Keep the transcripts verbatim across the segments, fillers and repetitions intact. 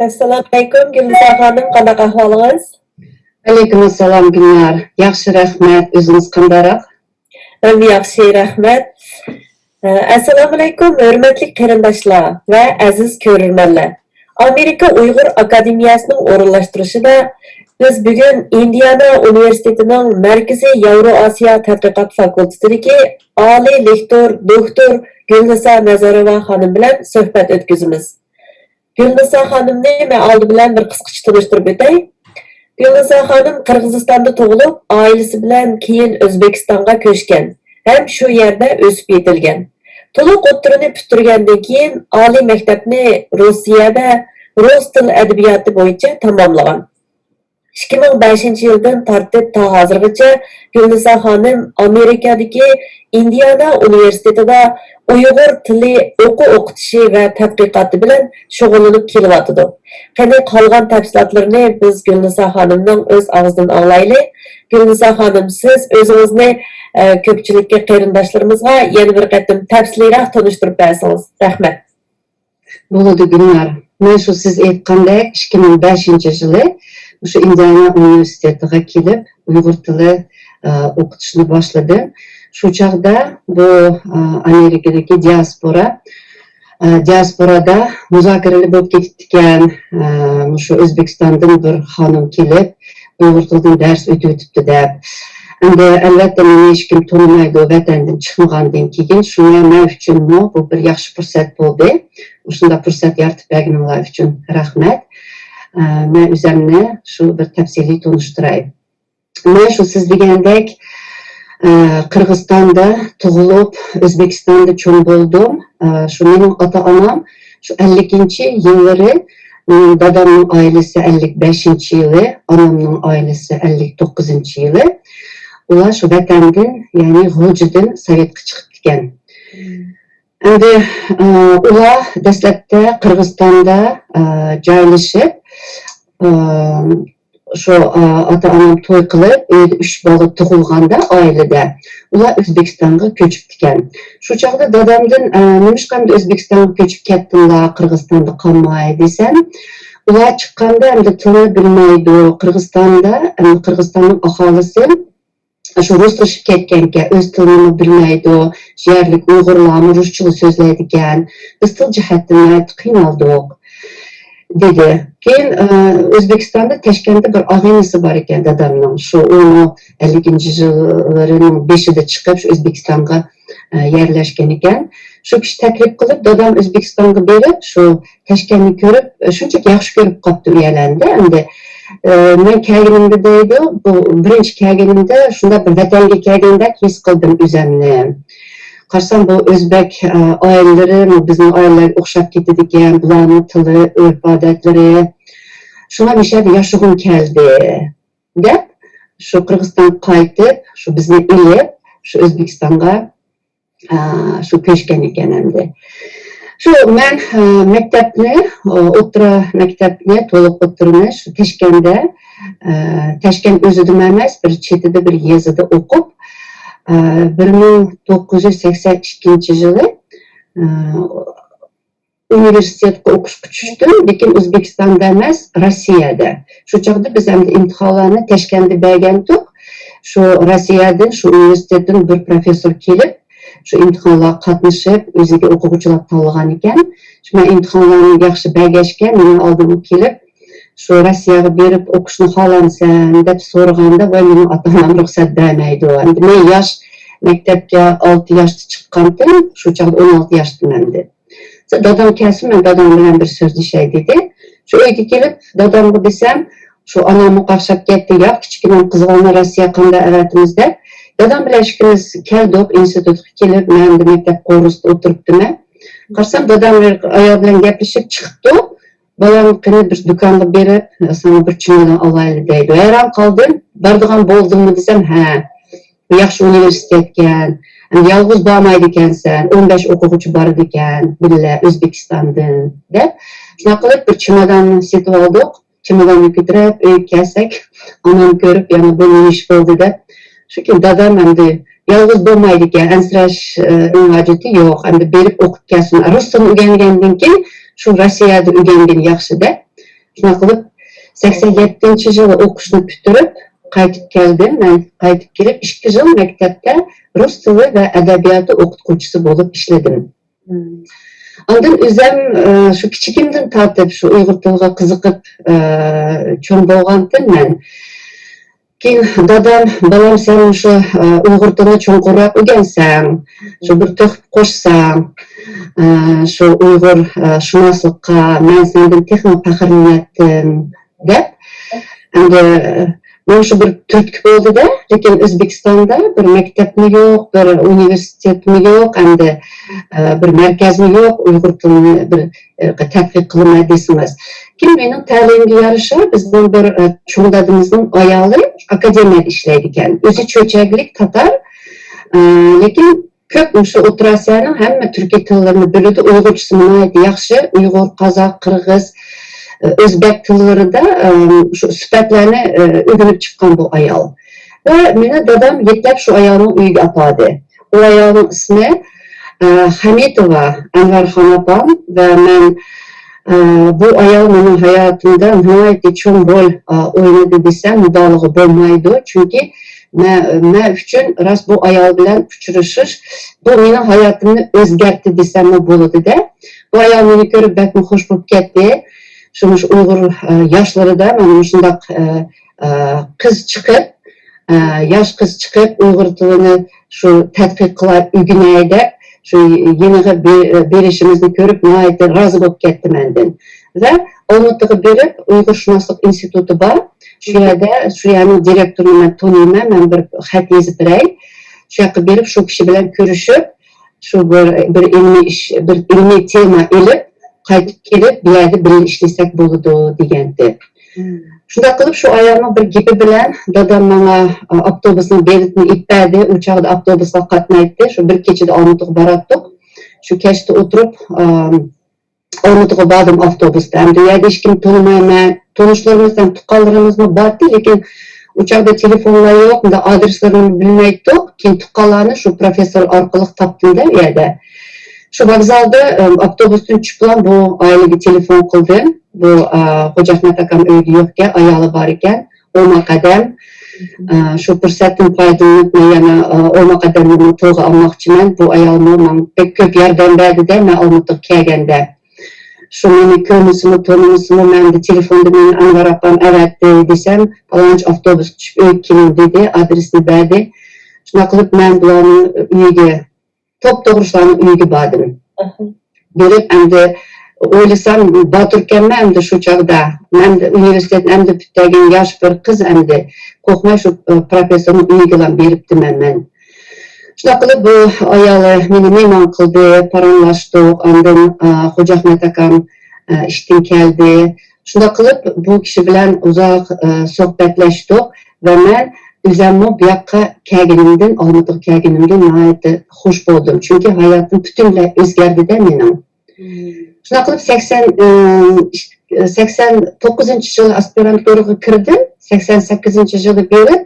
ئەسسالامۇئەلەيكۇم، گۈلنىسا خانىم، قانداق ئەھۋالىڭىز؟ ۋەئەلەيكۇم ئەسسالام، گۈلنار. ياخشى، رەھمەت. ئۆزىڭىز قانداقراق؟ مەنمۇ ياخشى، رەھمەت. ئەسسالامۇئەلەيكۇم، ھۆرمەتلىك قېرىنداشلار ۋە ئەزىز كۆرۈرمەنلەر. ئامېرىكا ئۇيغۇر ئاكادېمىيەسىنىڭ ئورۇنلاشتۇرۇشىدا بىز بۈگۈن ئىندىئانا ئۇنىۋېرسىتېتىنىڭ مەركىزىي ياۋرو ئاسىيا تەتقىقات فاكۇلتېتىدىكى ئالىي لېكتور، دوكتور گۈلنىسا نەزەروۋا خانىم بىلەن سۆھبەت ئۆتكۈزىمىز. گۈلنىسا خانىمنى مەن ئالدى بىلەن بىر قىسقىچە تونۇشتۇرۇپ ئۆتەي. گۈلنىسا خانىم قىرغىزىستاندا تۇغۇلۇپ، ئائىلىسى بىلەن كېيىن ئۆزبېكىستانغا كۆچكەن ھەم شۇ يەردە ئۆسۈپ يېتىلگەن. تولۇق ئوتتۇرىنى پۈتتۈرگەندىن كېيىن، ئالىي مەكتەپنى روسىيەدە رۇس تىل ئەدەبىياتى بويىچە تاماملىغان. ئىككى مىڭ بەشىنچى يىلدىن تارتىپ تا ھازىرغىچە گۈلنىسا خانىم ئامېرىكادىكى ئىندىئانا ئۇنىۋېرسىتېتىدا ئۇيغۇر تىلى ئوقۇ ئوقۇتۇشى ۋە تەتقىقاتى بىلەن شۇغۇللىنىپ كېلىۋاتىدۇ. قېنى، قالغان تەپسىلاتلىرىنى بىز گۈلنىسا خانىمنىڭ ئۆز ئاغزىدىن ئاڭلايلى. گۈلنىسا خانىم، سىز ئۆزىڭىزنى، ئە، كۆپچىلىككە، قېرىنداشلىرىمىزغا يەنە بىر قېتىم تەپسىلىيرەك تونۇشتۇرۇپ بەرسىڭىز. رەھمەت. بولىدۇ، گۈلنار. مەن شۇ سىز ئېيتقاندەك، ئىككى مىڭ بەشىنچى يىلى مۇشۇ ئىندىئانا ئۇنىۋېرسىتېتىغا كېلىپ، ئۇيغۇر تىلى، ئە، ئوقۇتۇشنى باشلىدىم. شۇ چاغدا بۇ، ئە، ئامېرىكىدىكى دىئاسپورا، ئە، دىئاسپورادا مۇزاكىرىلەر بولۇپ كېتىپتىكەن، ئە، مۇشۇ ئۆزبېكىستاندىن بىر خانىم كېلىپ، ئۇيغۇر تىلىدىن دەرس ئۆتۈۋېتىپتۇ دەپ. ئەمدى، ئەلۋەتتە، مېنى ھېچكىم تونۇمايدۇ، ۋەتەندىن چىقمىغاندىن كېيىن. شۇڭا مەن ئۈچۈنمۇ بۇ بىر ياخشى پۇرسەت بولدى. مۇشۇنداق پۇرسەت يارىتىپ بەرگىنىڭلار ئۈچۈن رەھمەت. ئە، مەن ئۆزۈمنى شۇ بىر تەپسىلىي تونۇشتۇراي. مەن شۇ سىز دېگەندەك، ئە، قىرغىزىستاندا تۇغۇلۇپ، ئۆزبېكىستاندا چوڭ بولدۇم. ئە، شۇ مېنىڭ ئاتا-ئانام شۇ ئەللىكىنچى يىللىرى، مېنىڭ دادامنىڭ ئائىلىسى ئەللىك بەشىنچى يىلى، ئانامنىڭ ئائىلىسى ئەللىك توققۇزىنچى يىلى. ئۇلار شۇ ۋەتەندىن، يەنى غۇلجىدىن سوۋېتقا چىقىپتىكەن. ئەمدى، ئە، ئۇلار دەسلەپتە قىرغىزىستاندا، ئە، جايلىشىپ، ئە، شۇ، ئە، ئاتا-ئانام توي قىلىپ، ئۆيدە ئۈچ بالا تۇغۇلغاندا ئائىلىدە، ئۇلار ئۆزبېكىستانغا كۆچۈپتىكەن. شۇ چاغدا دادامدىن، ئە، نېمىشقا ئەمدى ئۆزبېكىستانغا كۆچۈپ كەتتىڭلار، قىرغىزىستاندا قالماي دېسەم، ئۇلار چىققاندا ئەمدى تىلنى بىلمەيدۇ، قىرغىزىستاندا، ئەمدى قىرغىزىستاننىڭ ئاھالىسى شۇ رۇسلىشىپ كەتكەنكەن، ئۆز تىلىنىمۇ بىلمەيدۇ، يەرلىك ئۇيغۇرلارمۇ رۇسچىلا سۆزلەيدىكەن، بىز تىل جەھەتتىن ناھايىتى قىينالدۇق، دېدى. كېيىن، ئە، ئۆزبېكىستاندا تەشكەندە بىر ئاغىنىسى بار ئىكەن دادامنىڭ، شۇ ئۇمۇ ئەللىكىنچى يىللىرىنىڭ بېشىدا چىقىپ، شۇ ئۆزبېكىستانغا، ئە، يەرلەشكەن ئىكەن. شۇ كىشى تەكلىپ قىلىپ، دادام ئۆزبېكىستانغا بېرىپ، شۇ تەشكەننى كۆرۈپ، شۇنچىلىك ياخشى كۆرۈپ قاپتۇ، ئۇيەلەندى. ئەمدى، ئە، مەن كەلگىنىمدە دەيدۇ، بۇ بىرىنچى كەلگىنىمدە شۇنداق بىر ۋەتەنگە كەلگەندەك ھېس قىلدىم ئۆزۈمنى. قارىسام، بۇ ئۆزبەك، ئە، ئائىلىلىرى بىزنىڭ ئائىلىلەرگە ئوخشاپ كېتىدىكەن، بۇلارنىڭ تىلى، ئۆرپ-ئادەتلىرى. شۇڭا مۇشۇ يەردە ياشىغۇم كەلدى، دەپ، شۇ قىرغىزىستانغا قايتىپ، شۇ بىزنى ئېلىپ، شۇ ئۆزبېكىستانغا ئا، شۇ كۆچكەن ئىكەن ئەمدى. شۇ مەن، ئا، مەكتەپنى، ئا، ئوتتۇرا مەكتەپنى، تولۇق ئوتتۇرىنى شۇ تەشكەندە، ئا، تەشكەن ئۆزىدىمۇ ئەمەس، بىر چېتىدە، بىر يېزىدا ئوقۇپ، ئا، بىر مىڭ توققۇز يۈز سەكسەن ئىككىنچى يىلى، ئا، ئۇنىۋېرسىتېتقا ئوقۇشقا چۈشتۈم، لېكىن ئۆزبېكىستاندا ئەمەس، روسىيەدە. شۇ چاغدا بىز ئەمدى ئىمتىھانلارنى تەشكەندە بەرگەنتۇق. شۇ روسىيەدىن، شۇ ئۇنىۋېرسىتېتتىن بىر پروفېسسور كېلىپ، شۇ ئىمتىھانلارغا قاتنىشىپ، ئۆزىگە ئوقۇغۇچىلار تاللىغان ئىكەن. شۇ مەن ئىمتىھانلارنى ياخشى بەرگەچكە، مېنىڭ ئالدىمغا كېلىپ، شۇ روسىيەگە بېرىپ ئوقۇشنى خالامسەن دەپ سورىغاندا، ۋاي، مېنىڭ ئاتا-ئانام رۇخسەت بەرمەيدۇ. ئەمدى مەن ياش، مەكتەپكە ئالتە ياشتا چىققانتىم، شۇ چاغدا ئون ئالتە ياشتىم ئەمدى. دادام كەلسۇن، مەن دادام بىلەن بىر سۆزلىشەي، دېدى. شۇ ئۆيگە كېلىپ، دادامغا دېسەم، شۇ ئاناممۇ قاقشاپ كەتتى، ياق، كىچىكىنەم قىزىغانلا روسىيەگە قانداق ئەۋەتىمىز دەپ. دادام بىلەن ئىككىمىز كەلدۇق، ئىنستىتۇتقا كېلىپ، مەن ئەمدى مەكتەپ قورۇسىدا ئولتۇرۇپتىمەن. قارىسام، دادام بىر ئايال بىلەن گەپلىشىپ چىقىپتۇ. بالام، قېنى بىر دۇكانغا بېرىپ، ساڭا بىر چىمادان ئالايلى، دەيدۇ. ھەيران قالدىم. بارىدىغان بولدۇڭمۇ دېسەم، ھە. ياخشى ئۇنىۋېرسىتېتكەن، يالغۇز بارمايدىكەنسەن، ئون بەش ئوقۇغۇچى بارىدىكەن بىللە ئۆزبېكىستاندىن، دەپ. شۇنداق قىلىپ بىر چىمادان سېتىۋالدۇق. چىماداننى كۆتۈرۈپ ئۆيگە كەلسەك، ئانام كۆرۈپ، يەنە بۇ نېمە ئىش بولدى دەپ. شۇ كۈنى دادام ئەمدى يالغۇز بولمايدىكەن، ئەنسىرەش، ئە، ھاجىتى يوق. ئەمدى بېرىپ ئوقۇپ كەلسۇن. رۇس تىلىنى ئۆگەنگەندىن كېيىن شۇ روسىيەدە ئۆگەنگىنى ياخشى دەپ. شۇنداق قىلىپ، سەكسەن يەتتىنچى يىلى ئوقۇشنى پۈتتۈرۈپ، قايتىپ كەلدىم. مەن قايتىپ كېلىپ، ئىككى يىل مەكتەپتە رۇس تىلى ۋە ئەدەبىياتى ئوقۇتقۇچىسى بولۇپ ئىشلىدىم. ئاندىن ئۆزۈم، ئە، شۇ كىچىكىمدىن تارتىپ شۇ ئۇيغۇر تىلىغا قىزىقىپ، ئە، چوڭ بولغانتىم مەن. كېيىن دادام، «بالام، سەن مۇشۇ، ئە، ئۇيغۇر تىلىنى چوڭقۇرراق ئۆگەنسەڭ، شۇ بىر تۆھپە قوشساڭ، ئە، شۇ ئۇيغۇر، ئە، شۇناسلىققا مەن سەندىن تېخىمۇ پەخىرلىنەتتىم» دەپ، ئەمدى مانا شۇ بىر تۈرتكە بولدى-دە، لېكىن ئۆزبېكىستاندا بىر مەكتەپمۇ يوق، بىر ئۇنىۋېرسىتېتمۇ يوق، ئەمدى، ئە، بىر مەركەزمۇ يوق، ئۇيغۇر تىلىنى بىر، ئە، تەتقىق قىلىمەن دېسىڭىز. كېيىن مېنىڭ تەلىيىمگە يارىشا، بىزنىڭ بىر، ئە، چوڭ دادىمىزنىڭ ئايالى ئاكادېمىيەدە ئىشلەيدىكەن. ئۆزى چۆچەكلىك تاتار، ئە، لېكىن كۆپ مۇشۇ ئوتتۇرا ئاسىيانىڭ ھەممە تۈركىي تىللىرىنى بىلىدۇ، ئۇيغۇرچىسىمۇ ناھايىتى ياخشى، ئۇيغۇر، قازاق، قىرغىز، ئۆزبەك تىللىرىدا، ئە، شۇ سۈپەتلەرنى، ئە، ئۆگىنىپ چىققان بۇ ئايال. ۋە مېنى دادام يېتىلەپ شۇ ئايالنىڭ ئۆيىگە ئاپاردى. ئۇ ئايالنىڭ ئىسمى، ئە، خەمىتوۋا ئەنۋەرخان ئاپام ۋە مەن، ئە، بۇ ئايال مېنىڭ ھاياتىمدا ناھايىتى چوڭ رول، ئە، ئوينىدى دېسەم مۇبالىغە بولمايدۇ. چۈنكى مە-، مەن ئۈچۈن راست بۇ ئايال بىلەن ئۇچرىشىش، بۇ مېنىڭ ھاياتىمنى ئۆزگەرتتى دېسەممۇ بولىدۇ-دە. بۇ ئايال مېنى كۆرۈپ بەكمۇ خوش بولۇپ كەتتى. شۇ، مۇشۇ ئۇيغۇر، ئە، ياشلىرىدا مانا مۇشۇنداق، ئە، ئە، قىز چىقىپ، ئە، ياش قىز چىقىپ، ئۇيغۇر تىلىنى شۇ تەتقىق قىلاي، ئۆگىنەي دەپ، شۇ يېنىغا بې-، بېرىشىمىزنى كۆرۈپ ناھايىتى رازى بولۇپ كەتتى مەندىن. ۋە ئالمۇتىغا بېرىپ، ئۇيغۇرشۇناسلىق ئىنستىتۇتى بار. شۇ يەردە، شۇ يەرنىڭ دىرېكتورىنى مەن تونۇيمەن، مەن بىر خەت يېزىپ بېرەي. شۇ ياققا بېرىپ، شۇ كىشى بىلەن كۆرۈشۈپ، شۇ بىر، بىر ئىلمىي ئىش، بىر ئىلمىي تېما ئېلىپ، قايتىپ كېلىپ، بۇ يەردە بىللە ئىشلىسەك بولىدۇ، دېگەنتى. شۇنداق قىلىپ، شۇ ئايالنىڭ بىر گېپى بىلەن دادام ماڭا، ئا، ئاپتوبۇسنىڭ بېلىتىنى ئېلىپ بەردى. ئۇ چاغدا ئاپتوبۇسلار قاتنايتتى. شۇ بىر كېچىدە ئالمۇتىغا باراتتۇق. شۇ كەچتە ئولتۇرۇپ، ئا، ئالمۇتىغا باردىم ئاپتوبۇستا. ئەمدى ئۇ يەردە ھېچكىمنى تونۇمايمەن. تونۇشلىرىمىز ھەم تۇغقانلىرىمىزمۇ بارتى، لېكىن ئۇ چاغدا تېلېفونلار يوق، مۇنداق ئادرېسلىرىنى بىلمەيتتۇق. كېيىن تۇغقانلارنى شۇ پروفېسسور ئارقىلىق تاپتىم-دە ئۇ يەردە. شۇ ۋوگزالدا، ئە، ئاپتوبۇستىن چۈشۈپلا بۇ ئائىلىگە تېلېفون قىلدىم. بۇ، ئە، خوجاھمەت ئاكام ئۆيدە يوقكەن، ئايالى بار ئىكەن. ئوماق ئادەم. ئە، شۇ پۇرسەتتىن پايدىلىنىپ، مەن يەنە، ئە، ئوماق ئادەمنىمۇ تىلغا ئالماقچىمەن. بۇ ئايالمۇ ماڭا بەك كۆپ ياردەم بەردى-دە، مەن ئالمۇتىغا كەلگەندە. شۇ مېنى كۆرمىسىمۇ، تونۇمىسىمۇ، مەن بۇ تېلېفوندا مېنى ئەنۋەر ئاپام ئەۋەتتى دېسەم، پالانچى ئاپتوبۇسقا چۈشۈپ ئۆيگە كېلىڭ دېدى، ئادرېسنى بەردى. شۇنداق قىلىپ مەن بۇلارنىڭ ئۆيىگە، توپتوغرا شۇلارنىڭ ئۆيىگە باردىم. بېرىپ ئەمدى ئويلىسام، باتۇركەنمەن ئەمدى شۇ چاغدا. مەن ئۇنىۋېرسىتېتنى ئەمدى پۈتتۈرگەن ياش بىر قىز ئەمدى. قورقماي شۇ، ئە، پروفېسسورنىڭ ئۆيىگىلا بېرىپتىمەن مەن. شۇنداق قىلىپ بۇ ئايالى مېنى مېھمان قىلدى، پاراڭلاشتۇق. ئاندىن، ئا، خوجاھمەت ئاكام، ئا، ئىشتىن كەلدى. شۇنداق قىلىپ بۇ كىشى بىلەن ئۇزاق، ئا، سۆھبەتلەشتۇق ۋە مەن ئۆزەممۇ بۇ ياققا كەلگىنىمدىن، ئالمۇتىغا كەلگىنىمدىن ناھايىتى خۇش بولدۇم. چۈنكى ھاياتىم پۈتۈنلەي ئۆزگەردى-دە مېنىڭ. شۇنداق قىلىپ سەكسەن، ئىم، ئىش-، سەكسەن توققۇزىنچى يىلى ئاسپىرانتۇرىغا كىردىم. سەكسەن سەككىزىنچى يىلى بېرىپ،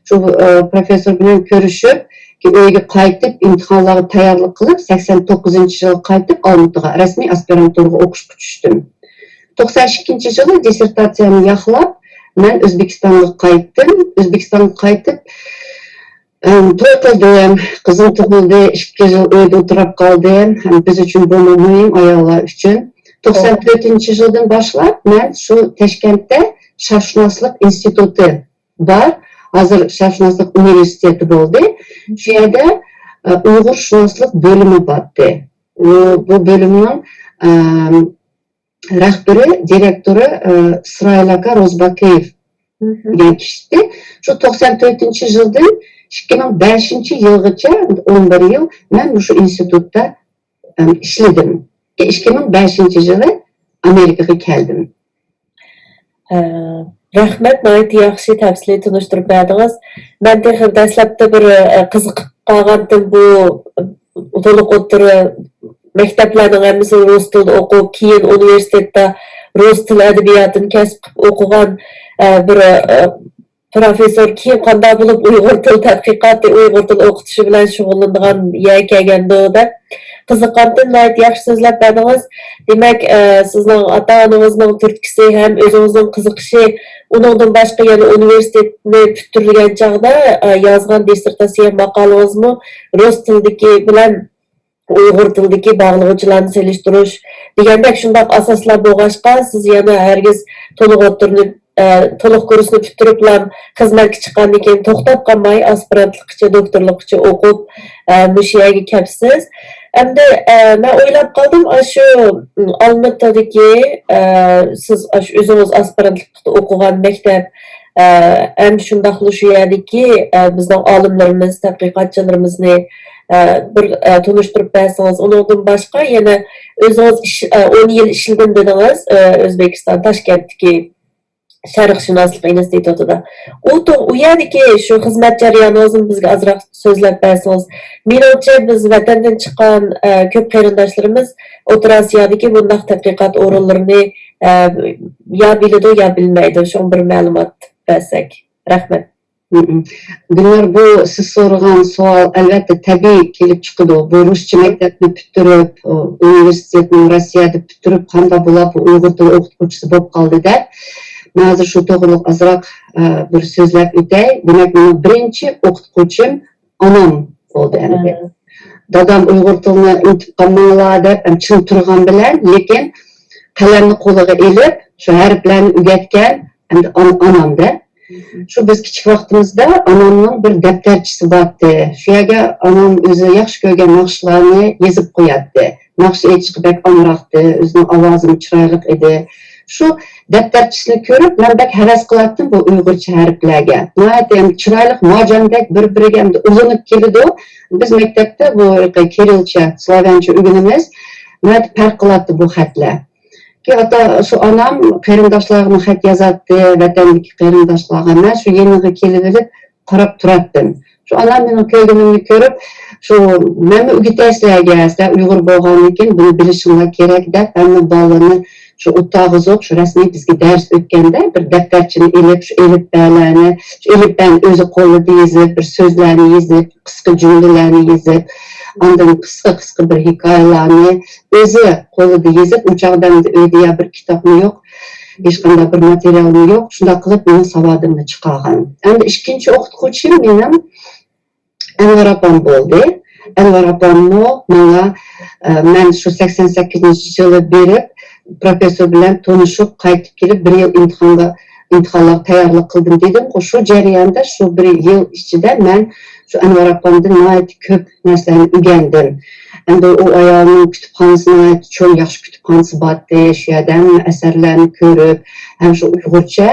شۇ، ئە، پروفېسسور بىلەن كۆرۈشۈپ، كېيىن ئۆيگە قايتىپ، ئىمتىھانلارغا تەييارلىق قىلىپ، سەكسەن توققۇزىنچى يىلى قايتىپ، ئالمۇتىغا رەسمىي ئاسپىرانتۇرىغا ئوقۇشقا چۈشتۈم. توقسان ئىككىنچى يىلى دىسسېرتاتسىيەمنى ياقلاپ، مەن ئۆزبېكىستانغا قايتتىم. ئۆزبېكىستانغا قايتىپ، ئەم، توي قىلدىم، قىزىم تۇغۇلدى، ئىككى يىل ئۆيدە ئولتۇرۇپ قالدىم. ھەم بىز ئۈچۈن بۇمۇ مۇھىم، ئاياللار ئۈچۈن. توقسان تۆتىنچى يىلدىن باشلاپ مەن شۇ تاشكەنتتە شەرقشۇناسلىق ئىنستىتۇتى بار. ھازىر شەرقشۇناسلىق ئۇنىۋېرسىتېتى بولدى. شۇ يەردە، ئە، ئۇيغۇرشۇناسلىق بۆلۈمى بارتى. ئۇ، بۇ بۆلۈمنىڭ، ئەم، رەھبىرى، دىرېكتورى، ئى، ئىسرائىل ئاكا روزباكىيېف دېگەن كىشى ئىدى. شۇ توقسان تۆتىنچى يىلدىن ئىككى مىڭ بەشىنچى يىلغىچە، ئون بىر يىل مەن مۇشۇ ئىنستىتۇتتا، ئەم، ئىشلىدىم. ئىككى مىڭ بەشىنچى يىلى ئامېرىكىغا كەلدىم. ھە، رەھمەت، ناھايىتى ياخشى تەپسىلىي تونۇشتۇرۇپ بەردىڭىز. مەن تېخى دەسلەپتە بىر، ئە، قىزىقىپ قالغانتىم بۇ تولۇق ئوتتۇرا مەكتەپلەرنىڭ ھەممىسىنى رۇس تىلىدا ئوقۇپ، كېيىن ئۇنىۋېرسىتېتتا رۇس تىل ئەدەبىياتىنى كەسىپ قىلىپ ئوقۇغان، ئە، بىر، ئە، پروفېسسور كېيىن قانداق بولۇپ ئۇيغۇر تىل تەتقىقاتى، ئۇيغۇر تىل ئوقۇتۇشى بىلەن شۇغۇللىنىدىغان يەرگە كەلگەندۇ دەپ. قىزىققانتىم، ناھايىتى ياخشى سۆزلەپ بەردىڭىز. دېمەك، ئە، سىزنىڭ ئاتا-ئانىڭىزنىڭ تۈرتكىسى ھەم ئۆزىڭىزنىڭ قىزىقىشى، ئۇنىڭدىن باشقا يەنە ئۇنىۋېرسىتېتنى پۈتتۈرگەن چاغدا، ئە، يازغان دىسسېرتاتسىيە ماقالىڭىزمۇ رۇس تىلىدىكى بىلەن ئۇيغۇر تىلىدىكى باغلىغۇچىلارنى سېلىشتۇرۇش دېگەندەك شۇنداق ئاساسلار بولغاچقا، سىز يەنە ھەرگىز تولۇق ئوتتۇرىنى، ئە، تولۇق كۇرسنى پۈتتۈرۈپلا خىزمەتكە چىققاندىن كېيىن توختاپ قالماي، ئاسپىرانتلىققىچە، دوكتورلۇققىچە ئوقۇپ، ئە، مۇشۇ يەرگە كەپسىز. ئەمدى، ئە، مەن ئويلاپ قالدىم، ئاشۇ، ئالمىتىدىكى، ئە، سىز ئاشۇ ئۆزىڭىز ئاسپىرانتلىقتا ئوقۇغان مەكتەپ، ئە، ھەم شۇنداقلا شۇ يەردىكى، ئە، بىزنىڭ ئالىملىرىمىز، تەتقىقاتچىلىرىمىزنى، ئە، بىر، ئە، تونۇشتۇرۇپ بەرسىڭىز. ئۇنىڭدىن باشقا يەنە ئۆزىڭىز ئىش، ئە، ئون يىل ئىشلىدىم دېدىڭىز، ئە، ئۆزبېكىستان، تاشكەنتتىكى شەرقشۇناسلىق ئىنستىتۇتىدا. ئۇ تو-، ئۇ يەردىكى شۇ خىزمەت جەريانىڭىزنى بىزگە ئازراق سۆزلەپ بەرسىڭىز. مېنىڭچە، بىز ۋەتەندىن چىققان، ئە، كۆپ قېرىنداشلىرىمىز ئوتتۇرا ئاسىيادىكى بۇنداق تەتقىقات ئورۇنلىرىنى، ئە، يا بىلىدۇ، يا بىلمەيدۇ. شۇڭا بىر مەلۇمات بەرسەك. رەھمەت. مم. گۈلنار، بۇ سىز سورىغان سوئال، ئەلۋەتتە، تەبىئىي كېلىپ چىقىدۇ. بۇ رۇسچە مەكتەپنى پۈتتۈرۈپ، ئۇنىۋېرسىتېتنى روسىيەدە پۈتتۈرۈپ، قانداق بولاپ بۇ ئۇيغۇر تىلى ئوقۇتقۇچىسى بولۇپ قالدى دەپ، مەن ھازىر شۇ توغرىلىق ئازراق، ئە، بىر سۆزلەپ ئۆتەي. دېمەك، مېنىڭ بىرىنچى ئوقۇتقۇچىم ئانام بولدى ئەمدى. ھە. دادام ئۇيغۇر تىلىنى ئۇنتۇپ قالماڭلار دەپ، ھەم چىڭ تۇرغان بىلەن، لېكىن قەلەمنى قولىغا ئېلىپ، شۇ ھەرپلەرنى ئۆگەتكەن ئەمدى ئان-، ئانامدە. شۇ بىز كىچىك ۋاقتىمىزدا ئانامنىڭ بىر دەپتەرچىسى بارتتى. شۇ يەرگە ئانام ئۆزى ياخشى كۆرگەن ناخشىلارنى يېزىپ قوياتتى. ناخشا ئېيتىشقا بەك ئامراقتى، ئۆزىنىڭ ئاۋازىمۇ چىرايلىق ئىدى. شۇ دەپتەرچىسىنى كۆرۈپ، مەن بەك ھەۋەس قىلاتتىم بۇ ئۇيغۇرچە ھەرپلەرگە. ناھايىتى ھەم چىرايلىق، مارجاندەك بىر-بىرىگە ئەمدى ئۇلىنىپ كېلىدۇ. بىز مەكتەپتە بۇ كىرىلچە، سلاۋيانچە ئۆگىنىمىز. ناھايىتى پەرق قىلاتتى بۇ خەتلەر. كېيىن ئاتا، شۇ ئانام قېرىنداشلارغىمۇ خەت يازاتتى، ۋەتەندىكى قېرىنداشلارغا. مەن شۇ يېنىغا كېلىۋېلىپ قاراپ تۇراتتىم. شۇ ئانام مېنىڭ كەلگىنىمنى كۆرۈپ، شۇ مەنمۇ ئۆگىتەي سىلەرگە، سىلەر ئۇيغۇر بولغاندىن كېيىن بۇنى بىلىشىڭلار كېرەك دەپ، ھەممە بالىلارنى شۇ ئوتتۇرا ئاغزۇق، شۇ رەسمىي بىزگە دەرس ئۆتكەندە بىر دەپتەرچىنى ئېلىپ، شۇ ئېلىپبەلەرنى، شۇ ئېلىپبەنى ئۆزى قولىدا يېزىپ، بىر سۆزلەرنى يېزىپ، قىسقا جۈملىلەرنى يېزىپ، ئاندىن قىسقا، قىسقا بىر ھېكايىلەرنى ئۆزى قولىدا يېزىپ، ئۇ چاغدا ئەمدى ئۆيدە يا بىر كىتابمۇ يوق، ھېچقانداق بىر ماتېرىيالمۇ يوق. شۇنداق قىلىپ مېنىڭ ساۋادىمنى چىقارغان. ئەمدى ئىككىنچى ئوقۇتقۇچىم مېنىڭ ئەنۋەر ئاپام بولدى. ئەنۋەر ئاپاممۇ ماڭا، ئە، مەن شۇ سەكسەن سەككىزىنچى يىلى بېرىپ، پروفېسسور بىلەن تونۇشۇپ قايتىپ كېلىپ، بىر يىل ئىمتىھانغا، ئىمتىھانلارغا تەييارلىق قىلدىم دېدىمغۇ، شۇ جەرياندا، شۇ بىر يىل ئىچىدە مەن شۇ ئەنۋەر ئاپامدىن ناھايىتى كۆپ نەرسىلەرنى ئۆگەندىم. ئەمدى ئۇ ئايالنىڭ كۇتۇپخانىسى ناھايىتى چوڭ، ياخشى كۇتۇپخانىسى بارتتى. شۇ يەردە ھەممە ئەسەرلەرنى كۆرۈپ، ھەم شۇ ئۇيغۇرچە،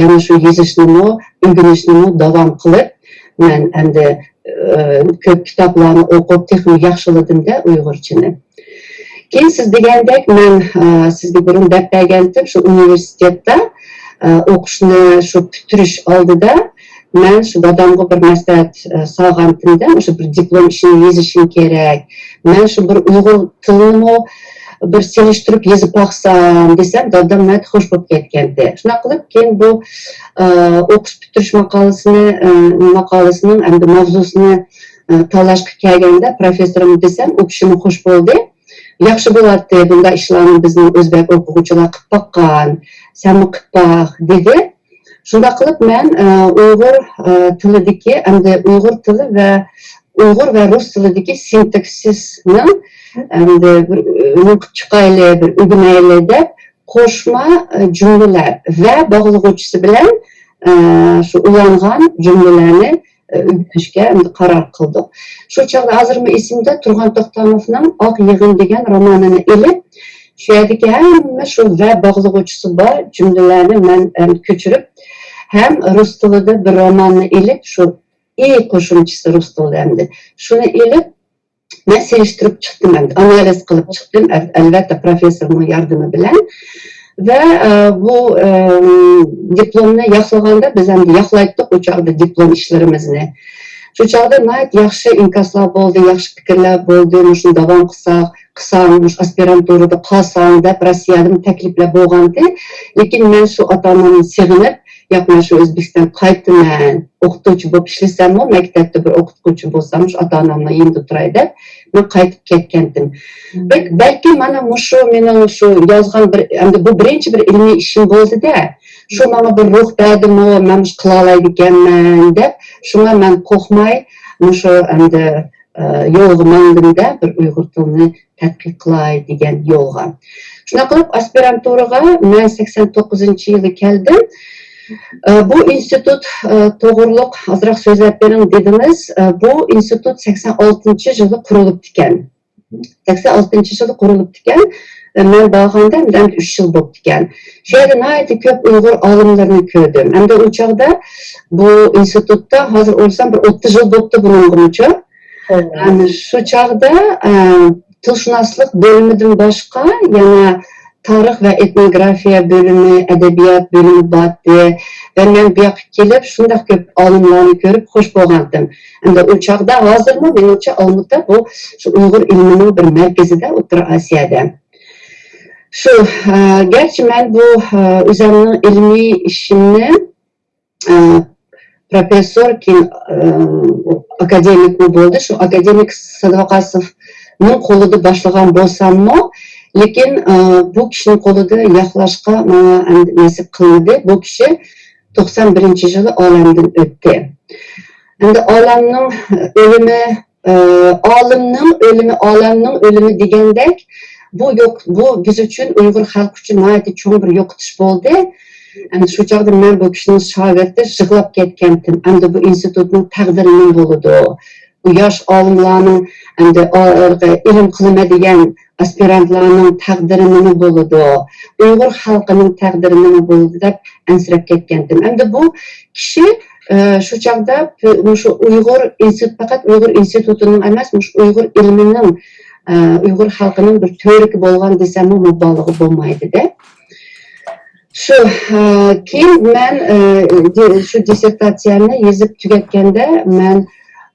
يەنە شۇ يېزىشنىمۇ، ئۆگىنىشنىمۇ داۋام قىلىپ، مەن ئەمدى، ئى، كۆپ كىتابلارنى ئوقۇپ، تېخىمۇ ياخشىلىدىم-دە ئۇيغۇرچىنى. كېيىن سىز دېگەندەك، مەن، ئى، سىزگە بۇرۇن دەپ بەرگەنتىم، شۇ ئۇنىۋېرسىتېتتا، ئى، ئوقۇشنى شۇ پۈتتۈرۈش ئالدىدا مەن شۇ دادامغا بىر مەسلىھەت، ئى، سالغانتىم-دە، مۇشۇ بىر دىپلوم ئىشىنى يېزىشىم كېرەك. مەن شۇ بىر ئۇيغۇر تىلىنىمۇ بىر سېلىشتۇرۇپ يېزىپ باقسام دېسەم، دادام ناھايىتى خوش بولۇپ كەتكەنتى. شۇنداق قىلىپ، كېيىن بۇ، ئى، ئوقۇش پۈتتۈرۈش ماقالىسىنى، ئى، ماقالىسىنىڭ ئەمدى ماۋزۇسىنى، ئى، تاللاشقا كەلگەندە، پروفېسسورۇم دېسەم، ئۇ كىشىمۇ خوش بولدى. ياخشى بولاتتى، بۇنداق ئىشلارنى بىزنىڭ ئۆزبەك ئوقۇغۇچىلار قىلىپ باققان، سەنمۇ قىلىپ باق، دېدى. شۇنداق قىلىپ مەن، ئە، ئۇيغۇر، ئە، تىلىدىكى، ئەمدى ئۇيغۇر تىلى ۋە ئۇيغۇر ۋە رۇس تىلىدىكى سىنتاكسىسنىڭ، ئەمدى بىر، ئە، ئۆگىنىپ چىقايلى، بىر ئۆگىنەيلى دەپ قوشما، ئە، جۈملىلەر ۋە باغلىغۇچىسى بىلەن، ئە، شۇ ئۇلانغان جۈملىلەرنى، ئە، ئۆگىنىشكە ئەمدى قارار قىلدۇق. شۇ چاغدا ھازىرمۇ ئېسىمدە، تۇرغان توختاموفنىڭ ئاق يىغىن دېگەن رومانىنى ئېلىپ، شۇ يەردىكى ھەممە شۇ ۋە باغلىغۇچىسى بار جۈملىلەرنى مەن، ئەم، كۆچۈرۈپ، ھەم رۇس تىلىدا بىر روماننى ئېلىپ، شۇ ئى قوشۇمچىسى رۇس تىلىدا ئەمدى. شۇنى ئېلىپ، مەن سېلىشتۇرۇپ چىقتىم ئەمدى. ئانالىز قىلىپ چىقتىم، ئەل-، ئەلۋەتتە، پروفېسسورنىڭ ياردىمى بىلەن. ۋە، ئە، بۇ، ئەم، دىپلومنى ياقلىغاندا، بىز ئەمدى ياقلايتتۇق ئۇ چاغدا دىپلوم ئىشلىرىمىزنى. شۇ چاغدا ناھايىتى ياخشى ئىنكاسلار بولدى، ياخشى پىكىرلەر بولدى، مۇشۇنى داۋام قىلساق، قىلساڭ، مۇشۇ ئاسپىرانتۇرىدا قالساڭ دەپ روسىيەدىن تەكلىپلەر بولغانتى. لېكىن مەن شۇ ئاتا-ئانامنى سېغىنىپ، ياق، مەن شۇ ئۆزبېكىستانغا قايتىمەن، ئوقۇتقۇچى بولۇپ ئىشلىسەممۇ، مەكتەپتە بىر ئوقۇتقۇچى بولسام، شۇ ئاتا-ئانامنىڭ يېنىدا تۇراي دەپ، مەن قايتىپ كەتكەنتىم. بەك-، بەلكى مانا مۇشۇ مېنىڭ شۇ يازغان بىر، ئەمدى بۇ بىرىنچى بىر ئىلمىي ئىشىم بولدى-دە. شۇ ماڭا بىر روھ بەردىمۇ، مەن مۇشۇ قىلالايدىكەنمەن دەپ، شۇڭا مەن قورقماي مۇشۇ ئەمدى، ئە، يولغا ماڭدىم-دە، بىر ئۇيغۇر تىلىنى تەتقىق قىلاي دېگەن يولغا. شۇنداق قىلىپ ئاسپىرانتۇرىغا مەن سەكسەن توققۇزىنچى يىلى كەلدىم. ئە، بۇ ئىنستىتۇت، ئە، توغرۇلۇق ئازراق سۆزلەپ بېرىڭ دېدىڭىز. ئە، بۇ ئىنستىتۇت سەكسەن ئالتىنچى يىلى قۇرۇلۇپتىكەن. سەكسەن ئالتىنچى يىلى قۇرۇلۇپتىكەن. ئە، مەن بارغاندا ئەمدى ئۈچ يىل بوپتىكەن. شۇ يەردە ناھايىتى كۆپ ئۇيغۇر ئالىملىرىنى كۆردۈم. ئەمدى ئۇ چاغدا بۇ ئىنستىتۇتتا، ھازىر ئويلىسام، بىر ئوتتۇز يىل بوپتۇ بۇنىڭغىمۇچۇ. ئەمدى شۇ چاغدا، ئە، تىلشۇناسلىق بۆلۈمىدىن باشقا يەنە تارىخ ۋە ئېتنوگرافىيە بۆلۈمى، ئەدەبىيات بۆلۈمى بارتى. ۋە مەن بۇ ياققا كېلىپ، شۇنداق كۆپ ئالىملارنى كۆرۈپ خوش بولغانتىم. ئەمدى ئۇ چاغدا، ھازىرمۇ مېنىڭچە ئالمۇتا بۇ شۇ ئۇيغۇر ئىلمىنىڭ بىر مەركىزىدە، ئوتتۇرا ئاسىيادا. شۇ، ئە، گەرچە مەن بۇ، ئە، ئۆزەمنىڭ ئىلمىي ئىشىمنى، ئە، پروفېسسور، كېيىن، ئە، ئاكادېمىكمۇ بولدى. شۇ ئاكادېمىك سادىقاسوفنىڭ قولىدا باشلىغان بولساممۇ، لېكىن، ئە، بۇ كىشىنىڭ قولىدا ياقلاشقا ماڭا ئەمدى نېسىپ قىلمىدى. بۇ كىشى توقسان بىرىنچى يىلى ئالەمدىن ئۆتتى. ئەمدى ئالەمنىڭ ئۆلۈمى، ئە، ئالىمنىڭ ئۆلۈمى، ئالەمنىڭ ئۆلۈمى دېگەندەك، بۇ يوق، بۇ بىز ئۈچۈن، ئۇيغۇر خەلقى ئۈچۈن ناھايىتى چوڭ بىر يوقىتىش بولدى. ئەمدى شۇ چاغدا مەن بۇ كىشىنىڭ شاگىرتى يىغلاپ كەتكەنتىم. ئەمدى بۇ ئىنستىتۇتنىڭ تەقدىرى نېمە بولىدۇ؟ بۇ ياش ئالىملارنىڭ ئەمدى ئا-، ئىلىم قىلىمەن دېگەن ئاسپىرانتلارنىڭ تەقدىرى نېمە بولىدۇ؟ ئۇيغۇر خەلقىنىڭ تەقدىرى نېمە بولىدۇ دەپ ئەنسىرەپ كەتكەنتىم. ئەمدى بۇ كىشى، ئە، شۇ چاغدا پۈ-، مۇشۇ ئۇيغۇر ئىنستىتۇت، پەقەت ئۇيغۇر ئىنستىتۇتىنىڭ ئەمەس، مۇشۇ ئۇيغۇر ئىلمىنىڭ، ئە، ئۇيغۇر خەلقىنىڭ بىر تۈۋرۈكى بولغان دېسەممۇ مۇبالىغە بولمايدۇ-دە. شۇ، ئە، كېيىن مەن، ئە، دى-، شۇ دىسسېرتاتسىيەمنى يېزىپ تۈگەتكەندە، مەن،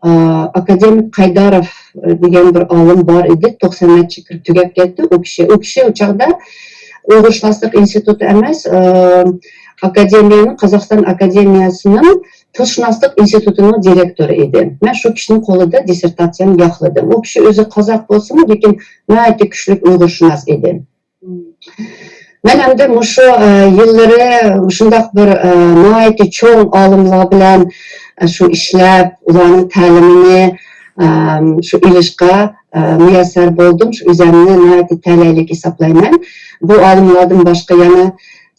ئە، ئاكادېمىك قايداروف، ئە، دېگەن بىر ئالىم بار ئىدى، توقسان نەچچە كىرىپ تۈگەپ كەتتى. ئۇ كىشى، ئۇ كىشى ئۇ چاغدا ئۇيغۇرشۇناسلىق ئىنستىتۇتى ئەمەس، ئە، ئاكادېمىيەنىڭ، قازاقىستان ئاكادېمىيەسىنىڭ تىلشۇناسلىق ئىنستىتۇتىنىڭ دىرېكتورى ئىدى. مەن شۇ كىشىنىڭ قولىدا دىسسېرتاتسىيەمنى ياقلىدىم. ئۇ كىشى ئۆزى قازاق بولسىمۇ، لېكىن ناھايىتى كۈچلۈك ئۇيغۇرشۇناس ئىدى. مەن ئەمدى مۇشۇ، ئە، يىللىرى مۇشۇنداق بىر، ئە، ناھايىتى چوڭ ئالىملار بىلەن، ئە، شۇ ئىشلەپ، ئۇلارنىڭ تەلىمىنى، ئە، شۇ ئېلىشقا، ئە، مۇيەسسەر بولدۇم. شۇ ئۆزەمنى ناھايىتى تەلەيلىك ھېسابلايمەن. بۇ ئالىملاردىن باشقا يەنە،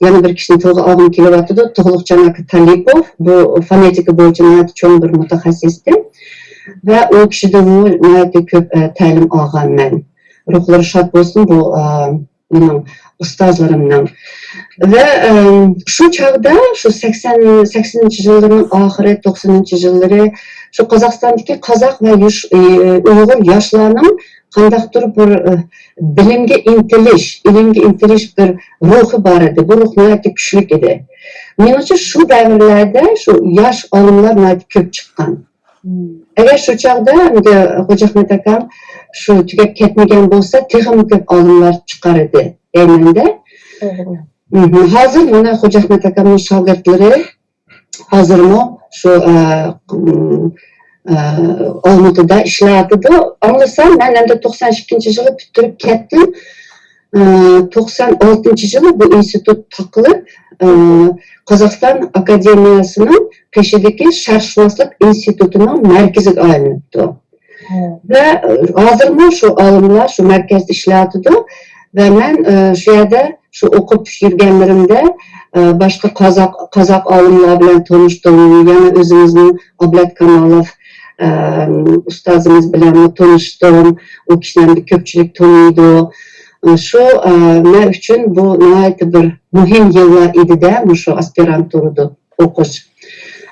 يەنە بىر كىشىنى تىلغا ئالغۇم كېلىۋاتىدۇ. تۇغلۇقجان ئاكا تالىپوف. بۇ فونېتىكا بويىچە ناھايىتى چوڭ بىر مۇتەخەسسىستى. ۋە ئۇ كىشىدىنمۇ ناھايىتى كۆپ، ئە، تەلىم ئالغان مەن. روھلىرى شاد بولسۇن بۇ، ئە، مېنىڭ ئۇستازلىرىمنىڭ. ۋە، ئە، شۇ چاغدا، شۇ سەكسەن، سەكسىنىنچى يىللىرىنىڭ ئاخىرى، توقسىنىنچى يىللىرى شۇ قازاقىستاندىكى قازاق ۋە يۇش-، ئى، ئۇيغۇر ياشلارنىڭ قانداقتۇر بىر، ئى، بىلىمگە ئىنتىلىش، ئىلىمگە ئىنتىلىش بىر روھى بار ئىدى. بۇ روھ ناھايىتى كۈچلۈك ئىدى. مېنىڭچە شۇ دەۋرلەردە شۇ ياش ئالىملار ناھايىتى كۆپ چىققان. ئەگەر شۇ چاغدا ئەمدى خوجا ئەخمەت ئاكام شۇ تۈگەپ كەتمىگەن بولسا، تېخىمۇ كۆپ ئالىملار چىقار ئىدى دەيمەن-دە. مھم. ھازىر مانا خوجا ئەخمەت ئاكامنىڭ شاگىرتلىرى ھازىرمۇ شۇ، ئە، ئە، ئالمۇتىدا ئىشلەۋاتىدۇ. ئاڭلىسام، مەن ئەمدى توقسان ئىككىنچى يىلى پۈتتۈرۈپ كەتتىم. ئە، توقسان ئالتىنچى يىلى بۇ ئىنستىتۇت تاقىلىپ، ئە، قازاقىستان ئاكادېمىيەسىنىڭ قېشىدىكى شەرقشۇناسلىق ئىنستىتۇتىنىڭ مەركىزىگە ئايلىنىپتۇ. ۋە، ئە، ھازىرمۇ شۇ ئالىملار شۇ مەركەزدە ئىشلەۋاتىدۇ. ۋە مەن، ئە، شۇ يەردە شۇ ئوقۇپ يۈرگەنلىرىمدە، ئە، باشقا قازاق، قازاق ئالىملار بىلەن تونۇشتۇم. يەنە ئۆزىمىزنىڭ ئابلەت كامالوف، ئە، ئۇستازىمىز بىلەنمۇ تونۇشتۇم. ئۇ كىشىنى ئەمدى كۆپچىلىك تونۇيدۇ. ئە، شۇ، ئە، مەن ئۈچۈن بۇ ناھايىتى بىر مۇھىم يىللار ئىدى-دە، مۇشۇ ئاسپىرانتۇرىدا ئوقۇش،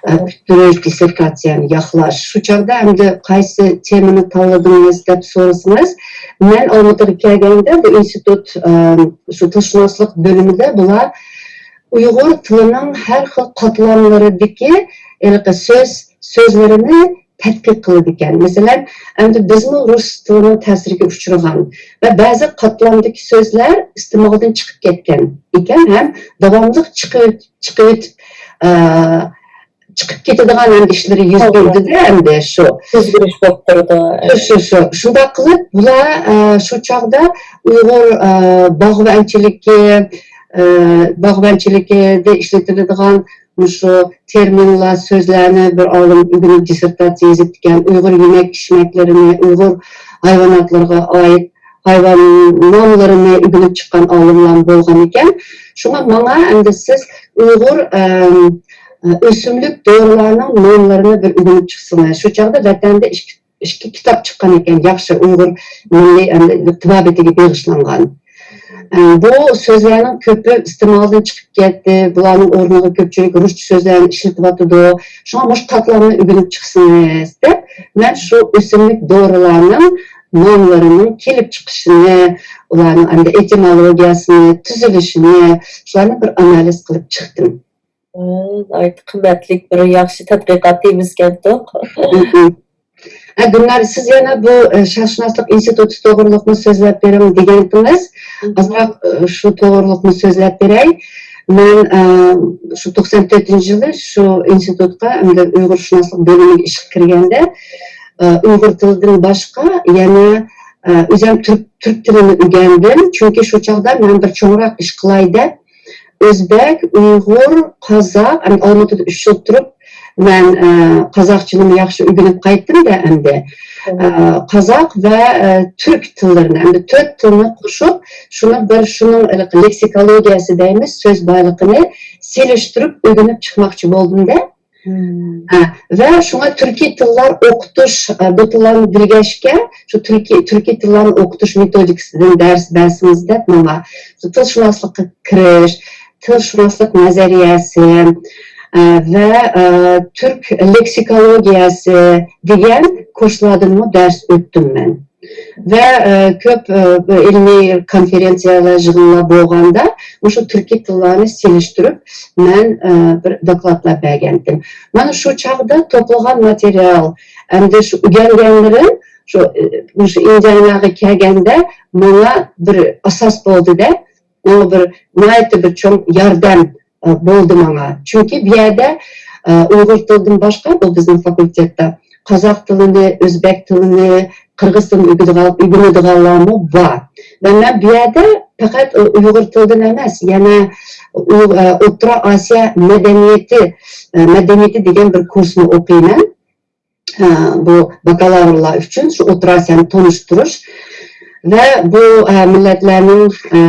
ئە، پۈتتۈرۈش، دىسسېرتاتسىيەنى ياقلاش. شۇ چاغدا ئەمدى قايسى تېمىنى تاللىدىڭىز دەپ سورىسىڭىز، مەن ئالمۇتىغا كەلگەندە بۇ ئىنستىتۇت، ئە، شۇ تىلشۇناسلىق بۆلۈمىدە بۇلار ئۇيغۇر تىلىنىڭ ھەر خىل قاتلاملىرىدىكى ھېلىقى سۆز، سۆزلىرىنى تەتقىق قىلىدىكەن. مەسىلەن، ئەمدى بىزمۇ رۇس تىلىنىڭ تەسىرىگە ئۇچرىغان ۋە بەزى قاتلامدىكى سۆزلەر ئىستېمالدىن چىقىپ كەتكەن ئىكەن ھەم داۋاملىق چىقىۋېت-، چىقىۋېتىپ، ئە، چىقىپ كېتىدىغان ئەمدى ئىشلىرى يۈز بەردى-دە، ئەمدى شۇ. ئۆزگىرىش بولۇپ تۇرىدۇ. شۇ، شۇ، شۇ. شۇنداق قىلىپ، بۇلار، ئە، شۇ چاغدا ئۇيغۇر، ئە، باغۋەنچىلىكى، ئە، باغۋەنچىلىكىدە ئىشلىتىلىدىغان مۇشۇ تېرمىنلار، سۆزلەرنى بىر ئالىم ئۆگىنىپ، دىسسېرتاتسىيە يېزىپتىكەن. ئۇيغۇر يېمەك-ئىچمەكلىرىنى، ئۇيغۇر ھايۋاناتلىرىغا ئائىت ھايۋان ناملىرىنى ئۆگىنىپ چىققان ئالىملار بولغان ئىكەن. شۇڭا ماڭا ئەمدى سىز ئۇيغۇر، ئەم، ئۆسۈملۈك دورىلارنىڭ ناملىرىنى بىر ئۆگىنىپ چىقسىڭىز. شۇ چاغدا ۋەتەندە ئىككى، ئىككى كىتاب چىققان ئىكەن، ياخشى ئۇيغۇر مىللىي ئەمدى تېبابىتىگە بېغىشلانغان. ئە، بۇ سۆزلەرنىڭ كۆپى ئىستېمالدىن چىقىپ كەتتى، بۇلارنىڭ ئورنىغا كۆپچىلىك رۇسچە سۆزلەرنى ئىشلىتىۋاتىدۇ. شۇڭا مۇشۇ تاتلارنى ئۆگىنىپ چىقسىڭىز دەپ، مەن شۇ ئۆسۈملۈك دورىلارنىڭ ناملىرىنىڭ كېلىپ چىقىشىنى، ئۇلارنىڭ ئەمدى ئېتىمولوگىيەسىنى، تۈزۈلۈشىنى، شۇلارنى بىر ئانالىز قىلىپ چىقتىم. ھە، ناھايىتى قىممەتلىك بىر ياخشى تەتقىقات تېمىسىكەنتۇ. ھە، گۈلنار، سىز يەنە بۇ، ئە، شەرقشۇناسلىق ئىنستىتۇتى توغرۇلۇقمۇ سۆزلەپ بېرىڭ دېگەنتىڭىز. ئازراق، ئە، شۇ توغرۇلۇقمۇ سۆزلەپ بېرەي. مەن، ئە، شۇ توقسان تۆتىنچى يىلى شۇ ئىنستىتۇتقا، ئەمدى ئۇيغۇرشۇناسلىق بۆلۈمىگە ئىشقا كىرگەندە، ئە، ئۇيغۇر تىلىدىن باشقا يەنە، ئە، ئۆزۈم تۈرك، تۈرك تىلىنى ئۆگەندىم. چۈنكى شۇ چاغدا مەن بىر چوڭراق ئىش قىلاي دەپ، ئۆزبەك، ئۇيغۇر، قازاق، ئەمدى ئالمۇتىدا ئۈچ يىل تۇرۇپ، مەن، ئە، قازاقچىنىمۇ ياخشى ئۆگىنىپ قايتتىم-دە ئەمدى. ئە، قازاق ۋە، ئە، تۈرك تىللىرىنى، ئەمدى تۆت تىلنى قوشۇپ، شۇنى بىر، شۇنىڭ لېكسىكولوگىيەسى دەيمىز، سۆز بايلىقىنى سېلىشتۇرۇپ ئۆگىنىپ چىقماقچى بولدۇم-دە. ھە، ۋە شۇڭا تۈركىي تىللار ئوقۇتۇش، ئە، بۇ تىللارنى بىلگەچكە، شۇ تۈركىي، تۈركىي تىللارنى ئوقۇتۇش مېتودىكىسىدىن دەرس بەرسىڭىز دەپ ماڭا شۇ تىلشۇناسلىققا كىرىش، تىلشۇناسلىق نەزەرىيەسى، ئە، ۋە، ئە، تۈرك لېكسىكولوگىيەسى دېگەن كۇرسلاردىنمۇ دەرس ئۆتتۈم مەن. ۋە، ئە، كۆپ، ئە، بىر ئىلمىي كونفېرېنسىيەلەر، يىغىنلار بولغاندا مۇشۇ تۈركىي تىللارنى سېلىشتۇرۇپ مەن، ئە، بىر دوكلاتلار بەرگەنتىم. مانا شۇ چاغدا توپلىغان ماتېرىيال، ئەمدى شۇ ئۆگەنگەنلىرىم، شۇ، ئە، مۇشۇ ئىندىئاناغا كەلگەندە ماڭا بىر ئاساس بولدى-دە. ئۇ بىر ناھايىتى بىر چوڭ ياردەم، ئە، بولدى ماڭا. چۈنكى بۇ يەردە، ئە، ئۇيغۇر تىلىدىن باشقا، بۇ بىزنىڭ فاكۇلتېتتا قازاق تىلىنى، ئۆزبەك تىلىنى، قىرغىز تىلىنى ئۆگىدىغان-، ئۆگىنىدىغانلارمۇ بار. ۋە مەن بۇ يەردە پەقەت ئۇ-، ئۇيغۇر تىلىدىن ئەمەس، يەنە ئۇ-، ئە، ئوتتۇرا ئاسىيا مەدەنىيىتى، ئە، مەدەنىيىتى دېگەن بىر كۇرسنى ئوقۇيمەن. ئە، بۇ باكالاۋرلار ئۈچۈن شۇ ئوتتۇرا ئاسىيانى تونۇشتۇرۇش ۋە بۇ، ئە، مىللەتلەرنىڭ، ئە،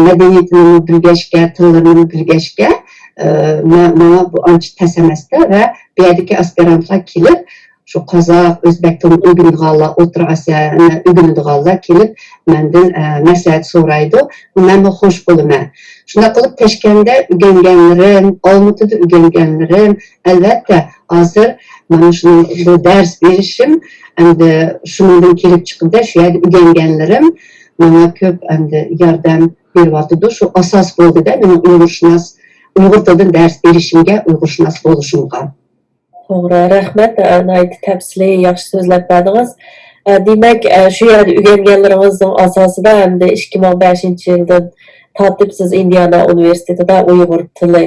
مەدەنىيىتىنىمۇ بىلگەچكە، تىللىرىنىمۇ بىلگەچكە، ئە، مە-، ماڭا بۇ ئانچە تەس ئەمەستە ۋە بۇ يەردىكى ئاسپىرانتلار كېلىپ، شۇ قازاق، ئۆزبەك تىلىنى ئۆگىنىدىغانلار، ئوتتۇرا ئاسىيانى ئۆگىنىدىغانلار كېلىپ مەندىن، ئە، مەسلىھەت سورايدۇ. مەنمۇ خوش بولىمەن. شۇنداق قىلىپ تەشكەندە ئۆگەنگەنلىرىم، ئالمۇتىدا ئۆگەنگەنلىرىم، ئەلۋەتتە، ھازىر مانا شۇنىڭ بۇ دەرس بېرىشىم، ئەمدى شۇنىڭدىن كېلىپ چىقىدۇ، شۇ يەردە ئۆگەنگەنلىرىم ماڭا كۆپ ئەمدى ياردەم بېرىۋاتىدۇ. شۇ ئاساس بولدى-دە مېنىڭ ئۇيغۇرشۇناس، ئۇيغۇر تىلىدىن دەرس بېرىشىمگە، ئۇيغۇرشۇناس بولۇشۇمغا. توغرا، رەھمەت. ئە، ناھايىتى تەپسىلىي، ياخشى سۆزلەپ بەردىڭىز. ئە، دېمەك، ئە، شۇ يەردە ئۆگەنگەنلىرىڭىزنىڭ ئاساسىدا ئەمدى ئىككى مىڭ بەشىنچى يىلدىن تارتىپ سىز ئىندىئانا ئۇنىۋېرسىتېتىدا ئۇيغۇر تىلى،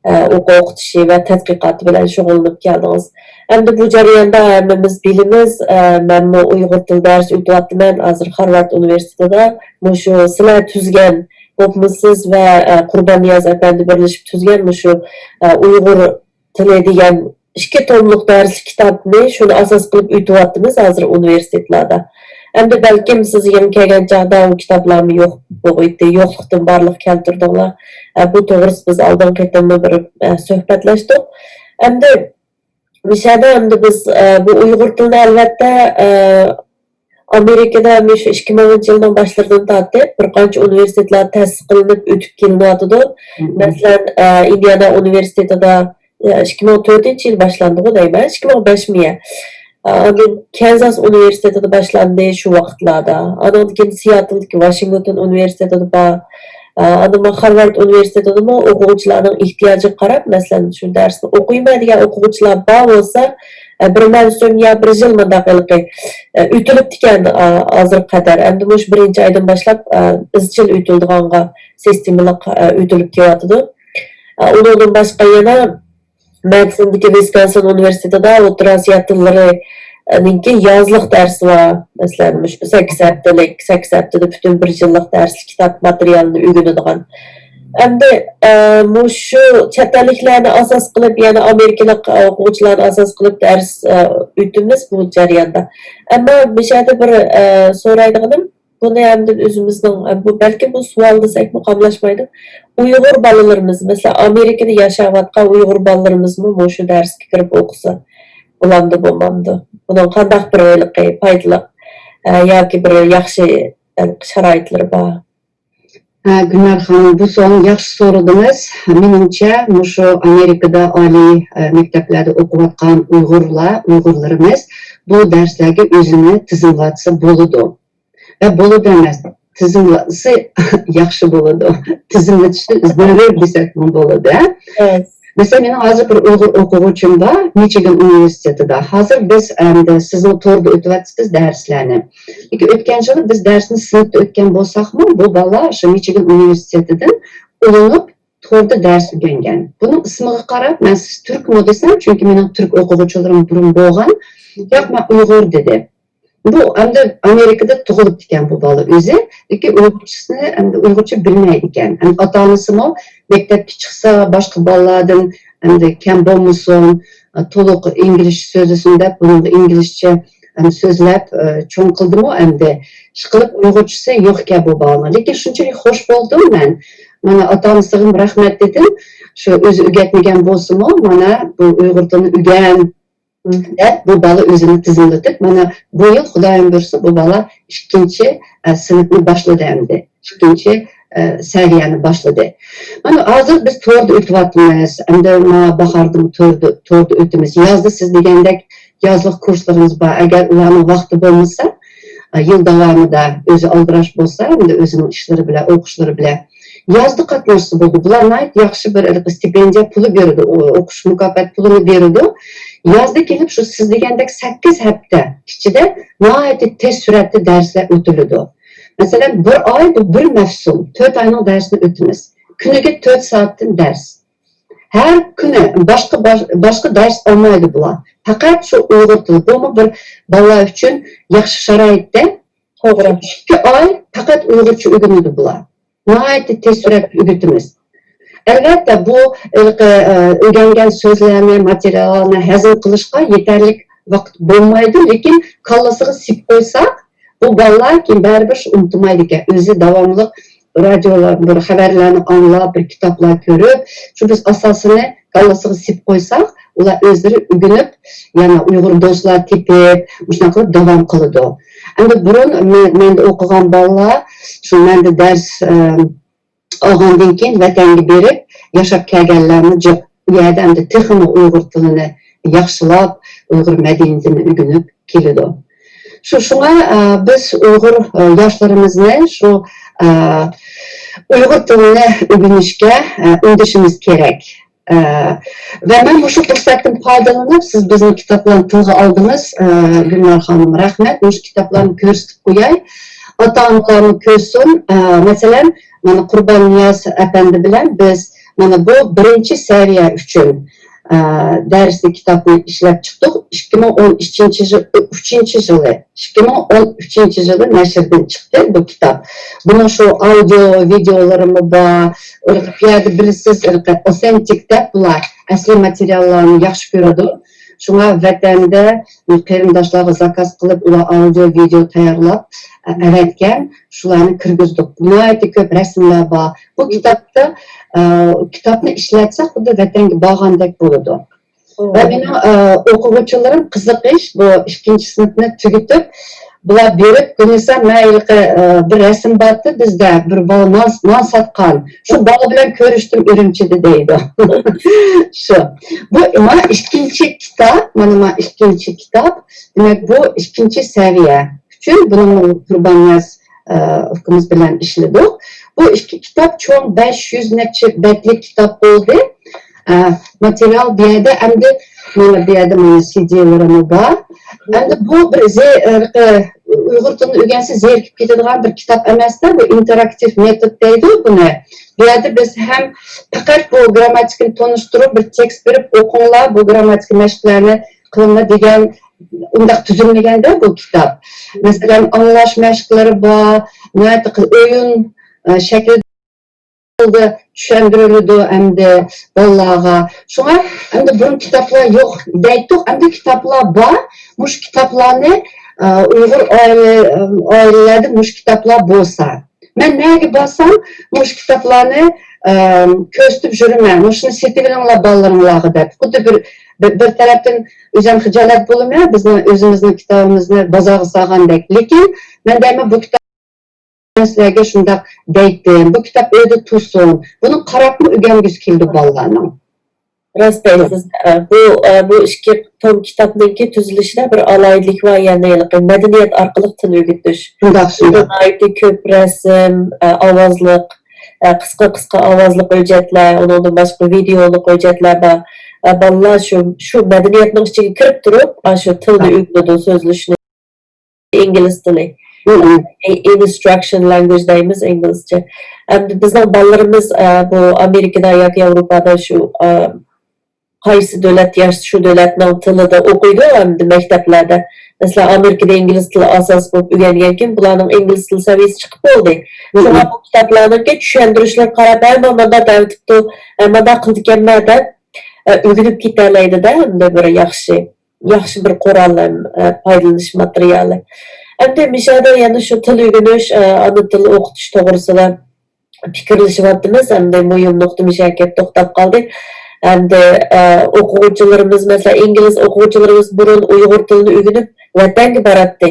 ئە، ئوقۇ ئوقۇتۇشى ۋە تەتقىقاتى بىلەن شۇغۇللىنىپ كەلدىڭىز. ئەمدى بۇ جەرياندا ھەممىمىز بىلىمىز، ئە، مەنمۇ ئۇيغۇر تىلى دەرس ئۆتۈۋاتىمەن ھازىر خارۋارد ئۇنىۋېرسىتېتىدا. مۇشۇ سىلەر تۈزگەن، بولۇپمۇ سىز ۋە، ئە، قۇرباننىياز ئەپەندى بىرلىشىپ تۈزگەن مۇشۇ، ئە، ئۇيغۇر تىلى دېگەن ئىككى توملۇق دەرسلىك كىتابنى شۇنى ئاساس قىلىپ ئۆتۈۋاتىمىز ھازىر ئۇنىۋېرسىتېتلاردا. ئەمدى بەلكىم سىز يېڭى كەلگەن چاغدا ئۇ كىتابلارمۇ يوق بولغىيتتى، يوقلۇقتىن بارلىققا كەلتۈردۈڭلار. ئە، بۇ توغرىسىدا بىز ئالدىنقى قېتىممۇ بىر، ئە، سۆھبەتلەشتۇق. ئەمدى مۇشۇ يەردە ئەمدى بىز، ئە، بۇ ئۇيغۇر تىلىنى ئەلۋەتتە، ئە، ئامېرىكىدا مۇشۇ ئىككى مىڭىنچى يىلنىڭ باشلىرىدىن تارتىپ بىر قانچە ئۇنىۋېرسىتېتلار تەسىس قىلىنىپ ئۆتۈپ كېلىنىۋاتىدۇ. مم. مەسىلەن، ئە، ئىندىئانا ئۇنىۋېرسىتېتىدا، ئە، ئىككى مىڭ تۆتىنچى يىل باشلاندىغۇ دەيمەن، ئىككى مىڭ بەشمۇ يا. ئە، ئاندىن كەنزاس ئۇنىۋېرسىتېتىدا باشلاندى شۇ ۋاقىتلاردا. ئانىڭدىن كېيىن سىياتلدىكى ۋاشىنگتون ئۇنىۋېرسىتېتىدا بار. ئە، ئاندىن مانا خارۋارد ئۇنىۋېرسىتېتىدىمۇ ئوقۇغۇچىلارنىڭ ئېھتىياجىغا قاراپ، مەسىلەن، شۇ دەرسنى ئوقۇيمەن دېگەن ئوقۇغۇچىلار بار بولسا، ئە، بىر مەۋسۇم يا بىر يىل مۇنداق ھېلىقى، ئە، ئۆتۈلۈپتىكەن، ئا، ھازىرغا قەدەر. ئەمدى مۇشۇ بىرىنچى ئايدىن باشلاپ، ئە، ئىزچىل ئۆتۈلىدىغانغا سىستېمىلىق، ئە، ئۆتۈلۈپ كېلىۋاتىدۇ. ئە، ئۇنىڭدىن باشقا يەنە مەدىسندىكى ۋىسكونسىن ئۇنىۋېرسىتېتىدا ئوتتۇرا ئاسىيا تىللىرىنىڭكى يازلىق دەرسى بار. مەسىلەن، مۇشۇ سەككىز ھەپتىلىك، سەككىز ھەپتىدە پۈتۈن بىر يىللىق دەرسلىك كىتاب ماتېرىيالىنى ئۆگىنىدىغان. ئەمدى، ئە، مۇشۇ چەت ئەللىكلەرنى ئاساس قىلىپ، يەنى ئامېرىكىلىق، ئە، ئوقۇغۇچىلارنى ئاساس قىلىپ دەرس، ئە، ئۆتىمىز بۇ جەرياندا. ئەمما مۇشۇ يەردە بىر، ئە، سورايدىغىنىم، بۇنى ئەمدى ئۆزىمىزنىڭ، ئە، بۇ، بەلكىم بۇ سوئال دېسەكمۇ قاملاشمايدۇ. ئۇيغۇر بالىلىرىمىز، مەسىلەن، ئامېرىكىدا ياشاۋاتقان ئۇيغۇر بالىلىرىمىزمۇ مۇشۇ دەرسكە كىرىپ ئوقۇسا، بولامدۇ، بولمامدۇ؟ بۇنىڭ قانداق بىر ھېلىقى پايدىلىق، ئە، ياكى بىر ياخشى، ئە، شارائىتلىرى بار؟ ھە، گۈلنار خانىم، بۇ سوئالنى ياخشى سورىدىڭىز. مېنىڭچە، مۇشۇ ئامېرىكىدا ئالىي، ئە، مەكتەپلەردە ئوقۇۋاتقان ئۇيغۇرلار، ئۇيغۇرلىرىمىز بۇ دەرسلەرگە ئۆزىنى تىزىملاتسا بولىدۇ. ۋە بولىدۇ ئەمەس، تىزىملاتسا ياخشى بولىدۇ. تىزىملىتىشنى زۆرۈر دېسەكمۇ بولىدۇ، ھە؟ مەسىلەن، مېنىڭ ھازىر بىر ئۇيغۇر ئوقۇغۇچىم بار، مىچىگان ئۇنىۋېرسىتېتىدا. ھازىر بىز ئەمدى سىزمۇ توردا ئۆتۈۋاتىسىز دەرسلەرنى. لېكىن ئۆتكەن يىلى بىز دەرسنى سىنىپتا ئۆتكەن بولساقمۇ، بۇ بالا شۇ مىچىگان ئۇنىۋېرسىتېتىدىن ئۇلىنىپ توردا دەرس ئۆگەنگەن. بۇنىڭ ئىسمىغا قاراپ، مەن سىز تۈركمۇ دېسەم، چۈنكى مېنىڭ تۈرك ئوقۇغۇچىلىرىم بۇرۇن بولغان. ياق، مەن ئۇيغۇر دېدى. بۇ ئەمدى ئامېرىكىدا تۇغۇلۇپتىكەن بۇ بالا ئۆزى. لېكىن ئۇيغۇرچىسىنى ئەمدى ئۇيغۇرچە بىلمەيدىكەن. ئەمدى ئاتا-ئانىسىمۇ مەكتەپكە چىقسا باشقا بالىلاردىن ئەمدى كەم بولمىسۇن، تولۇق ئىنگلىزچە سۆزلىسۇن دەپ بۇنىڭغا ئىنگلىزچە ئەمدى سۆزلەپ، ئە، چوڭ قىلدىمۇ ئەمدى. ئىشقىلىپ ئۇيغۇرچىسى يوق ئىكەن بۇ بالىنىڭ. لېكىن شۇنچىلىك خوش بولدۇم مەن. مانا ئاتا-ئانىسىغىمۇ رەھمەت دېدىم. شۇ ئۆزى ئۆگەتمىگەن بولسىمۇ، مانا بۇ ئۇيغۇر تىلىنى ئۆگەن، دەپ، بۇ بالا ئۆزىنى تىزىملىتىپ، مانا، بۇ يىل خۇدايىم بۇيرۇسا، بۇ بالا ئىككىنچى، ئە، سىنىپنى باشلىدى ئەمدى. ئىككىنچى، ئە، سەۋىيەنى باشلىدى. مانا، ھازىر بىز توردا ئۆتۈۋاتىمىز. ئەمدى مانا باھاردىمۇ توردا، توردا ئۆتىمىز. يازدا سىز دېگەندەك يازلىق كۇرسلىرىمىز بار. ئەگەر ئۇلارنىڭ ۋاقتى بولمىسا، ئە، يىل داۋامىدا ئۆزى ئالدىراش بولسا، ئەمدى ئۆزىنىڭ ئىشلىرى بىلەن، ئوقۇشلىرى بىلەن، يازدا قاتناشسا بولىدۇ. بۇلار ناھايىتى ياخشى بىر ھېلىقى ستىپېندىيە پۇلى بېرىدۇ، ئو-، ئوقۇش مۇكاپات پۇلىنى بېرىدۇ. يازدا كېلىپ شۇ سىز دېگەندەك سەككىز ھەپتە ئىچىدە ناھايىتى تېز سۈرئەتتە دەرسلەر ئۆتۈلىدۇ. مەسىلەن، بىر ئاي بۇ بىر مەۋسۇم، تۆت ئاينىڭ دەرسىنى ئۆتىمىز. كۈنىگە تۆت سائەتتىن دەرس. ھەر كۈنى باشقا، باش-، باشقا دەرس ئالمايدۇ بۇلار. پەقەت شۇ ئۇيغۇر تىلى. بۇمۇ بىر بالىلار ئۈچۈن ياخشى شارائىتتە. توغرا. ئىككى ئاي پەقەت ئۇيغۇرچە ئۆگىنىدۇ بۇلار. ناھايىتى تېز سۈرئەتتە ئۆگىتىمىز. ئەلۋەتتە، بۇ ھېلىقى، ئە، ئۆگەنگەن سۆزلەرنى، ماتېرىياللارنى ھەزىم قىلىشقا يېتەرلىك ۋاقىت بولمايدۇ، لېكىن كاللىسىغا سېلىپ قويساق، بۇ بالىلار كېيىن بەرىبىر شۇ ئۇنتۇمايدىكەن. ئۆزى داۋاملىق رادىيولار، بىر خەۋەرلەرنى ئاڭلاپ، بىر كىتابلار كۆرۈپ، شۇ بىز ئاساسىنى كاللىسىغا سېلىپ قويساق، ئۇلار ئۆزلىرى ئۆگىنىپ، يەنە ئۇيغۇر دوستلار تېپىپ، مۇشۇنداق قىلىپ داۋام قىلىدۇ. ئەمدى بۇرۇن مە-، مەندە ئوقۇغان بالىلار شۇ مەندە دەرس، ئەم، ئالغاندىن كېيىن ۋەتەنگە بېرىپ ياشاپ كەلگەنلەرمۇ جىق. ئۇ يەردە ئەمدى تېخىمۇ ئۇيغۇر تىلىنى ياخشىلاپ، ئۇيغۇر مەدەنىيىتىنى ئۆگىنىپ كېلىدۇ. شۇ، شۇڭا، ئە، بىز ئۇيغۇر، ئە، ياشلىرىمىزنى شۇ، ئە، ئۇيغۇر تىلىنى ئۆگىنىشكە، ئە، ئۈندىشىمىز كېرەك. ئە، ۋە مەن مۇشۇ پۇرسەتتىن پايدىلىنىپ، سىز بىزنىڭ كىتابلارنى تىلغا ئالدىڭىز، ئە، گۈلنار خانىم، رەھمەت. مۇشۇ كىتابلارنى كۆرسىتىپ قوياي. ئاتا-ئانىلارمۇ كۆرسۇن. ئە، مەسىلەن، مانا قۇرباننىياز ئەپەندى بىلەن بىز مانا بۇ بىرىنچى سەۋىيە ئۈچۈن، ئە، دەرسلىك كىتابنى ئىشلەپ چىقتۇق. ئىككى مىڭ ئون ئۈچىنچى يىل، ئۈچىنچى يىلى، ئىككى مىڭ ئون ئۈچىنچى يىلى نەشردىن چىقتى بۇ كىتاب. بۇنىڭ شۇ ئاودىيو ۋىدېئولىرىمۇ بار. بۇ يەردە بىلىسىز، ئوتېنتىك دەپ بۇلار ئەسلىي ماتېرىياللارنى ياخشى كۆرىدۇ. شۇڭا ۋەتەندە قېرىنداشلارغا زاكاز قىلىپ، ئۇلار ئاودىيو ۋىدېئو تەييارلاپ، ئە، ئەۋەتكەن. شۇلارنى كىرگۈزدۇق. ناھايىتى كۆپ رەسىملەر بار. بۇ كىتابتا، ئە، كىتابنى ئىشلەتسە، خۇددى ۋەتەنگە بارغاندەك بولىدۇ. ۋە مېنىڭ، ئە، ئوقۇغۇچىلىرىم قىزىقىش، بۇ ئىككىنچى سىنىپنى تۈگىتىپ، بۇلار بېرىپ، گۈلنىسا، مەن ھېلىقى، ئە، بىر رەسىم بارتى بىزدە، بىر بالا نان، نان ساتقان. شۇ بالا بىلەن كۆرۈشتۈم ئۈرۈمچىدە دەيدۇ. شۇ. بۇ مانا ئىككىنچى كىتاب، مانا، مانا ئىككىنچى كىتاب. دېمەك، بۇ ئىككىنچى سەۋىيە ئۈچۈن بۇنىڭ قۇرباننىياز، ئە، ئۇكىمىز بىلەن ئىشلىدۇق. بۇ ئىككى كىتاب چوڭ بەش يۈز نەچچە بەتلىك كىتاب بولدى. ئە، ماتېرىيال بۇ يەردە ئەمدى، مانا بۇ يەردە مانا سىدىلىرىمۇ بار. ئەمدى بۇ بىر زې-، ئە، ئۇيغۇر تىلىنى ئۆگەنسە زېرىكىپ كېتىدىغان بىر كىتاب ئەمەستە، بۇ ئىنتېراكتىپ مېتود دەيدۇ بۇنى. بۇ يەردە بىز ھەم پەقەت بۇ گرامماتىكىنى تونۇشتۇرۇپ، بىر تېكىست بېرىپ ئوقۇڭلار، بۇ گرامماتىكا مەشىقلەرنى قىلىڭلار دېگەن، ئۇنداق تۈزۈلمىگەندە بۇ كىتاب. مەسىلەن، ئاڭلاش مەشىقلىرى بار، ناھايىتى قىز-، ئويۇن، ئە، شەكلىدە چۈشەندۈرۈلىدۇ ئەمدى بالىلارغا. شۇڭا ئەمدى بۇرۇن كىتابلار يوق دەيتتۇق، ئەمدى كىتابلار بار. مۇشۇ كىتابلارنى، ئە، ئۇيغۇر ئائىلە-، ئائىلىلەردە مۇشۇ كىتابلار بولسا، مەن نەگە بارسام، مۇشۇ كىتابلارنى، ئە، كۆرسىتىپ يۈرىمەن، مۇشۇنى سېتىۋېلىڭلار بالىلىرىڭلارغا دەپ. خۇددى بىر، بىر، بىر تەرەپتىن ئۆزۈم خىجالەت بولىمەن، بىزنىڭ ئۆزىمىزنىڭ كىتابىمىزنى بازارغا سالغاندەك. لېكىن مەن دەيمەن، بۇ كىتاب مەن سىلەرگە شۇنداق دەيتتىم. بۇ كىتاب ئۆيدە تۇرسۇن. بۇنى قاراپمۇ ئۆگەنگۈسى كېلىدۇ بالىلارنىڭ. راست دەيسىز. ئە، بۇ، ئە، بۇ ئىككى توم كىتابنىڭكى تۈزۈلۈشىدە بىر ئالاھىدىلىك بار، يەنى ھېلىقى مەدەنىيەت ئارقىلىق تىل ئۆگىتىش. شۇنداق، شۇنداق. ناھايىتى كۆپ رەسىم، ئە، ئاۋازلىق، ئە، قىسقا، قىسقا ئاۋازلىق ھۆججەتلەر، ئۇنىڭدىن باشقا ۋىدېئولۇق ھۆججەتلەر بار. ئە، بالىلار شۇ، شۇ مەدەنىيەتنىڭ ئىچىگە كىرىپ تۇرۇپ، ئاشۇ تىلنى ئۆگىنىدۇ، سۆزلىشىشنى. ئىنگلىز تىلى. مم. ئىن-، instruction language دەيمىز ئىنگلىزچە. ئەمدى بىزنىڭ بالىلىرىمىز، ئە، بۇ ئامېرىكىدا ياكى ياۋروپادا شۇ، ئە، قايسى دۆلەت ياشىسا شۇ دۆلەتنىڭ تىلىدا ئوقۇيدۇ ئەمدى مەكتەپلەردە. مەسىلەن، ئامېرىكىدا ئىنگلىز تىلى ئاساس بولۇپ ئۆگەنگەنكىن، بۇلارنىڭ ئىنگلىز تىلى سەۋىيەسى چىقىپ بولدى. مم. شۇڭا بۇ كىتابلارنىڭكى چۈشەندۈرۈشلىرىگە قاراپ، ھە، مانا مۇنداق دەۋېتىپتۇ، ھە، مۇنداق قىلىدىكەنمەن دەپ، ئە، ئۆگىنىپ كېتەلەيدۇ-دە، ئەمدى بىر ياخشى. ياخشى بىر قورال ھەم، ئە، پايدىلىنىش ماتېرىيالى. ئەمدى مىشەدە يەنە شۇ تىل ئۆگىنىش، ئە، ئانا تىل ئوقۇتۇش توغرىسىدا پىكىرلىشىۋاتىمىز. ئەمدى مۇھىم نۇقتا مىشەگە كېلىپ توختاپ قالدى. ئەمدى، ئە، ئوقۇغۇچىلىرىمىز، مەسىلەن، ئىنگلىز ئوقۇغۇچىلىرىمىز بۇرۇن ئۇيغۇر تىلىنى ئۆگىنىپ ۋەتەنگە باراتتى.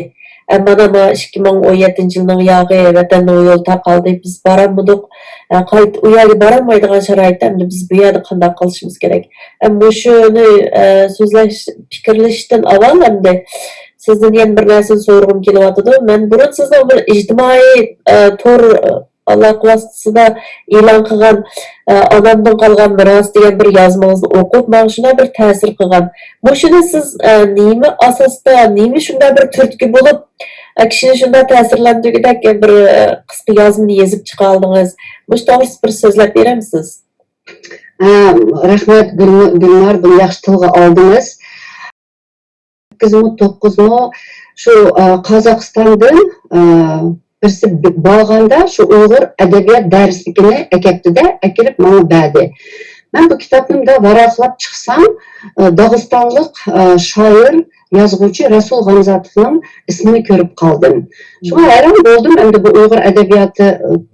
ئە، مانا، ما ئىككى مىڭ ئون يەتتىنچى يىلنىڭ ياغى، ۋەتەننىڭ يولى تاقالدى، بىز بارالمىدۇق. ئە، قايت-، ئۇ يەرگە بارالمايدىغان شارائىتتا ئەمدى بىز بۇ يەردە قانداق قىلىشىمىز كېرەك؟ ئە، مۇشۇنى، ئە، سۆزلەش، پىكىرلىشىشتىن ئاۋۋال ئەمدى سىزدىن يەنە بىر نەرسىنى سورىغۇم كېلىۋاتىدۇ. مەن بۇرۇن سىزنىڭ بىر ئىجتىمائىي، ئە، تور، ئالاقە ۋاسىتىسىدا ئېلان قىلغان، ئە، ئانامدىن قالغان مىراس دېگەن بىر يازمىڭىزنى ئوقۇپ، ماڭا شۇنداق بىر تەسىر قىلغان. مۇشۇنى سىز، ئە، نېمە ئاساستا، نېمە شۇنداق بىر تۈرتكە بولۇپ، ئە، كىشىنى شۇنداق تەسىرلەندۈرگۈدەك بىر، ئە، قىسقا يازمىنى يېزىپ چىقالدىڭىز؟ مۇشۇ توغرىسىدا بىر سۆزلەپ بېرەمسىز؟ ھە، رەھمەت، گۈلنۇ-، گۈلنار، بۇنى ياخشى تىلغا ئالدىڭىز. سەككىزمۇ، توققۇزمۇ شۇ، ئە، قازاقىستاندىن، ئە، بىرسى ب-، بارغاندا شۇ ئۇيغۇر ئەدەبىيات دەرسلىكىنى ئەكەپتۇ-دە، ئەكىرىپ ماڭا بەردى. مەن بۇ كىتابنى مۇنداق ۋاراقلاپ چىقسام، ئە، داغىستانلىق، ئە، شائىر، يازغۇچى رەسۇل غامزاتوفنىڭ ئىسمىنى كۆرۈپ قالدىم. شۇڭا ھەيران بولدۇم، ئەمدى بۇ ئۇيغۇر ئەدەبىياتى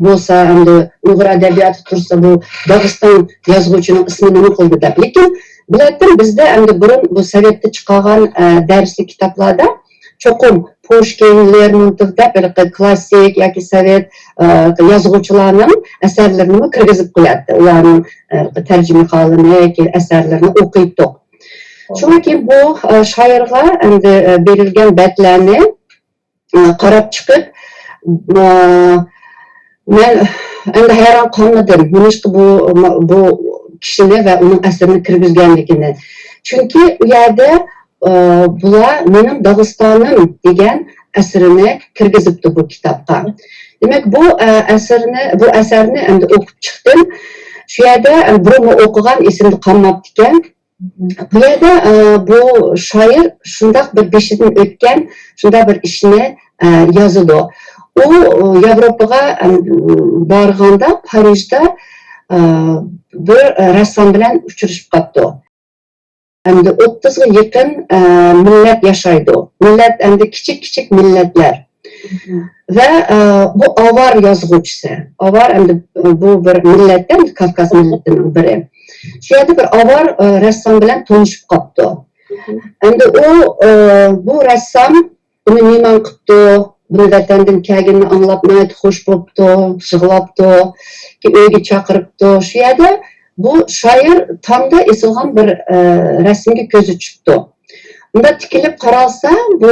بولسا، ئەمدى ئۇيغۇر ئەدەبىياتى تۇرسا، بۇ داغىستان يازغۇچىنىڭ ئىسمى نېمە قىلدى دەپ. لېكىن بىلەتتىم، بىزدە ئەمدى بۇرۇن بۇ سوۋېتتە چىقارغان، ئە، دەرسلىك كىتابلاردا چوقۇم پۇشكىن، لېرمونتوف دەپ ھېلىقى كلاسسىك ياكى سوۋېت، ئە، يازغۇچىلارنىڭ ئەسەرلىرىنىمۇ كىرگۈزۈپ قوياتتى. ئۇلارنىڭ، ئە، تەرجىمىھالىنى ياكى ئەسەرلىرىنى ئوقۇيتتۇق. شۇڭا كېيىن بۇ، ئە، شائىرغا ئەمدى، ئە، بېرىلگەن بەتلەرنى، ئە، قاراپ چىقىپ، ئە، مەن ئەمدى ھەيران قالمىدىم. نېمىشقا بۇ، بۇ كىشىنى ۋە ئۇنىڭ ئەسىرىنى كىرگۈزگەنلىكىنى. چۈنكى ئۇ يەردە، ئە، بۇلار مېنىڭ داغىستانىم دېگەن ئەسىرىنى كىرگۈزۈپتۇ بۇ كىتابقا. دېمەك، بۇ، ئە، ئەسىرنى، بۇ ئەسەرنى ئەمدى ئوقۇپ چىقتىم. شۇ يەردە، ئە، بۇرۇنمۇ ئوقۇغان، ئېسىمدە قالماپتىكەن. بۇ يەردە، ئە، بۇ شائىر شۇنداق بىر بېشىدىن ئۆتكەن، شۇنداق بىر ئىشنى، ئە، يازىدۇ. ئۇ، ئۇ ياۋروپىغا، ئەم، بارغاندا پارىژدا، ئە، بىر رەسسام بىلەن ئۇچرىشىپ قاپتۇ. ئەمدى ئوتتۇزغا يېقىن، ئە، مىللەت ياشايدۇ. مىللەت ئەمدى كىچىك-كىچىك مىللەتلەر. ۋە، ئە، بۇ ئاۋار يازغۇچىسى. ئاۋار ئەمدى بۇ بىر مىللەت، ئەمدى كاۋكاز مىللىتىنىڭ بىرى. شۇ يەردە بىر ئاۋار، ئە، رەسسام بىلەن تونۇشۇپ قاپتۇ. ئەمدى ئۇ، ئە، بۇ رەسسام ئۇنى مېھمان قىپتۇ، بۇنى ۋەتەندىن كەلگىنىنى ئاڭلاپ ناھايىتى خوش بوپتۇ، يىغلاپتۇ، كېيىن ئۆيگە چاقىرىپتۇ. شۇ يەردە بۇ شائىر تامدا ئېسىلغان بىر، ئە، رەسىمگە كۆزى چۈشۈپتۇ. ئۇنداق تىكىلىپ قارالسا، بۇ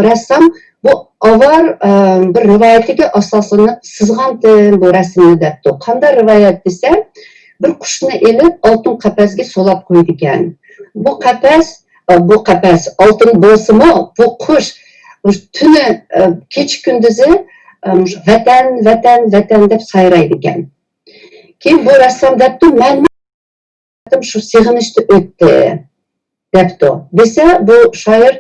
رەسسام بۇ ئاۋار، ئە، بىر رىۋايىتىگە ئاساسلىنىپ سىزغانتىم بۇ رەسىمنى دەپتۇ. قانداق رىۋايەت دېسە، بىر قۇشنى ئېلىپ ئالتۇن قەپەسكە سولاپ قويىدىكەن. بۇ قەپەس، ئە، بۇ قەپەس ئالتۇن بولسىمۇ، بۇ قۇش مۇشۇ تۈنى، ئە، كېچە كۈندۈزى، ئە، مۇشۇ ۋەتەن، ۋەتەن، ۋەتەن دەپ سايرايدىكەن. كېيىن بۇ رەسسام دەپتۇ، مەنمۇ شۇ سېغىنىشتا ئۆتتى، دەپتۇ. دېسە، بۇ شائىر،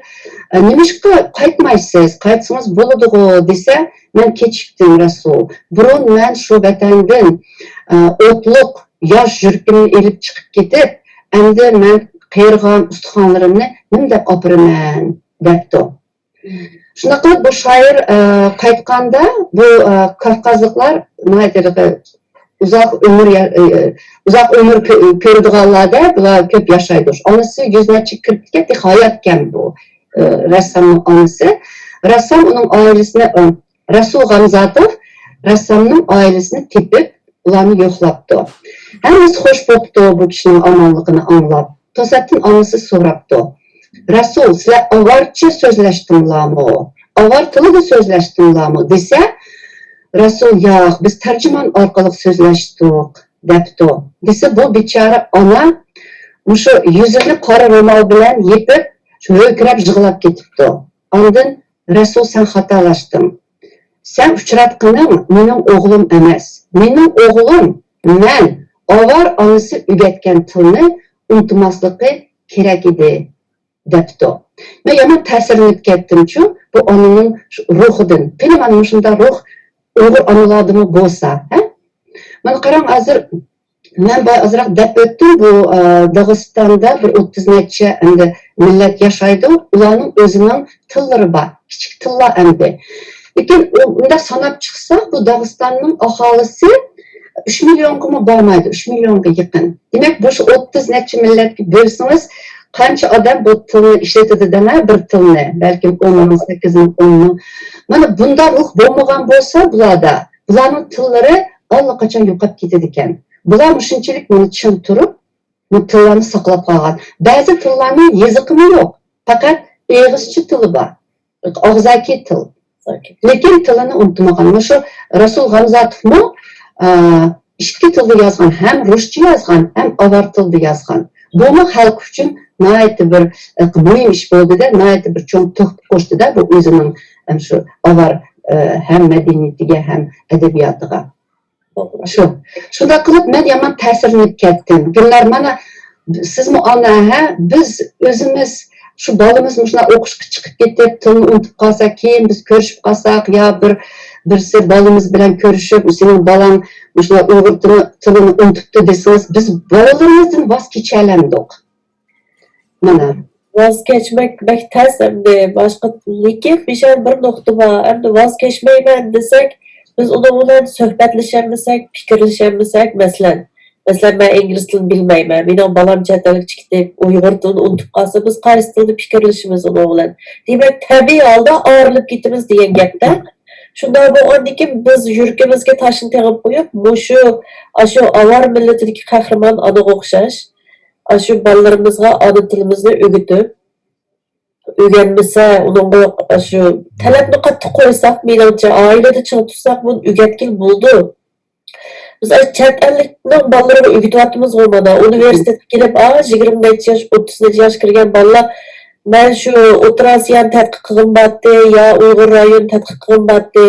ئە، نېمىشقا قايتمايسىز؟ قايتسىڭىز بولىدىغۇ، دېسە، مەن كېچىكتىم، رەسۇل. بۇرۇن مەن شۇ ۋەتەندىن، ئە، ئوتلۇق ياش يۈرىكىمنى ئېلىپ چىقىپ كېتىپ، ئەمدى مەن قېرىغان ئۇستىخانلىرىمنى نېمە دەپ ئاپىرىمەن؟ دەپتۇ. شۇنداق قىلىپ بۇ شائىر، ئە، قايتقاندا بۇ، ئە، كاۋكازلىقلار ناھايىتى ھېلىقى ئۇزاق ئۆمۈر يا-، ئە، ئۇزاق ئۆمۈر كۆ-، كۆرىدىغانلار-دە، بۇلار كۆپ ياشايدۇ. ئانىسى يۈز نەچچە كىرىپتىكەن، تېخى ھاياتكەن بۇ، ئە، رەسسامنىڭ ئانىسى. رەسسام ئۇنىڭ ئائىلىسىنى، ئە، رەسۇل غەمزاتوف رەسسامنىڭ ئائىلىسىنى تېپىپ، ئۇلارنى يوقلاپتۇ. ھەممىسى خوش بوپتۇ بۇ كىشىنىڭ ئامانلىقىنى ئاڭلاپ. توساتتىن ئانىسى سوراپتۇ، رەسۇل، سىلەر ئاۋارچە سۆزلەشتىڭلارمۇ؟ ئاۋار تىلىدا سۆزلەشتىڭلارمۇ؟ دېسە، رەسۇل، ياق، بىز تەرجىمان ئارقىلىق سۆزلەشتۇق، دەپتۇ. دېسە، بۇ بىچارە ئانا مۇشۇ يۈزىنى قارا رومال بىلەن يېپىپ، شۇ ھۆركىرەپ يىغلاپ كېتىپتۇ. ئاندىن، رەسۇل، سەن خاتالاشتىڭ. سەن ئۇچراتقىنىڭ مېنىڭ ئوغلۇم ئەمەس. مېنىڭ ئوغلۇم مەن ئاۋار ئانىسى ئۆگەتكەن تىلنى ئۇنتۇماسلىقى كېرەك ئىدى، دەپتۇ. مەن يامان تەسىرلىنىپ كەتتىمچۇ بۇ ئانىنىڭ شۇ روھىدىن. قېنى مانا مۇشۇنداق روھ ئۇيغۇر ئانىلاردىمۇ بولسا، ھە؟ مانا قاراڭ، ھازىر مەن بايا ئازراق دەپ ئۆتتۈم، بۇ، ئە، داغىستاندا بىر ئوتتۇز نەچچە ئەمدى مىللەت ياشايدۇ، ئۇلارنىڭ ئۆزىنىڭ تىللىرى بار، كىچىك تىللار ئەمدى. لېكىن ئۇ، ئۇنداق ساناپ چىقسا، بۇ داغىستاننىڭ ئاھالىسى ئۈچ مىليونغىمۇ بارمايدۇ، ئۈچ مىليونغا يېقىن. دېمەك، بۇ شۇ ئوتتۇز نەچچە مىللەتكە بۆلسىڭىز، قانچە ئادەم بۇ تىلنى ئىشلىتىدۇ دەڭە، بىر تىلنى، بەلكىم ئون مىڭ، سەككىز مىڭ، ئون مىڭ. مانا بۇنداق روھ بولمىغان بولسا بۇلاردا، بۇلارنىڭ تىللىرى ئاللىقاچان يوقاپ كېتىدىكەن. بۇلار مۇشۇنچىلىك مانا چىڭ تۇرۇپ، بۇ تىللارنى ساقلاپ قالغان. بەزى تىللارنىڭ يېزىقىمۇ يوق، پەقەت ئېغىزچە تىلى بار. ئاغزاكى تىل. لېكىن تىلىنى ئۇنتۇمىغان. مۇشۇ رەسۇل غەمزاتوفمۇ، ئا، ئىككى تىلدا يازغان، ھەم رۇسچە يازغان، ھەم ئاۋار تىلىدا يازغان. بۇمۇ خەلق ئۈچۈن ناھايىتى بىر، ئە، مۇھىم ئىش بولدى-دە، ناھايىتى بىر چوڭ تۆھپە قوشتى-دە بۇ ئۆزىنىڭ، ئەم، شۇ ئاۋار، ئە، ھەم مەدەنىيىتىگە، ھەم ئەدەبىياتىغا. شۇ. شۇنداق قىلىپ مەن يامان تەسىرلىنىپ كەتتىم. گۈلنار، مانا سىزمۇ ئانا، ھە؟ بىز ئۆزىمىز شۇ بالىمىز مۇشۇنداق ئوقۇشقا چىقىپ كېتىپ، تىلنى ئۇنتۇپ قالسا، كېيىن بىز كۆرۈشۈپ قالساق، يا بىر، بىرسى بالىمىز بىلەن كۆرۈشۈپ، سېنىڭ بالاڭ مۇشۇنداق ئۇيغۇر تىلى، تىلىنى ئۇنتۇپتۇ دېسىڭىز، بىز بالىلىرىمىزدىن ۋاز كېچەلەمدۇق؟ مانا. ۋاز كەچمەك بەك تەس ئەمدى. باشقا، لېكىن مۇشۇ بىر نۇقتا بار. ئەمدى ۋاز كەچمەيمەن دېسەك، بىز ئۇنىڭ بىلەن سۆھبەتلىشەلمىسەك، پىكىرلىشەلمىسەك، مەسىلەن، مەسىلەن، مەن ئىنگلىز تىلىنى بىلمەيمەن، مېنىڭ بالام چەت ئەلگە چىقىپ كېتىپ، ئۇيغۇر تىلىنى ئۇنتۇپ قالسا، بىز قايسى تىلدا پىكىرلىشىمىز ئۇنىڭ بىلەن؟ دېمەك، تەبىئىي ھالدا ئايرىلىپ كېتىمىز دېگەن گەپتە. شۇنداق بولغاندىن كېيىن بىز يۈرىكىمىزگە تاشنى تېڭىپ قويۇپ، مۇشۇ، ئاشۇ ئاۋار مىللىتىدىكى قەھرىمان ئانىغا ئوخشاش، ئاشۇ بالىلىرىمىزغا ئانا تىلىمىزنى ئۆگىتىپ، ئۆگەنمىسە، ئۇنىڭغا ئاشۇ تەلەپنى قاتتىق قويساق، مېنىڭچە، ئائىلىدە چىڭ تۇتساق، بۇنى ئۆگەتكىلى بولىدۇ. بىز ئاشۇ چەت ئەللىكنىڭ بالىلىرىغا ئۆگىتىۋاتىمىزغۇ مانا، ئۇنىۋېرسىتېتقا كېلىپ، ئا، يىگىرمە نەچچە ياش، ئوتتۇز نەچچە ياش كىرگەن بالىلار، مەن شۇ ئوتتۇرا ئاسىيانى تەتقىق قىلغۇم بارتتى، يا ئۇيغۇر رايونىنى تەتقىق قىلغۇم بارتتى،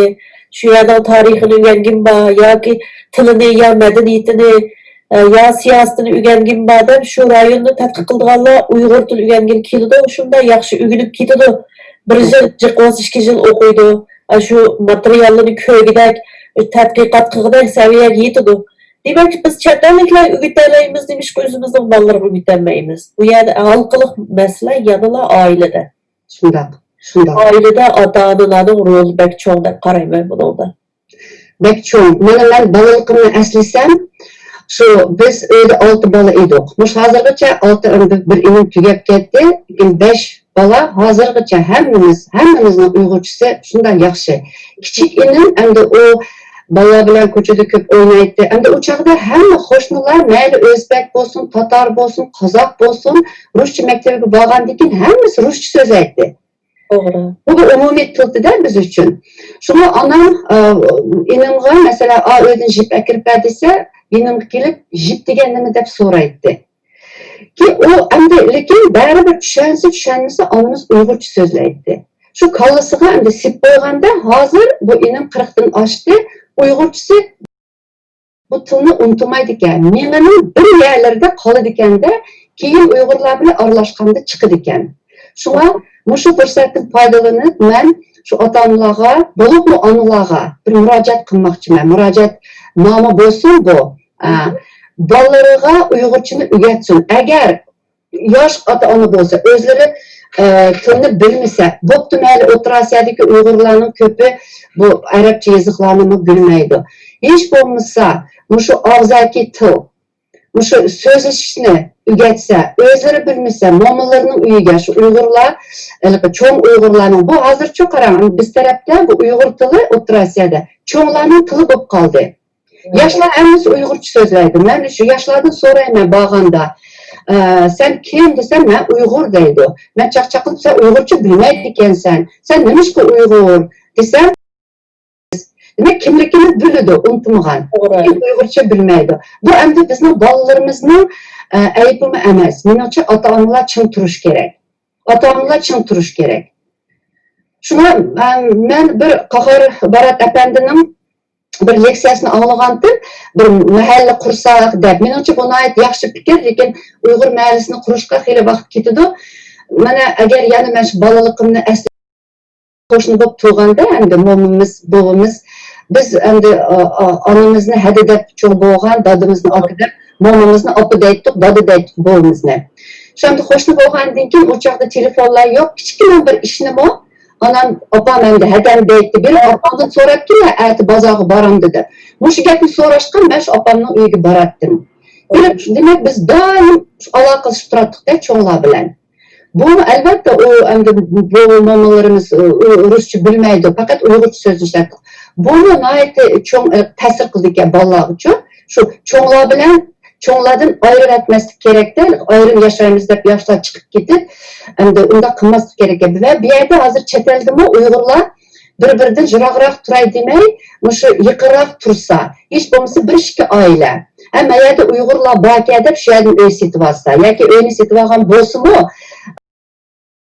شۇ يەرنىڭ تارىخىنى ئۆگەنگۈم بار، ياكى تىلىنى، يا مەدەنىيىتىنى، ئە، يا سىياسىتىنى ئۆگەنگۈم بار دەپ، شۇ رايوننى تەتقىق قىلىدىغانلار ئۇيغۇر تىلى ئۆگەنگىلى كېلىدۇ، شۇنداق ياخشى ئۆگىنىپ كېتىدۇ. بىر يىل جىق بولسا ئىككى يىل ئوقۇيدۇ. ئە، شۇ ماتېرىياللىرىنى كۆرگۈدەك، تەتقىقات قىلغۇدەك سەۋىيەگە يېتىدۇ. دېمەك، بىز چەت ئەللىكلەر ئۆگىتەلەيمىز، نېمىشقا ئۆزىمىزنىڭ بالىلىرىغا ئۆگىتەلمەيمىز؟ بۇ يەردە ھالقىلىق مەسىلە يەنىلا ئائىلىدە. شۇنداق، شۇنداق. ئائىلىدە ئاتا-ئانىلارنىڭ رولى بەك چوڭ دەپ قارايمەن بۇنىڭدا. بەك چوڭ. مانا مەن بالىلىقىمنى ئەسلىسەم، شۇ بىز ئۆيدە ئالتە بالا ئىدۇق. مۇشۇ ھازىرغىچە ئالتە، ئەمدى بىر ئىنىم تۈگەپ كەتتى. لېكىن بەش بالا ھازىرغىچە ھەممىمىز، ھەممىمىزنىڭ ئۇيغۇرچىسى شۇنداق ياخشى. كىچىك ئىنىم ئەمدى ئۇ بالىلار بىلەن كوچىدا كۆپ ئوينايتتى. ئەمدى ئۇ چاغدا ھەممە قوشنىلار، مەيلى ئۆزبەك بولسۇن، تاتار بولسۇن، قازاق بولسۇن، رۇسچە مەكتەپكە بارغاندىن كېيىن ھەممىسى رۇسچە سۆزلەيتتى. توغرا. بۇ بىر ئومۇمىي تىل-دە بىز ئۈچۈن. شۇڭا ئانام، ئە، ئىنىمغا، مەسىلەن، ئا، ئۆيدىن ژىپ ئەكىرىپ بەر دېسە، يېنىمغا كېلىپ، ژىپ دېگەن نېمە دەپ سورايتتى. كېيىن ئۇ ئەمدى، لېكىن بەرىبىر چۈشەنسە، چۈشەنمىسە، ئانىمىز ئۇيغۇرچە سۆزلەيتتى. شۇ كاللىسىغا ئەمدى سېپ قويغاندا، ھازىر بۇ ئىنىم قىرىقتىن ئاشتى، ئۇيغۇرچىسى بۇ تىلنى ئۇنتۇمايدىكەن، مېڭىنىڭ بىر يەرلىرىدە قالىدىكەندە، كېيىن ئۇيغۇرلار بىلەن ئارىلاشقاندا چىقىدىكەن. شۇڭا مۇشۇ پۇرسەتتىن پايدىلىنىپ، مەن شۇ ئاتا-ئانىلارغا، بولۇپمۇ ئانىلارغا بىر مۇراجىئەت قىلماقچىمەن. مۇراجىئەت نامە بولسۇن بۇ. ئە، بالىلىرىغا ئۇيغۇرچىنى ئۆگەتسۇن. ئەگەر ياش ئاتا-ئانا بولسا، ئۆزلىرى، ئە، تىلنى بىلمىسە، بوپتۇ مەيلى، ئوتتۇرا ئاسىيادىكى ئۇيغۇرلارنىڭ كۆپى بۇ ئەرەبچە يېزىقلارنىمۇ بىلمەيدۇ. ھېچ بولمىسا، مۇشۇ ئاغزاكى تىل، مۇشۇ سۆزلىشىشنى ئۆگەتسە، ئۆزلىرى بىلمىسە، مومىلىرىنىڭ ئۆيىگە شۇ ئۇيغۇرلار، ھېلىقى چوڭ ئۇيغۇرلارنىڭ، بۇ ھازىرچۇ قاراڭ، بىز تەرەپتە بۇ ئۇيغۇر تىلى ئوتتۇرا ئاسىيادا چوڭلارنىڭ تىلى بولۇپ قالدى. ياشلار ھەممىسى ئۇيغۇرچە سۆزلەيدۇ. مەن شۇ ياشلاردىن سورايمەن بارغاندا، ئە، «سەن كىم؟» دېسەم، «مەن ئۇيغۇر» دەيدۇ. مەن چاقچاق قىلىپ، «سەن ئۇيغۇرچە بىلمەيدىكەنسەن. سەن نېمىشقا ئۇيغۇر؟» دېسەم، دېمەك، كىملىكىنى بىلىدۇ، ئۇنتۇمىغان. توغرا. لېكىن ئۇيغۇرچە بىلمەيدۇ. بۇ ئەمدى بىزنىڭ بالىلىرىمىزنىڭ، ئە، ئەيىبىمۇ ئەمەس. مېنىڭچە، ئاتا-ئانىلار چىڭ تۇرۇش كېرەك. ئاتا-ئانىلار چىڭ تۇرۇش كېرەك. شۇڭا، ئە، مەن بىر قاھار بارات ئەپەندىنىڭ بىر لېكسىيەسىنى ئاڭلىغانتىم، بىر مەھەللە قۇرساق دەپ. مېنىڭچە، بۇ ناھايىتى ياخشى پىكىر، لېكىن ئۇيغۇر مەھەللىسىنى قۇرۇشقا خېلى ۋاقىت كېتىدۇ. مانا، ئەگەر يەنە مەن شۇ بالىلىقىمنى ئەسلىسەم، قوشنا بولۇپ تۇرغاندا، ئەمدى مومىمىز، بوۋىمىز، بىز ئەمدى، ئا، ئا، ئانىمىزنى ھەدە دەپ چوڭ بولغان، دادىمىزنى ئاكا دەپ، مومىمىزنى ئاپا دەيتتۇق، دادا دەيتتۇق بوۋىمىزنى. شۇ ئەمدى قوشنا بولغاندىن كېيىن، ئۇ چاغدا تېلېفونلار يوق، كىچىككىنە بىر ئىشنىمۇ ئانام، ئاپام ئەمدى ھەدەم دەيتتى. بېرىپ ئاپامدىن سوراپتۇ، ھە، ئەتە بازارغا بارامدۇ دەپ. مۇشۇ گەپنى سوراشقا مەن شۇ ئاپامنىڭ ئۆيىگە باراتتىم. بېرىپ، دېمەك، بىز دائىم ئالاقىلىشىپ تۇراتتۇق-دە چوڭلار بىلەن. بۇمۇ، ئەلۋەتتە، ئۇ ئەمدى بوۋا مامىلىرىمىز، ئۇ، ئۇ رۇسچە بىلمەيدۇ، پەقەت ئۇيغۇرچە سۆزلىشەتتۇق. بۇمۇ ناھايىتى چوڭ، ئە، تەسىر قىلىدىكەن بالىلارغىچۇ. شۇ چوڭلار بىلەن، چوڭلاردىن ئايرىۋەتمەسلىك كېرەكتە، ئايرىم ياشايمىز دەپ ياشلار چىقىپ كېتىپ، ئەمدى ئۇنداق قىلماسلىق كېرەك. ۋە بۇ يەردە ھازىر چەت ئەلدىمۇ ئۇيغۇرلار بىر-بىرىدىن يىراقراق تۇراي دېمەي، مۇشۇ يېقىنراق تۇرسا، ھېچ بولمىسا بىر ئىككى ئائىلە، ھە، ما يەردە ئۇيغۇرلار باركەن دەپ شۇ يەردىن ئۆي سېتىۋالسا ياكى ئۆينى سېتىۋالغان بولسىمۇ،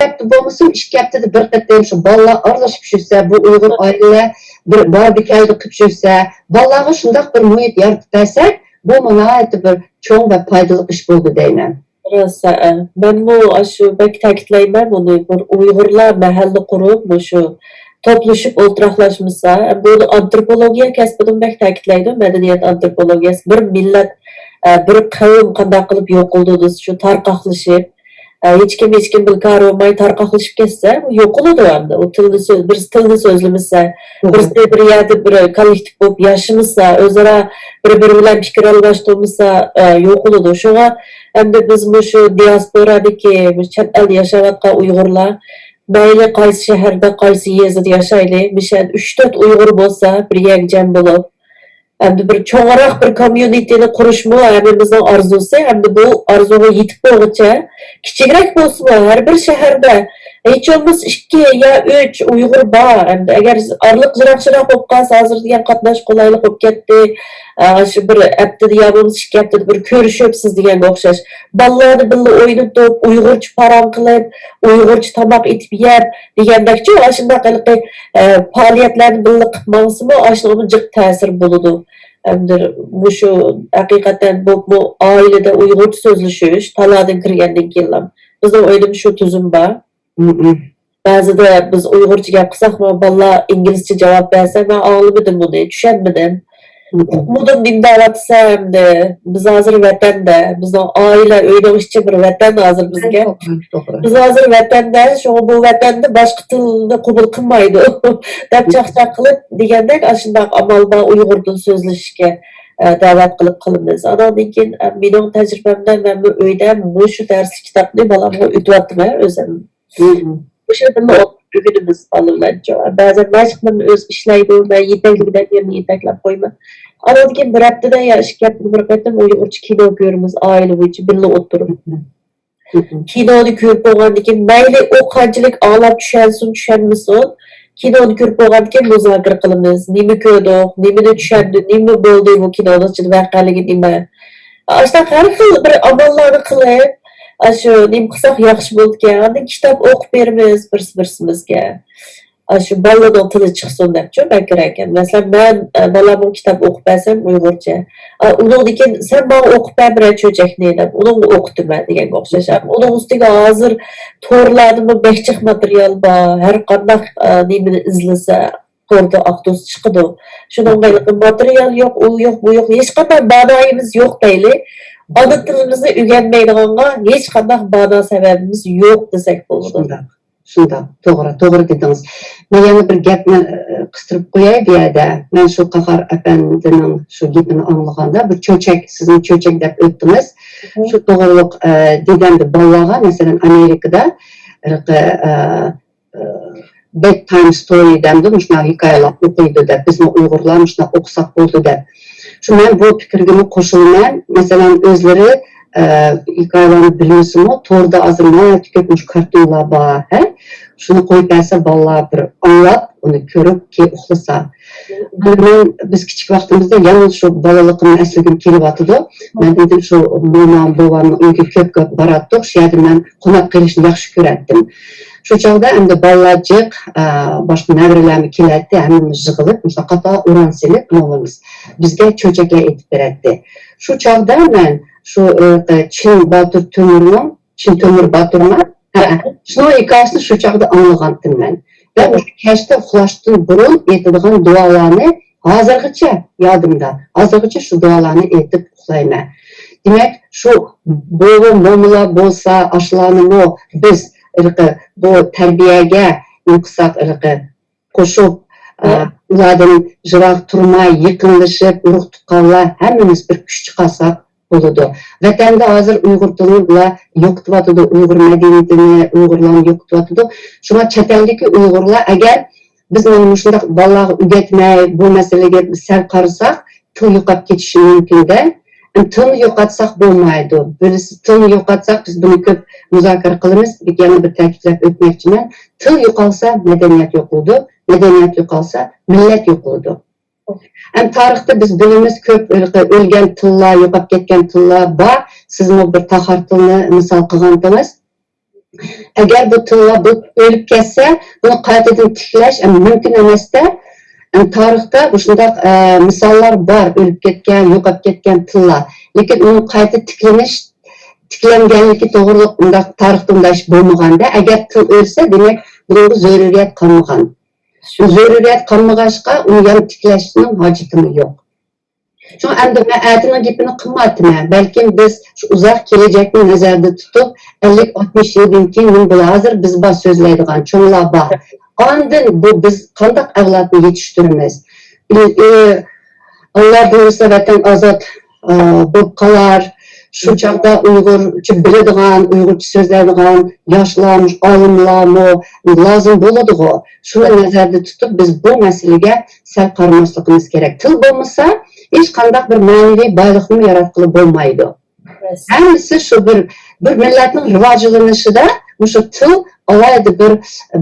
ھەپتە بولمىسۇن، ئىككى ھەپتىدە بىر قېتىم شۇ بالىلار ئارىلىشىپ يۈرسە، بۇ ئۇيغۇر ئائىلىلەر بىر باردى كەلدى قىلىپ يۈرسە، بالىلارغا شۇنداق بىر مۇھىت يارىتىپ بەرسەك، بۇمۇ ناھايىتى بىر چوڭ ۋە پايدىلىق ئىش بولىدۇ دەيمەن. راست، ھەئە. مەنمۇ ئاشۇ بەك تەكىتلەيمەن بۇنى، بىر ئۇيغۇرلار مەھەللە قۇرۇپ، مۇشۇ توپلىشىپ ئولتۇراقلاشمىسا، بۇنى ئانتروپولوگىيە كەسپىدىمۇ بەك تەكىتلەيدۇ، مەدەنىيەت ئانتروپولوگىيەسى. بىر مىللەت، ئە، بىر قەۋم قانداق قىلىپ يوقىلىدۇ دېسە، شۇ تارقاقلىشىپ، ئە، ھېچكىم ھېچكىم بىلەن كارى بولماي تارقاقلىشىپ كەتسە، يوقىلىدۇ ئەمدى. ئۇ تىلنى سۆز-، بىرسى تىلنى سۆزلىمىسە، بىرسى بىر يەردە بىر كوللېكتىپ بولۇپ ياشىمىسا، ئۆزئارا بىر-بىرى بىلەن پىكىر ئالماشتۇرمىسا، ئە، يوقىلىدۇ. شۇڭا ئەمدى بىز مۇشۇ دىياسپورادىكى، مۇشۇ چەت ئەلدە ياشاۋاتقان ئۇيغۇرلار، مەيلى قايسى شەھەردە، قايسى يېزىدا ياشايلى، مۇشۇ يەردە ئۈچ تۆت ئۇيغۇر بولسا، بىر يەرگە جەم بولۇپ، ئەمدى بىر چوڭراق بىر كوميۇنىتىنى قۇرۇشمۇ ھەممىمىزنىڭ ئارزۇسى. ئەمدى بۇ ئارزۇغا يېتىپ بولغۇچە، كىچىكرەك بولسىمۇ، ھەر بىر شەھەردە ھېچ بولمىسا ئىككى يا ئۈچ ئۇيغۇر بار. ئەمدى ئەگەر ئارىلىق يىراق-يىراق بولۇپ قالسا، ھازىر دېگەن قاتناش قولايلىق بولۇپ كەتتى. ئە، شۇ بىر ھەپتىدە يا بولمىسا ئىككى ھەپتىدە بىر كۆرۈشۈپ، سىز دېگەنگە ئوخشاش. بالىلارنى بىللە ئوينىتىپ، ئۇيغۇرچە پاراڭ قىلىپ، ئۇيغۇرچە تاماق ئېتىپ يەپ دېگەندەكچۇ، ئاشۇنداق ھېلىقى، ئە، پائالىيەتلەرنى بىللە قىلىپ ماڭسىمۇ، ئاشۇنىڭمۇ جىق تەسىرى بولىدۇ. ئەمدى مۇشۇ ھەقىقەتەن بولۇپمۇ ئائىلىدە ئۇيغۇرچە سۆزلىشىش، تالادىن كىرگەندىن كېيىنلا. بىزنىڭ ئۆيدىمۇ شۇ تۈزۈم بار. بەزىدە بىز ئۇيغۇرچە گەپ قىلساقمۇ، بالىلار ئىنگلىزچە جاۋاب بەرسە، مەن ئاڭلىمىدىم بۇنى، چۈشەنمىدىم. ئۇقمىدىم نېمە دەۋاتىسە ئەمدى. بىز ھازىر ۋەتەندە، بىزنىڭ ئائىلە، ئۆينىڭ ئىچى بىر ۋەتەن ھازىر بىزگە. توغرا، توغرا. بىز ھازىر ۋەتەندە، شۇڭا بۇ ۋەتەندە باشقا تىلنى قوبۇل قىلمايدۇ دەپ چاقچاق قىلىپ دېگەندەك، ئاشۇنداق ئامال بار ئۇيغۇردىن سۆزلىشىشكە، ئە، دەۋەت قىلىپ قىلىمىز. ئاناندىن كېيىن، ئە، مېنىڭ تەجرىبەمدە مەنمۇ ئۆيدە مۇشۇ دەرسلىك كىتابنى بالامغا ئۆتۈۋاتىمەن ئۆزۈم. مۇشۇ بىللە ئۆگىنىمىز بالىلارچە. بەزەن مەشىقلىرىنى ئۆزى ئىشلەيدۇ، مەن يېتەكلىگۈدەك يەنە يېتەكلەپ قويىمەن. ئانىڭدىن كېيىن بىر ھەپتىدە يا ئىككى ھەپتىدە بىر قېتىم ئۇيغۇرچە كىنو كۆرىمىز، ئائىلە بويىچە بىللە ئولتۇرۇپ. كىنونى كۆرۈپ بولغاندىن كېيىن، مەيلى ئۇ قانچىلىك ئاڭلاپ چۈشەنسۇن، چۈشەنمىسۇن، كىنونى كۆرۈپ بولغاندىن كېيىن مۇزاكىرە قىلىمىز. نېمە كۆردۇق، نېمىنى چۈشەندى، نېمە بولدى بۇ كىنونىڭ ئىچىدە ۋەقەلىگەن نېمە؟ ئاشۇنداق ھەر خىل بىر ئاماللارنى قىلىپ، ئاشۇ نېمە قىلساق ياخشى بولىدىكەن، ئاندىن كىتاب ئوقۇپ بېرىمىز بىرسى بىرسىمىزگە. ئاشۇ بالىنىڭ تىلى چىقسۇن دەپچۇ، مەن كىرەركەن. مەسىلەن، مەن، ئە، بالامغا كىتاب ئوقۇپ بەرسەم ئۇيغۇرچە، ئا، ئۇنىڭدىن كېيىن، «سەن ماڭا ئوقۇپ بەر بىرەر چۆچەكنى» دەپ، ئۇنىڭغا ئوقۇتىمەن دېگەنگە ئوخشاش. ئۇنىڭ ئۈستىگە ھازىر تورلاردىمۇ بەك جىق ماتېرىيال بار، ھەر قانداق، ئە، نېمىنى ئىزلىسە، توردا ئاقتۇرسا چىقىدۇ. شۇنىڭغا ماتېرىيال يوق، ئۇ يوق، بۇ يوق، ھېچقانداق بانايىمىز يوق دەيلى. ئانا تىلىمىزنى ئۆگەنمەيدىغانغا ھېچقانداق بانا سەۋەبىمىز يوق دېسەك بولىدۇ. شۇنداق، شۇنداق، توغرا، توغرا دېدىڭىز. مەن يەنە بىر گەپنى، ئى، قىستۇرۇپ قوياي بۇ يەردە. مەن شۇ قاھار ئەپەندىنىڭ شۇ گېپىنى ئاڭلىغاندا، بىر چۆچەك، سىزمۇ چۆچەك دەپ ئۆتتىڭىز. شۇ توغرىلىق، ئى، دېگەندە بالىلارغا، مەسىلەن، ئامېرىكىدا، ئى، بېد تايم ستورى دەمدۇ، مۇشۇنداق ھېكايىلەر ئوقۇيدۇ دەپ، بىزمۇ ئۇيغۇرلار مۇشۇنداق ئوقۇساق بولىدۇ دەپ. شۇ مەن بۇ پىكىرگىمۇ قوشۇلىمەن. مەسىلەن، ئۆزلىرى، ئە، ھېكايىلەرنى بىلمىسىمۇ، توردا ھازىر ناھايىتى كۆپ مۇشۇ كارتونلار بار، ھە؟ شۇنى قويۇپ بەرسە، بالىلار بىر ئاڭلاپ، ئۇنى كۆرۈپ، كېيىن ئۇخلىسا. مانا مەن، بىز كىچىك ۋاقتىمىزدا يەنە شۇ بالىلىقىمنى ئەسلىگۈم كېلىۋاتىدۇ. مەن دېدىم، شۇ مومام، بوۋامنىڭ ئۆيىگە كۆپ-كۆپ باراتتۇق، شۇ يەردە مەن قوناق قېلىشنى ياخشى كۆرەتتىم. شۇ چاغدا ئەمدى بالىلار جىق، ئا، باشقا نەۋرىلەرمۇ كېلەتتى، ھەممىمىز يىغىلىپ، مۇشۇنداق قاتار ئوران سېلىپ، ماۋۇمىز بىزگە چۆچەكلەر ئېتىپ بېرەتتى. شۇ چاغدا مەن شۇ، ئە، چىن باتۇر تۆمۈرنىڭ، چىن تۆمۈر باتۇرنىڭ، ھە، ھە، شۇنىڭ ھېكايىسىنى شۇ چاغدا ئاڭلىغانتىم مەن. ۋە مۇشۇ كەچتە ئۇخلاشتىن بۇرۇن ئېيتىدىغان دۇئالارنى ھازىرغىچە يادىمدا. ھازىرغىچە شۇ دۇئالارنى ئېيتىپ ئۇخلايمەن. دېمەك، شۇ بوۋا، مومىلار بولسا، ئاشۇلارنىمۇ بىز ھېلىقى بۇ تەربىيەگە نېمە قىلساق، ھېلىقى قوشۇپ، ئە، ئۇلاردىن يىراق تۇرماي، يېقىنلىشىپ، ئۇرۇق-تۇغقانلار ھەممىمىز بىر كۈچ چىقارساق بولىدۇ. ۋەتەندە ھازىر ئۇيغۇر تىلىنى بۇلار يوقىتىۋاتىدۇ، ئۇيغۇر مەدەنىيىتىنى، ئۇيغۇرلارنى يوقىتىۋاتىدۇ. شۇڭا چەت ئەلدىكى ئۇيغۇرلار ئەگەر بىز مانا مۇشۇنداق بالىلارغا ئۆگەتمەي، بۇ مەسىلىگە سەل قارىساق، تىل يوقاپ كېتىشى مۇمكىن-دە. تىلنى يوقاتساق بولمايدۇ. بىرسى، تىلنى يوقاتساق، بىز بۇنى كۆپ مۇزاكىرە قىلىمىز. يەنە بىر تەكىتلەپ ئۆتمەكچىمەن. تىل يوقالسا، مەدەنىيەت يوقىلىدۇ. مەدەنىيەت يوقالسا، مىللەت يوقىلىدۇ. ھەم تارىختا بىز بىلىمىز كۆپ ئۆل-، ئۆلگەن تىللار، يوقاپ كەتكەن تىللار بار. سىزمۇ بىر تاخار تىلنى مىسال قىلغانتىڭىز. ئەگەر بۇ تىللار بۇ ئۆلۈپ كەتسە، بۇنى قايتىدىن تىكلەش، ئەم، مۇمكىن ئەمەستە. ئەم، تارىختا مۇشۇنداق، ئە، مىساللار بار، ئۆلۈپ كەتكەن، يوقاپ كەتكەن تىللار. لېكىن ئۇنىڭ قايتا تىكلىنىش، تىكلەنگەنلىكى توغرۇلۇق ئۇنداق تارىختا ئۇنداق ئىش بولمىغاندا، ئەگەر تىل ئۆلسە، دېمەك، بۇنىڭغا زۆرۈرىيەت قالمىغان. شۇ زۆرۈرىيەت قالمىغاچقا، ئۇنى يەنە تىكلەشنىڭ ھاجىتىمۇ يوق. شۇڭا ئەمدى مەن ئەتىنىڭ گېپىنى قىلمايتىمەن. بەلكىم بىز شۇ ئۇزاق كېلەچەكنى نەزەردە تۇتۇپ، ئەللىك، ئاتمىش يىلدىن كېيىن نېمە بولار؟ ھازىر بىز بار سۆزلەيدىغان، چوڭلار بار. ئاندىن بۇ بىز قانداق ئەۋلادنى يېتىشتۈرىمىز؟ ئى، ئى، ئاللا بۇيرۇسا ۋەتەن ئازاد، ئا، بولۇپ قالار. شۇ چاغدا ئۇيغۇرچە بىلىدىغان، ئۇيغۇرچە سۆزلەيدىغان ياشلارمۇ، ئالىملارمۇ لازىم بولىدىغۇ. شۇنى نەزەردە تۇتۇپ، بىز بۇ مەسىلىگە سەل قارىماسلىقىمىز كېرەك. تىل بولمىسا، ھېچقانداق بىر مەنىۋى بايلىقنى ياراتقىلى بولمايدۇ. ھەممىسى شۇ بىر، بىر مىللەتنىڭ راۋاجلىنىشىدا مۇشۇ تىل ئالاھىدە بىر،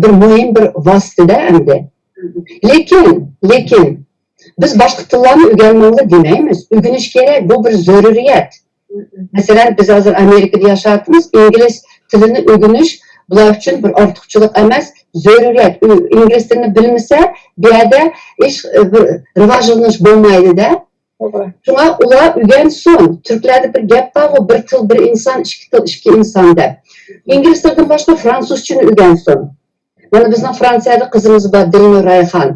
بىر مۇھىم بىر ۋاسىتىدە ئەمدى. لېكىن، لېكىن، بىز باشقا تىللارنى ئۆگەنمەڭلار دېمەيمىز. ئۆگىنىش كېرەك، بۇ بىر زۆرۈرىيەت. مەسىلەن، بىز ھازىر ئامېرىكىدا ياشاۋاتىمىز، ئىنگلىز تىلىنى ئۆگىنىش بۇلار ئۈچۈن بىر ئارتۇقچىلىق ئەمەس، زۆرۈرىيەت. ئۆ-، ئىنگلىز تىلىنى بىلمىسە، بۇ يەردە ھېچ بىر راۋاجلىنىش بولمايدۇ-دە. توغرا. شۇڭا ئۇلار ئۆگەنسۇن. تۈركلەردە بىر گەپ بارغۇ، «بىر تىل، بىر ئىنسان، ئىككى تىل، ئىككى ئىنسان» دەپ. ئىنگلىز تىلىدىن باشقا فرانسۇزچىنى ئۆگەنسۇن. مانا بىزنىڭ فرانسىيەدە قىزىمىز بار، دىلنۇر رايخان.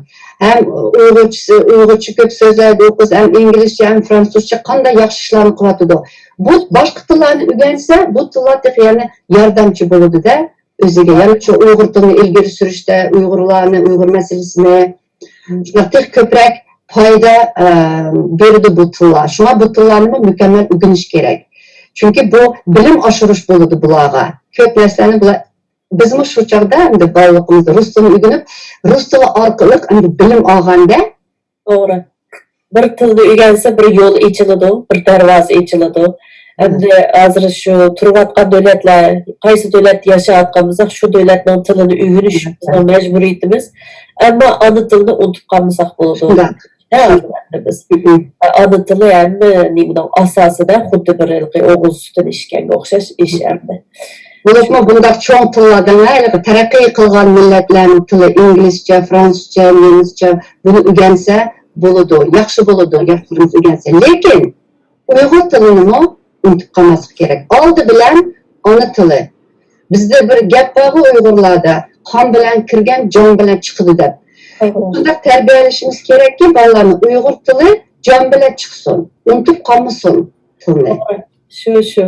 ھەم ئۇيغۇرچىسى، ئۇيغۇرچە كۆپ سۆزلەيدۇ ئۇ قىز، ھەم ئىنگلىزچە، ھەم فرانسۇزچە قانداق ياخشى ئىشلارنى قىلىۋاتىدۇ. بۇ باشقا تىللارنى ئۆگەنسە، بۇ تىللار تېخى يەنە ياردەمچى بولىدۇ-دە ئۆزىگە. يەنە شۇ ئۇيغۇر تىلىنى ئىلگىرى سۈرۈشتە، ئۇيغۇرلارنى، ئۇيغۇر مەسىلىسىنى، شۇنداق تېخى كۆپرەك پايدا، ئە، بېرىدۇ بۇ تىللار. شۇڭا بۇ تىللارنىمۇ مۇكەممەل ئۆگىنىش كېرەك. چۈنكى بۇ بىلىم ئاشۇرۇش بولىدۇ بۇلارغا. كۆپ نەرسىلەرنى بۇلار بىزمۇ شۇ چاغدا ئەمدى بالىلىقىمىزدا رۇس تىلىنى ئۆگىنىپ، رۇس تىلى ئارقىلىق ئەمدى بىلىم ئالغاندا. توغرا. بىر تىلنى ئۆگەنسە، بىر يول ئېچىلىدۇ، بىر دەرۋازا ئېچىلىدۇ. ئەمدى ھازىر شۇ تۇرۇۋاتقان دۆلەتلەر، قايسى دۆلەتتە ياشاۋاتقان بولساق، شۇ دۆلەتنىڭ تىلىنى ئۆگىنىش بىزنىڭ مەجبۇرىيىتىمىز. ئەمما ئانا تىلنى ئۇنتۇپ قالمىساق بولىدۇ. شۇنداق. ھە، ئەمدى بىز ئانا تىلى ھەممە نېمىنىڭ ئاساسىدا، خۇددى بىر ھېلىقى ئوغۇز سۈتىنى ئىچكەنگە ئوخشاش ئىش ئەمدى. بولۇپمۇ بۇنداق چوڭ تىللاردىن ھېلىقى تەرەققىي قىلغان مىللەتلەرنىڭ تىلى ئىنگلىزچە، فرانسۇزچە، نېمىسچە، بۇنى ئۆگەنسە بولىدۇ، ياخشى بولىدۇ، ياشلىرىمىز ئۆگەنسە. لېكىن ئۇيغۇر تىلىنىمۇ ئۇنتۇپ قالماسلىق كېرەك. ئالدى بىلەن ئانا تىلى. بىزدە بىر گەپ بارغۇ ئۇيغۇرلاردا، قان بىلەن كىرگەن جان بىلەن چىقىدۇ دەپ. شۇنداق تەربىيەلىشىمىز كېرەككى، بالىلارنى ئۇيغۇر تىلى جان بىلەن چىقسۇن، ئۇنتۇپ قالمىسۇن تىلنى. شۇ، شۇ.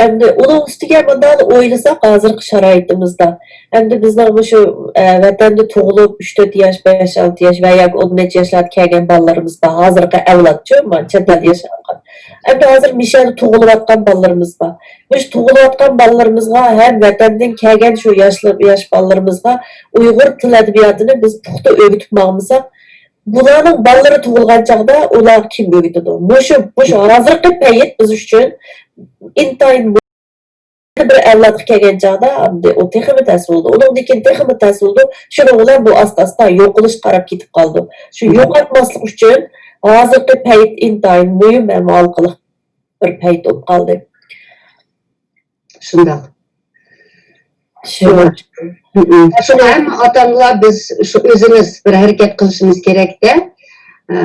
ئەمدى ئۇنىڭ ئۈستىگە مۇنداق ئويلىساق، ھازىرقى شارائىتىمىزدا، ئەمدى بىزنىڭ مۇشۇ، ئە، ۋەتەندە تۇغۇلۇپ، ئۈچ تۆت ياش، بەش ئالتە ياش ۋە ياكى ئون نەچچە ياشلاردا كەلگەن بالىلىرىمىز بار، ھازىرقى ئەۋلادچۇ، مانا چەت ئەلدە ياشاۋاتقان. ئەمدى ھازىر مىشەدە تۇغۇلۇۋاتقان بالىلىرىمىز بار. مۇشۇ تۇغۇلۇۋاتقان بالىلىرىمىزغا ھەم ۋەتەندىن كەلگەن شۇ ياشلار، ياش بالىلىرىمىزغا ئۇيغۇر تىل ئەدەبىياتىنى بىز پۇختا ئۆگىتىپ ماڭمىساق، بۇلارنىڭ بالىلىرى تۇغۇلغان چاغدا ئۇلارغا كىم ئۆگىتىدۇ؟ مۇشۇ، مۇشۇ ھازىرقى پەيت بىز ئۈچۈن ئىنتايىن مۇھىم. بىر ئەۋلادقا كەلگەن چاغدا ئەمدى ئۇ تېخىمۇ تەس بولىدۇ. ئۇنىڭدىن كېيىن تېخىمۇ تەس بولىدۇ. شۇنىڭ بىلەن بۇ ئاستا-ئاستا يوقىلىشقا قاراپ كېتىپ قالىدۇ. شۇ يوقاتماسلىق ئۈچۈن ھازىرقى پەيت ئىنتايىن مۇھىم ھەم ھالقىلىق بىر پەيت بولۇپ قالدى. شۇنداق. شۇ. شۇڭا ھەممە ئاتا-ئانىلار بىز شۇ ئۆزىمىز بىر ھەرىكەت قىلىشىمىز كېرەكتە. ئە،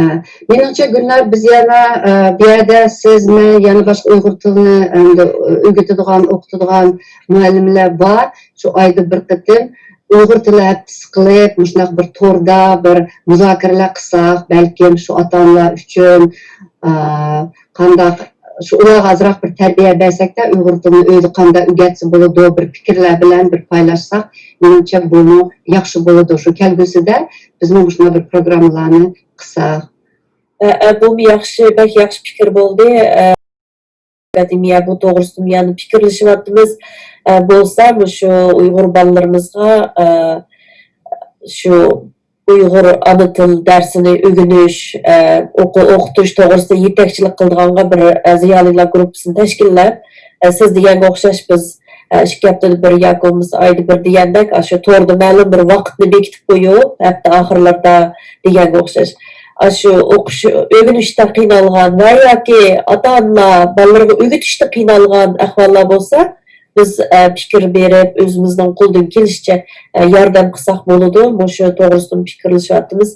مېنىڭچە، گۈلنار، بىز يەنە، ئە، بۇ يەردە سىز، مەن، يەنە باشقا ئۇيغۇر تىلىنى ئەمدى ئۆگىتىدىغان، ئوقۇتىدىغان مۇئەللىملەر بار. شۇ ئايدا بىر قېتىم ئۇيغۇر تىلى ھەپتىسى قىلىپ، مۇشۇنداق بىر توردا بىر مۇزاكىرىلەر قىلساق، بەلكىم شۇ ئاتا-ئانىلار ئۈچۈن، ئە، قانداق، شۇ ئۇلارغا ئازراق بىر تەربىيە بەرسەكتە، ئۇيغۇر تىلىنى ئۆيدە قانداق ئۆگەتسە بولىدۇ، بىر پىكىرلەر بىلەن بىر پايلاشساق، مېنىڭچە بۇمۇ ياخشى بولىدۇ. شۇ كەلگۈسىدە بىزمۇ مۇشۇنداق بىر پروگراممىلارنى قىلساق. ئە، ئە، بۇمۇ ياخشى، بەك ياخشى پىكىر بولدى. ئە، ئەكادېمىيە بۇ توغرىسىدىمۇ يەنە پىكىرلىشىۋاتىمىز. ئە، بولسا مۇشۇ ئۇيغۇر بالىلىرىمىزغا، ئە، شۇ ئۇيغۇر ئانا تىل دەرسىنى ئۆگىنىش، ئە، ئوقۇ-، ئوقۇتۇش توغرىسىدا يېتەكچىلىك قىلىدىغانغا بىر، ئە، زىيالىيلار گۇرۇپپىسىنى تەشكىللەپ، ئە، سىز دېگەنگە ئوخشاش بىز، ئە، ئىككى ھەپتىدە بىر ياكى بولمىسا ئايدا بىر دېگەندەك، ئاشۇ توردا مەلۇم بىر ۋاقىتنى بېكىتىپ قويۇپ، ھەپتە ئاخىرلىرىدا دېگەنگە ئوخشاش. ئاشۇ ئوقۇش، ئۆگىنىشتە قىينالغان ۋە ياكى ئاتا-ئانىلار بالىلىرىغا ئۆگىتىشتە قىينالغان ئەھۋاللار بولسا، بىز، ئە، پىكىر بېرىپ، ئۆزىمىزنىڭ قولىدىن كېلىشىچە، ئە، ياردەم قىلساق بولىدۇ. مۇشۇ توغرىسىدىمۇ پىكىرلىشىۋاتىمىز.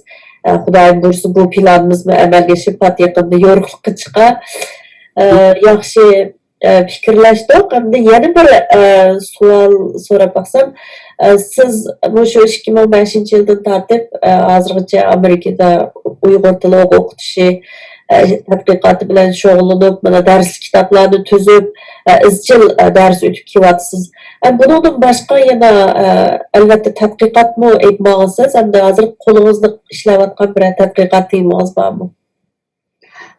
ئە، خۇدايىم بۇيرۇسا، بۇ پىلانىمىزمۇ ئەمەلگە ئېشىپ، پات يېقىندا يورۇقلۇققا چىقار. ئە، ياخشى، ئە، پىكىرلەشتۇق. ئەمدى يەنە بىر، ئە، سوئال سوراپ باقسام، ئە، سىز مۇشۇ ئىككى مىڭ بەشىنچى يىلدىن تارتىپ، ئە، ھازىرغىچە ئامېرىكىدا ئۇيغۇر تىلى ئوقۇتۇشى، ئە، تەتقىقاتى بىلەن شۇغۇللىنىپ، مانا دەرسلىك كىتابلارنى تۈزۈپ، ئە، ئىزچىل، ئە، دەرس ئۆتۈپ كېلىۋاتىسىز. ئە، بۇنىڭدىن باشقا يەنە، ئە، ئەلۋەتتە تەتقىقاتمۇ ئېلىپ ماڭىسىز، ئەمدى ھازىر قولىڭىزدا ئىشلەۋاتقان بىرەر تەتقىقات تېمىڭىز بارمۇ؟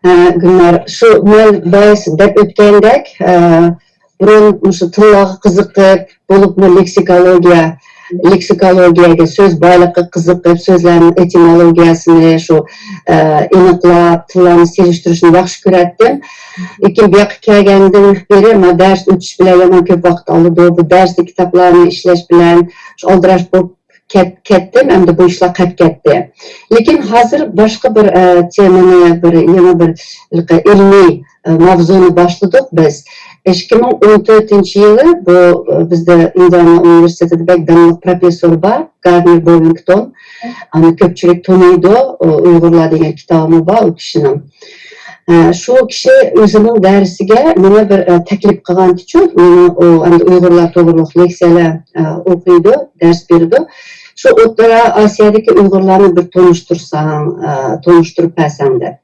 ھە، گۈلنار، شۇ مەن بايىس دەپ ئۆتكەندەك، ئە، بۇرۇن مۇشۇ تىللارغا قىزىقىپ، بولۇپمۇ لېكسىكولوگىيە، لېكسىكولوگىيەگە، سۆز بايلىقىغا قىزىقىپ، سۆزلەرنىڭ ئېتىمولوگىيەسىنى، شۇ، ئە، ئېنىقلاپ، تىللارنى سېلىشتۇرۇشنى ياخشى كۆرەتتىم. لېكىن بۇ ياققا كەلگەندىن بېرى مانا دەرس ئۆتۈش بىلەن يامان كۆپ ۋاقىت ئالىدۇ. بۇ دەرسلىك كىتابلارنى ئىشلەش بىلەن شۇ ئالدىراش بولۇپ كەت-، كەتتىم، ئەمدى بۇ ئىشلار قەپ كەتتى. لېكىن ھازىر باشقا بىر، ئە، تېمىنى، بىر، يېڭى بىر ئىلمىي، ئە، ماۋزۇنى باشلىدۇق بىز. ئىككى مىڭ ئون تۆتىنچى يىلى بۇ، ئە، بىزدە ئىندىئانا ئۇنىۋېرسىتېتىدا بەك داڭلىق پروفېسسور بار، گاردنېر بوۋىنگتون. ئۇنى كۆپچىلىك تونۇيدۇ، ئۇ ئۇيغۇرلار دېگەن كىتابىمۇ بار ئۇ كىشىنىڭ. ئە، شۇ كىشى ئۆزىنىڭ دەرسىگە مېنى بىر، ئە، تەكلىپ قىلغانتىچۇ، مېنىڭ ئۇ ئەمدى ئۇيغۇرلار توغرۇلۇق لېكسىيەلەر، ئە، ئوقۇيدۇ، دەرس بېرىدۇ. شۇ ئوتتۇرا ئاسىيادىكى ئۇيغۇرلارنى بىر تونۇشتۇرساڭ، ئە، تونۇشتۇرۇپ بەرسەڭ دەپ.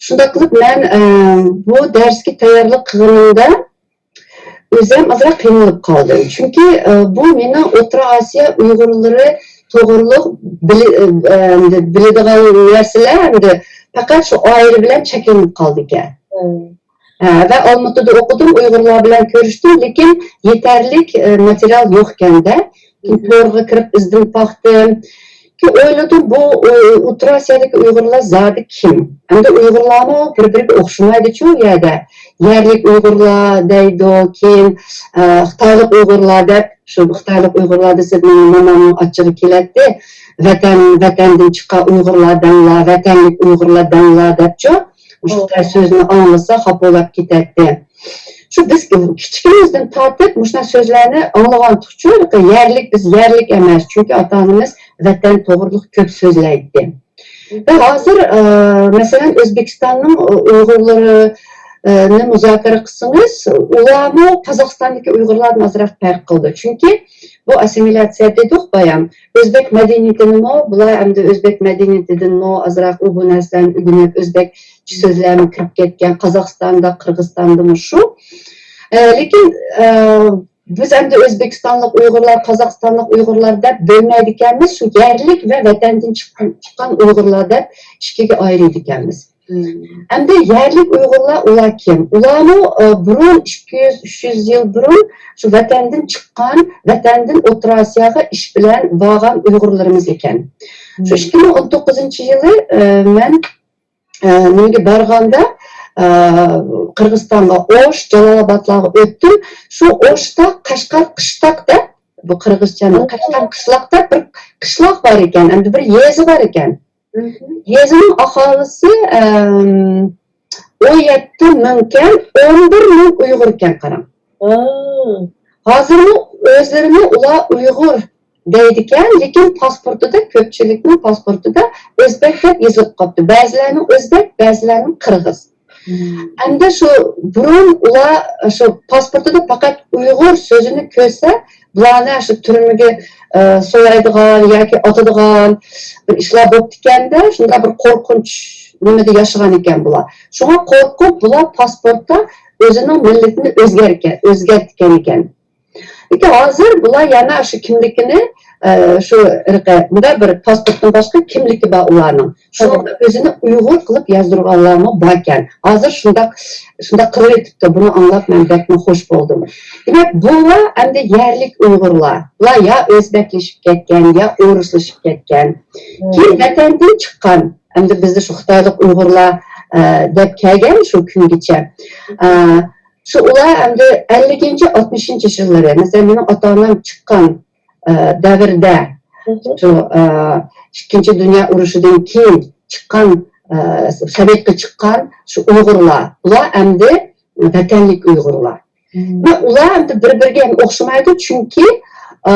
شۇنداق قىلىپ مەن، ئە، بۇ دەرسكە تەييارلىق قىلغىنىمدا ئۆزۈم ئازراق قىينىلىپ قالدىم. چۈنكى، ئە، بۇ مېنىڭ ئوتتۇرا ئاسىيا ئۇيغۇرلىرى توغرۇلۇق بىلى-، ئە، ئەمدى بىلىدىغان نەرسىلەر ئەمدى پەقەت شۇ ئائىلە بىلەن چەكلىنىپ قالىدىكەن. ھە، ۋە ئالمۇتىدا ئوقۇدۇم، ئۇيغۇرلار بىلەن كۆرۈشتۈم، لېكىن يېتەرلىك، ئە، ماتېرىيال يوق ئىكەندە. كېيىن تورغا كىرىپ ئىزدىنىپ باقتىم. كېيىن ئويلىدىم، بۇ ئوتتۇرا ئاسىيادىكى ئۇيغۇرلار زادى كىم؟ ئەمدى ئۇيغۇرلارمۇ بىر-بىرىگە ئوخشىمايدۇچۇ ئۇ يەردە. يەرلىك ئۇيغۇرلار دەيدۇ، كېيىن ئە، خىتايلىق ئۇيغۇرلار دەپ، شۇ خىتايلىق ئۇيغۇرلار دېسە مېنىڭ مومامنىڭ ئاچچىقى كېلەتتى. ۋەتەن، ۋەتەندىن چىققان ئۇيغۇرلار دەڭلار، ۋەتەنلىك ئۇيغۇرلار دەڭلار دەپچۇ. مۇشۇ خىتاي سۆزىنى ئاڭلىسا خاپا بولاپ كېتەتتى. شۇ بىز كىچىكىمىزدىن تارتىپ مۇشۇنداق سۆزلەرنى ئاڭلىغانتۇقچۇ، يەرلىك، بىز يەرلىك ئەمەس، چۈنكى ئاتا-ئانىمىز ۋەتەن توغرۇلۇق كۆپ سۆزلەيتتى. ۋە ھازىر، ئە، مەسىلەن، ئۆزبېكىستاننىڭ ئۇيغۇرلىرىنى مۇزاكىرە قىلسىڭىز، ئۇلارمۇ قازاقىستاندىكى ئۇيغۇرلاردىن ئازراق پەرق قىلىدۇ. چۈنكى بۇ ئاسسىمىلياتسىيە دېدۇق بايام. ئۆزبەك مەدەنىيىتىنىمۇ، بۇلار ئەمدى ئۆزبەك مەدەنىيىتىدىنمۇ ئازراق ئۇ بۇ نەرسىلەرنى ئۆگىنىپ، ئۆزبەكچە سۆزلەرمۇ كىرىپ كەتكەن، قازاقىستاندا، قىرغىزىستاندىمۇ شۇ. ئە، لېكىن، ئە، بىز ئەمدى ئۆزبېكىستانلىق ئۇيغۇرلار، قازاقىستانلىق ئۇيغۇرلار دەپ بۆلمەيدىكەنمىز، شۇ يەرلىك ۋە ۋەتەندىن چىققان، چىققان ئۇيغۇرلار دەپ ئىككىگە ئايرىيدىكەنمىز. مم. ئەمدى يەرلىك ئۇيغۇرلار ئۇلار كىم؟ ئۇلارمۇ، ئە، بۇرۇن ئىككى يۈز، ئۈچ يۈز يىل بۇرۇن شۇ ۋەتەندىن چىققان، ۋەتەندىن ئوتتۇرا ئاسىياغا ئىش بىلەن بارغان ئۇيغۇرلىرىمىز ئىكەن. شۇ مم. ئىككى مىڭ ئون توققۇزىنچى يىلى، ئە، مەن ئە، نېمىگە بارغاندا، ئە، قىرغىزىستانغا ئوش، جالالابادلارغا ئۆتتۈم. شۇ ئوشتا قەشقەر قىشتاق دەپ، بۇ قىرغىزچە قەشقەر قىشلاق دەپ بىر قىشلاق بار ئىكەن، ئەمدى بىر يېزا بار ئىكەن. مم. يېزىنىڭ ئاھالىسى، ئەم، ئون يەتتە مىڭكەن، ئون بىر مىڭ ئۇيغۇركەن، قاراڭ. ھازىرمۇ ئۆزلىرىنى ئۇلار ئۇيغۇر دەيدىكەن، لېكىن پاسپورتىدا، كۆپچىلىكنىڭ پاسپورتىدا ئۆزبەك دەپ يېزىلىپ قاپتۇ. بەزىلەرنىڭ ئۆزبەك، بەزىلەرنىڭ قىرغىز. مم. ئەمدى شۇ بۇرۇن ئۇلار شۇ پاسپورتىدا پەقەت ئۇيغۇر سۆزىنى كۆرسە، بۇلارنى شۇ تۈرمىگە، ئە، سولايدىغان ياكى ئاتىدىغان بىر ئىشلار بوپتىكەن-دە، شۇنداق بىر قورقۇنچ نېمىدە ياشىغان ئىكەن بۇلار. شۇڭا قورقۇپ بۇلار پاسپورتتا ئۆزىنىڭ مىللىتىنى ئۆزگەركەن، ئۆزگەرتكەن ئىكەن. لېكىن ھازىر بۇلار يەنە شۇ كىملىكىنى، ئە، شۇ ئىرقى، مۇنداق بىر پاسپورتتىن باشقا كىملىكى بار ئۇلارنىڭ. شۇنىڭدا ئۆزىنى ئۇيغۇر قىلىپ يازدۇرغانلارمۇ باركەن. ھازىر شۇنداق، شۇنداق قىلىۋېتىپتۇ. بۇنى ئاڭلاپ مەن بەكمۇ خوش بولدۇم. دېمەك، بۇلار ئەمدى يەرلىك ئۇيغۇرلار. بۇلار يا ئۆزبەكلىشىپ كەتكەن، يا ئورۇسلىشىپ كەتكەن. كېيىن ۋەتەندىن چىققان، ئەمدى بىزدە شۇ خىتايلىق ئۇيغۇرلار، ئە، دەپ كەلگەن شۇ كۈنگىچە. ئە، شۇ ئۇلار ئەمدى ئەللىكىنچى، ئاتمىشىنچى يىللىرى، مەسىلەن، مېنىڭ ئاتا-ئانام چىققان، ئە، دەۋردە، شۇ، ئە، ئىككىنچى دۇنيا ئۇرۇشىدىن كېيىن چىققان، ئە، سەنئەتكە چىققان شۇ ئۇيغۇرلار، بۇلار ئەمدى ۋەتەنلىك ئۇيغۇرلار. ۋە ئۇلار ئەمدى بىر-بىرىگە ئوخشىمايدۇ، چۈنكى، ئە،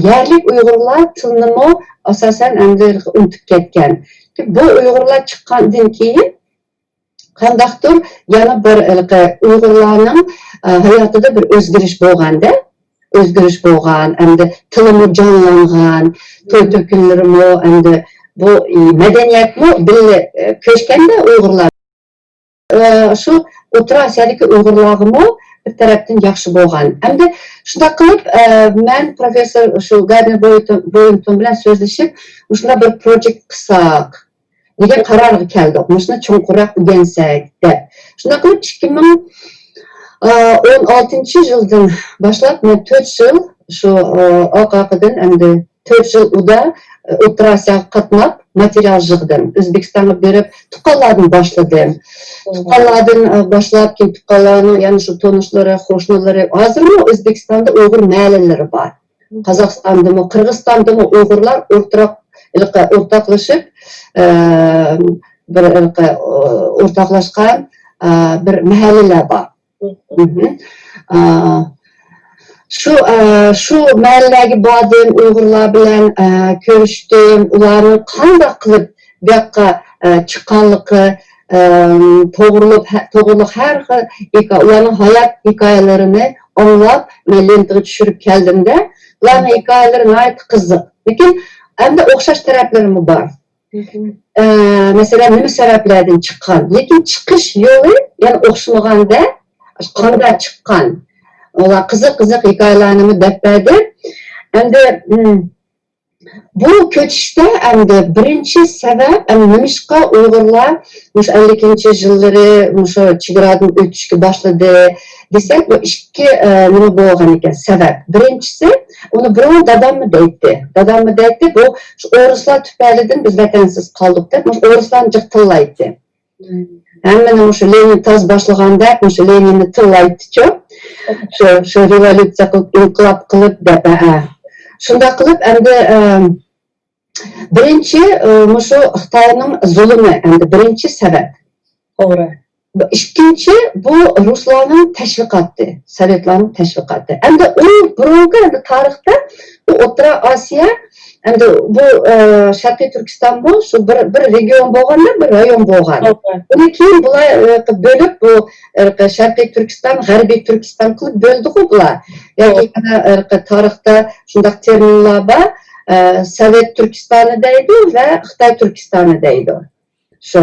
يەرلىك ئۇيغۇرلار تىلنىمۇ ئاساسەن ئەمدى ئۇنتۇپ كەتكەن. بۇ ئۇيغۇرلار چىققاندىن كېيىن قانداقتۇر يەنە بىر ھېلىقى ئۇيغۇرلارنىڭ، ئە، ھاياتىدا بىر ئۆزگىرىش بولغاندا، ئۆزگىرىش بولغان، ئەمدى تىلىمۇ جانلانغان، توي تۆكۈنلىرىمۇ، ئەمدى بۇ، ئى، مەدەنىيەتمۇ بىللە، ئە، كۆچكەندە ئۇيغۇرلار. ئە، شۇ ئوتتۇرا ئاسىيادىكى ئۇيغۇرلارغىمۇ بىر تەرەپتىن ياخشى بولغان. ئەمدى شۇنداق قىلىپ، ئە، مەن پروفېسسور شۇ گاردنېر بويىنتون، بويىنتون بىلەن سۆزلىشىپ، مۇشۇنداق بىر پروجېكت قىلساق، دېگەن قارارغا كەلدۇق. مۇشۇنى چوڭقۇرراق ئۆگەنسەك دەپ. شۇنداق قىلىپ ئىككى مىڭ ئون ئالتىنچى يىلدىن باشلاپ مەن تۆت يىل شۇ، ئارقا-ئارقىدىن ئەمدى تۆت يىل ئۇدا ئوتتۇرا ئاسىياغا قاتناپ ماتېرىيال يىغدىم. ئۆزبېكىستانغا بېرىپ تۇغقانلاردىن باشلىدىم. تۇغقانلاردىن باشلاپ كېيىن تۇغقانلارنىڭ يەنە شۇ تونۇشلىرى، قوشنىلىرى، ھازىرمۇ ئۆزبېكىستاندا ئۇيغۇر مەھەللىلىرى بار. قازاقىستاندىمۇ، قىرغىزىستاندىمۇ ئۇيغۇرلار ئورتاق، ئورتاقلىشىپ، ئە، بىر، ئورتاقلاشقان، ئە، بىر مەھەللىلەر بار. مم. ئە، شۇ، ئە، شۇ مەھەللىلەرگە باردىم، ئۇيغۇرلار بىلەن، ئە، كۆرۈشتۈم، ئۇلارنىڭ قانداق قىلىپ بۇ ياققا، ئە، چىققانلىقى، ئە، توغرۇلۇق، ھە-، توغرۇلۇق ھەر خىل ھېكا-، ئۇلارنىڭ ھايات ھېكايىلىرىنى ئاڭلاپ، مەن لېنتىغا چۈشۈرۈپ كەلدىم-دە، ئۇلارنىڭ ھېكايىلىرى ناھايىتى قىزىق. لېكىن ئەمدى ئوخشاش تەرەپلىرىمۇ بار. ئە، مەسىلەن، نېمە سەۋەبلەردىن چىققان، لېكىن چىقىش يولى يەنە ئوخشىمىغاندا، قانداق چىققان؟ ئۇلار قىزىق-قىزىق ھېكايىلەرنىمۇ دەپ بەردى. ئەمدى، مم، بۇ كۆچۈشتە ئەمدى بىرىنچى سەۋەب، ئەمدى نېمىشقا ئۇيغۇرلار مۇشۇ ئەللىكىنچى يىللىرى مۇشۇ چېگرادىن ئۆتۈشكە باشلىدى؟ دېسەك، بۇ ئىككى، ئە، نېمە بولغان ئىكەن، سەۋەب. بىرىنچىسى، ئۇنى بۇرۇن داداممۇ دەيتتى. داداممۇ دەيتتى، بۇ شۇ ئورۇسلار تۈپەيلىدىن بىز ۋەتەنسىز قالدۇق دەپ، مۇشۇ ئورۇسلارنى جىق تىللايتتى. ھەممىنى مۇشۇ لېنىن تاز باشلىغاندەك، مۇشۇ لېنىننى تىللايتتىچۇ. شۇ، شۇ رېۋوليۇتسىيە قىلىپ، ئىنقىلاب قىلىپ دەپ، ھە. شۇنداق قىلىپ، ئەمدى، ئە، بىرىنچى، ئە، مۇشۇ خىتاينىڭ زۇلۇمى، ئەمدى بىرىنچى سەۋەب. توغرا. ئىككىنچى، بۇ رۇسلارنىڭ تەشۋىقاتى، سوۋېتلارنىڭ تەشۋىقاتى. ئەمدى ئۇ بۇرۇنقى، ئەمدى تارىختا بۇ ئوتتۇرا ئاسىيا، ئەمدى بۇ، ئە، شەرقىي تۈركىستانمۇ شۇ بىر، بىر رېگىيون بولغاندا، بىر رايون بولغان. توغرا. ئۇنى كېيىن بۇلار، ئە، بۆلۈپ، بۇ، ئە، شەرقىي تۈركىستان، غەربىي تۈركىستان قىلىپ بۆلدىغۇ بۇلار. ياكى توغرا. يەنە، ئە، تارىختا شۇنداق تېرمىنلار بار، ئە، سوۋېت تۈركىستانى دەيدۇ ۋە خىتاي تۈركىستانى دەيدۇ. شۇ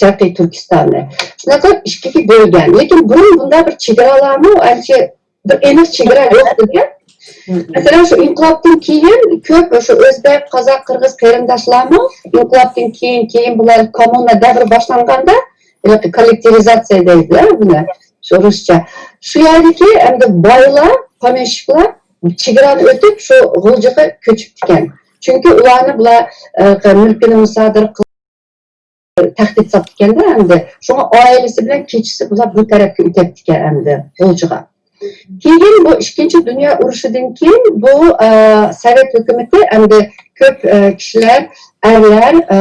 شەرقىي تۈركىستاننى. شۇنداق قىلىپ ئىككىگە بۆلگەن. لېكىن بۇرۇن بۇنداق بىر چېگرالارمۇ ئانچە بىر ئېنىق چېگرا يوق ئىدى. مەسىلەن، شۇ ئىنقىلابتىن كېيىن كۆپ شۇ ئۆزبەك، قازاق، قىرغىز قېرىنداشلارمۇ ئىنقىلابتىن كېيىن، كېيىن بۇلار كوممۇنا دەۋرى باشلانغاندا، ھېلىقى كوللېكتىۋىزاتسىيە دەيدۇ بۇنى، شۇ رۇسچە. شۇ يەردىكى ئەمدى بايلار، پومېشچىكلار چېگرانى ئۆتۈپ شۇ غۇلجىغا كۆچۈپتىكەن. چۈنكى ئۇلارنى بۇلار، ئە، مۈلكىنى مۇسادىرە قىلىپ، تەھدىت ساپتىكەندە ئەمدى. شۇڭا ئائىلىسى بىلەن كېچىسى بۇلار بۇ تەرەپكە ئۆتەپتىكەن ئەمدى غۇلجىغا. كېيىن بۇ ئىككىنچى دۇنيا ئۇرۇشىدىن كېيىن بۇ، ئە، سوۋېت ھۆكۈمىتى ئەمدى كۆپ، ئە، كىشىلەر، ئەرلەر، ئە،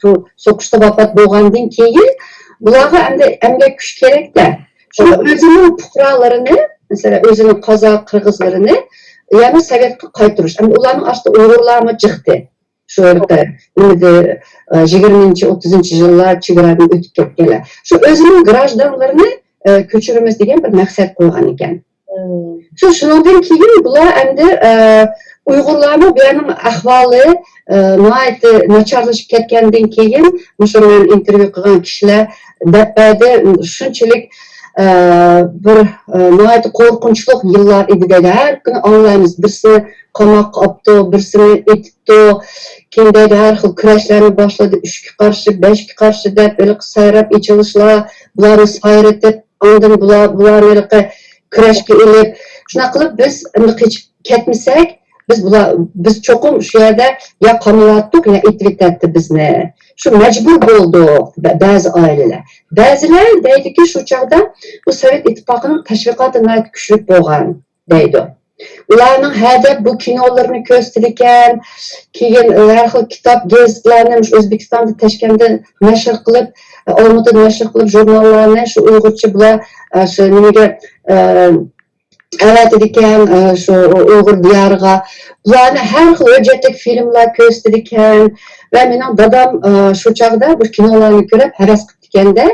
بۇ سوقۇشتا ۋاپات بولغاندىن كېيىن بۇلارغا ئەمدى ئەمگەك كۈچ كېرەكتە. شۇڭا ئۆزىنىڭ پۇقرالىرىنى، مەسىلەن، ئۆزىنىڭ قازاق، قىرغىزلىرىنى يەنە سوۋېتقا قايتۇرۇش. ئەمدى ئۇلارنىڭ ئارىسىدا ئۇيغۇرلارمۇ جىقتى. شۇ يەردە نېمىدە، ئە، يىگىرمىنچى، ئوتتۇزىنچى يىللار چېگرادىن ئۆتۈپ كەتكەنلەر. شۇ ئۆزىنىڭ گراژدانلىرىنى، ئە، كۆچۈرىمىز دېگەن بىر مەقسەت قويغان ئىكەن. شۇ، شۇنىڭدىن كېيىن بۇلار ئەمدى، ئە، ئۇيغۇرلارمۇ بۇ يەرنىڭ ئەھۋالى، ئە، ناھايىتى ناچارلىشىپ كەتكەندىن كېيىن، مۇشۇ مەن ئىنتېرۋيۇ قىلغان كىشىلەر دەپ بەردى، شۇنچىلىك، ئە، بىر، ئە، ناھايىتى قورقۇنچلۇق يىللار ئىدى دەيدۇ. ھەر كۈنى ئاڭلايمىز، بىرسىنى قاماققا ئاپتۇ، بىرسىنى ئېتىپتۇ. كېيىن دەيدۇ، ھەر خىل كۈرەشلەرنى باشلىدى، ئۈچكە قارشى، بەشكە قارشى دەپ، ھېلىقى سايراپ ئېچىلىشلار، بۇلارنى سايرىتىپ، ئاندىن بۇلار، بۇلارنى ھېلىقى كۈرەشكە ئېلىپ، شۇنداق قىلىپ بىز ئەمدى قېچىپ كەتمىسەك، بىز بۇلار، بىز چوقۇم شۇ يەردە يا قامىلاتتۇق، يا ئېتىۋېتەتتى بىزنى. شۇ مەجبۇر بولدۇق بە-، بەزى ئائىلىلەر. بەزىلەر دەيدۇكى، شۇ چاغدا بۇ سوۋېت ئىتتىپاقىنىڭ تەشۋىقاتى ناھايىتى كۈچلۈك بولغان دەيدۇ. ئۇلارنىڭ ھەدەپ بۇ كىنولىرىنى كۆرسىتىدىكەن، كېيىن ھەر خىل كىتاب، گېزىتلەرنى مۇشۇ ئۆزبېكىستاندا، تاشكەنتتە نەشر قىلىپ، ئالمۇتىدا نەشر قىلىپ، ژۇرناللارنى شۇ ئۇيغۇرچە بۇلار، شۇ نېمىگە، ئەۋەتىدىكەن، شۇ ئۇيغۇر دىيارىغا. بۇلارنى ھەر خىل ھۆججەتلىك فىلىملار كۆرسىتىدىكەن. ۋە مېنىڭ دادام، شۇ چاغدا بۇ كىنولارنى كۆرۈپ ھەۋەس قىپتىكەندە،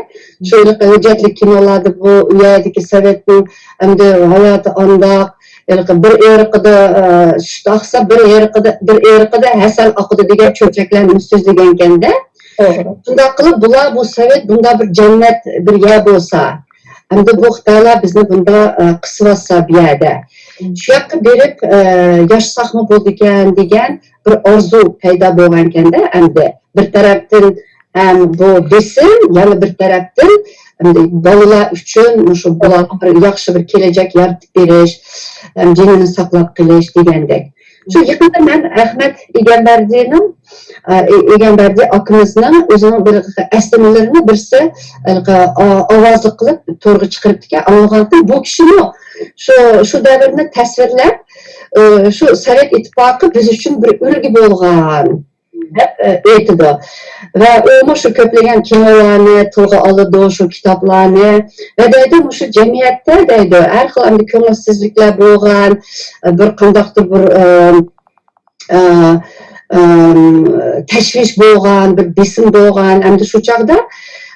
شۇ ھېلىقى ھۆججەتلىك كىنولاردا بۇ، ئۇ يەردىكى سوۋېتنىڭ ئەمدى ھاياتى ئانداق، ھېلىقى بىر ئېرىقىدا، ئە، سۈت ئاقسا، بىر ئېرىقىدا، بىر ئېرىقىدا ھەسەل ئاقىدۇ دېگەن چۆچەكلەرنى سۆزلىگەنكەندە. توغرا. شۇنداق قىلىپ، بۇلار بۇ سوۋېت بۇنداق بىر جەننەت بىر يەر بولسا، ئەمدى بۇ خىتايلار بىزنى بۇنداق، ئە، قىسىۋاتسا بۇ يەردە. شۇ ياققا بېرىپ، ئە، ياشىساقمۇ بولىدىكەن دېگەن بىر ئارزۇ پەيدا بولغانكەندە، ئەمدى بىر تەرەپتىن ھەم بۇ بېسىم، يەنە بىر تەرەپتىن ئەمدى بالىلار ئۈچۈن مۇشۇ بۇلارغا بىر ياخشى بىر كېلەچەك يارىتىپ بېرىش، ھەم جېنىنى ساقلاپ قېلىش دېگەندەك. شۇ يېقىندا مەن ئەخمەت ئىگەمبەردىنىڭ، ئە، ئىگەمبەردى ئاكىمىزنىڭ ئۆزىنىڭ بىر ئەسلىمىلىرىنى بىرسى، ئە، ئاۋازلىق قىلىپ تورغا چىقىرىپتىكەن. ئاڭلىغانتىم، بۇ كىشىمۇ شۇ، شۇ دەۋرنى تەسۋىرلەپ، ئە، شۇ سوۋېت ئىتتىپاقى بىز ئۈچۈن بىر ئۈلگە بولغان دەپ، ئە، ئېيتىدۇ. ۋە ئۇمۇ شۇ كۆپلىگەن كىنولارنى تىلغا ئالىدۇ، شۇ كىتابلارنى. ۋە دەيدۇ، مۇشۇ جەمئىيەتتە دەيدۇ، ھەر خىل ئەمدى كۆڭۈلسىزلىكلەر بولغان، بىر قانداقتۇر بىر، ئە، ئە، ئەم، تەشۋىش بولغان، بىر بېسىم بولغان، ئەمدى شۇ چاغدا،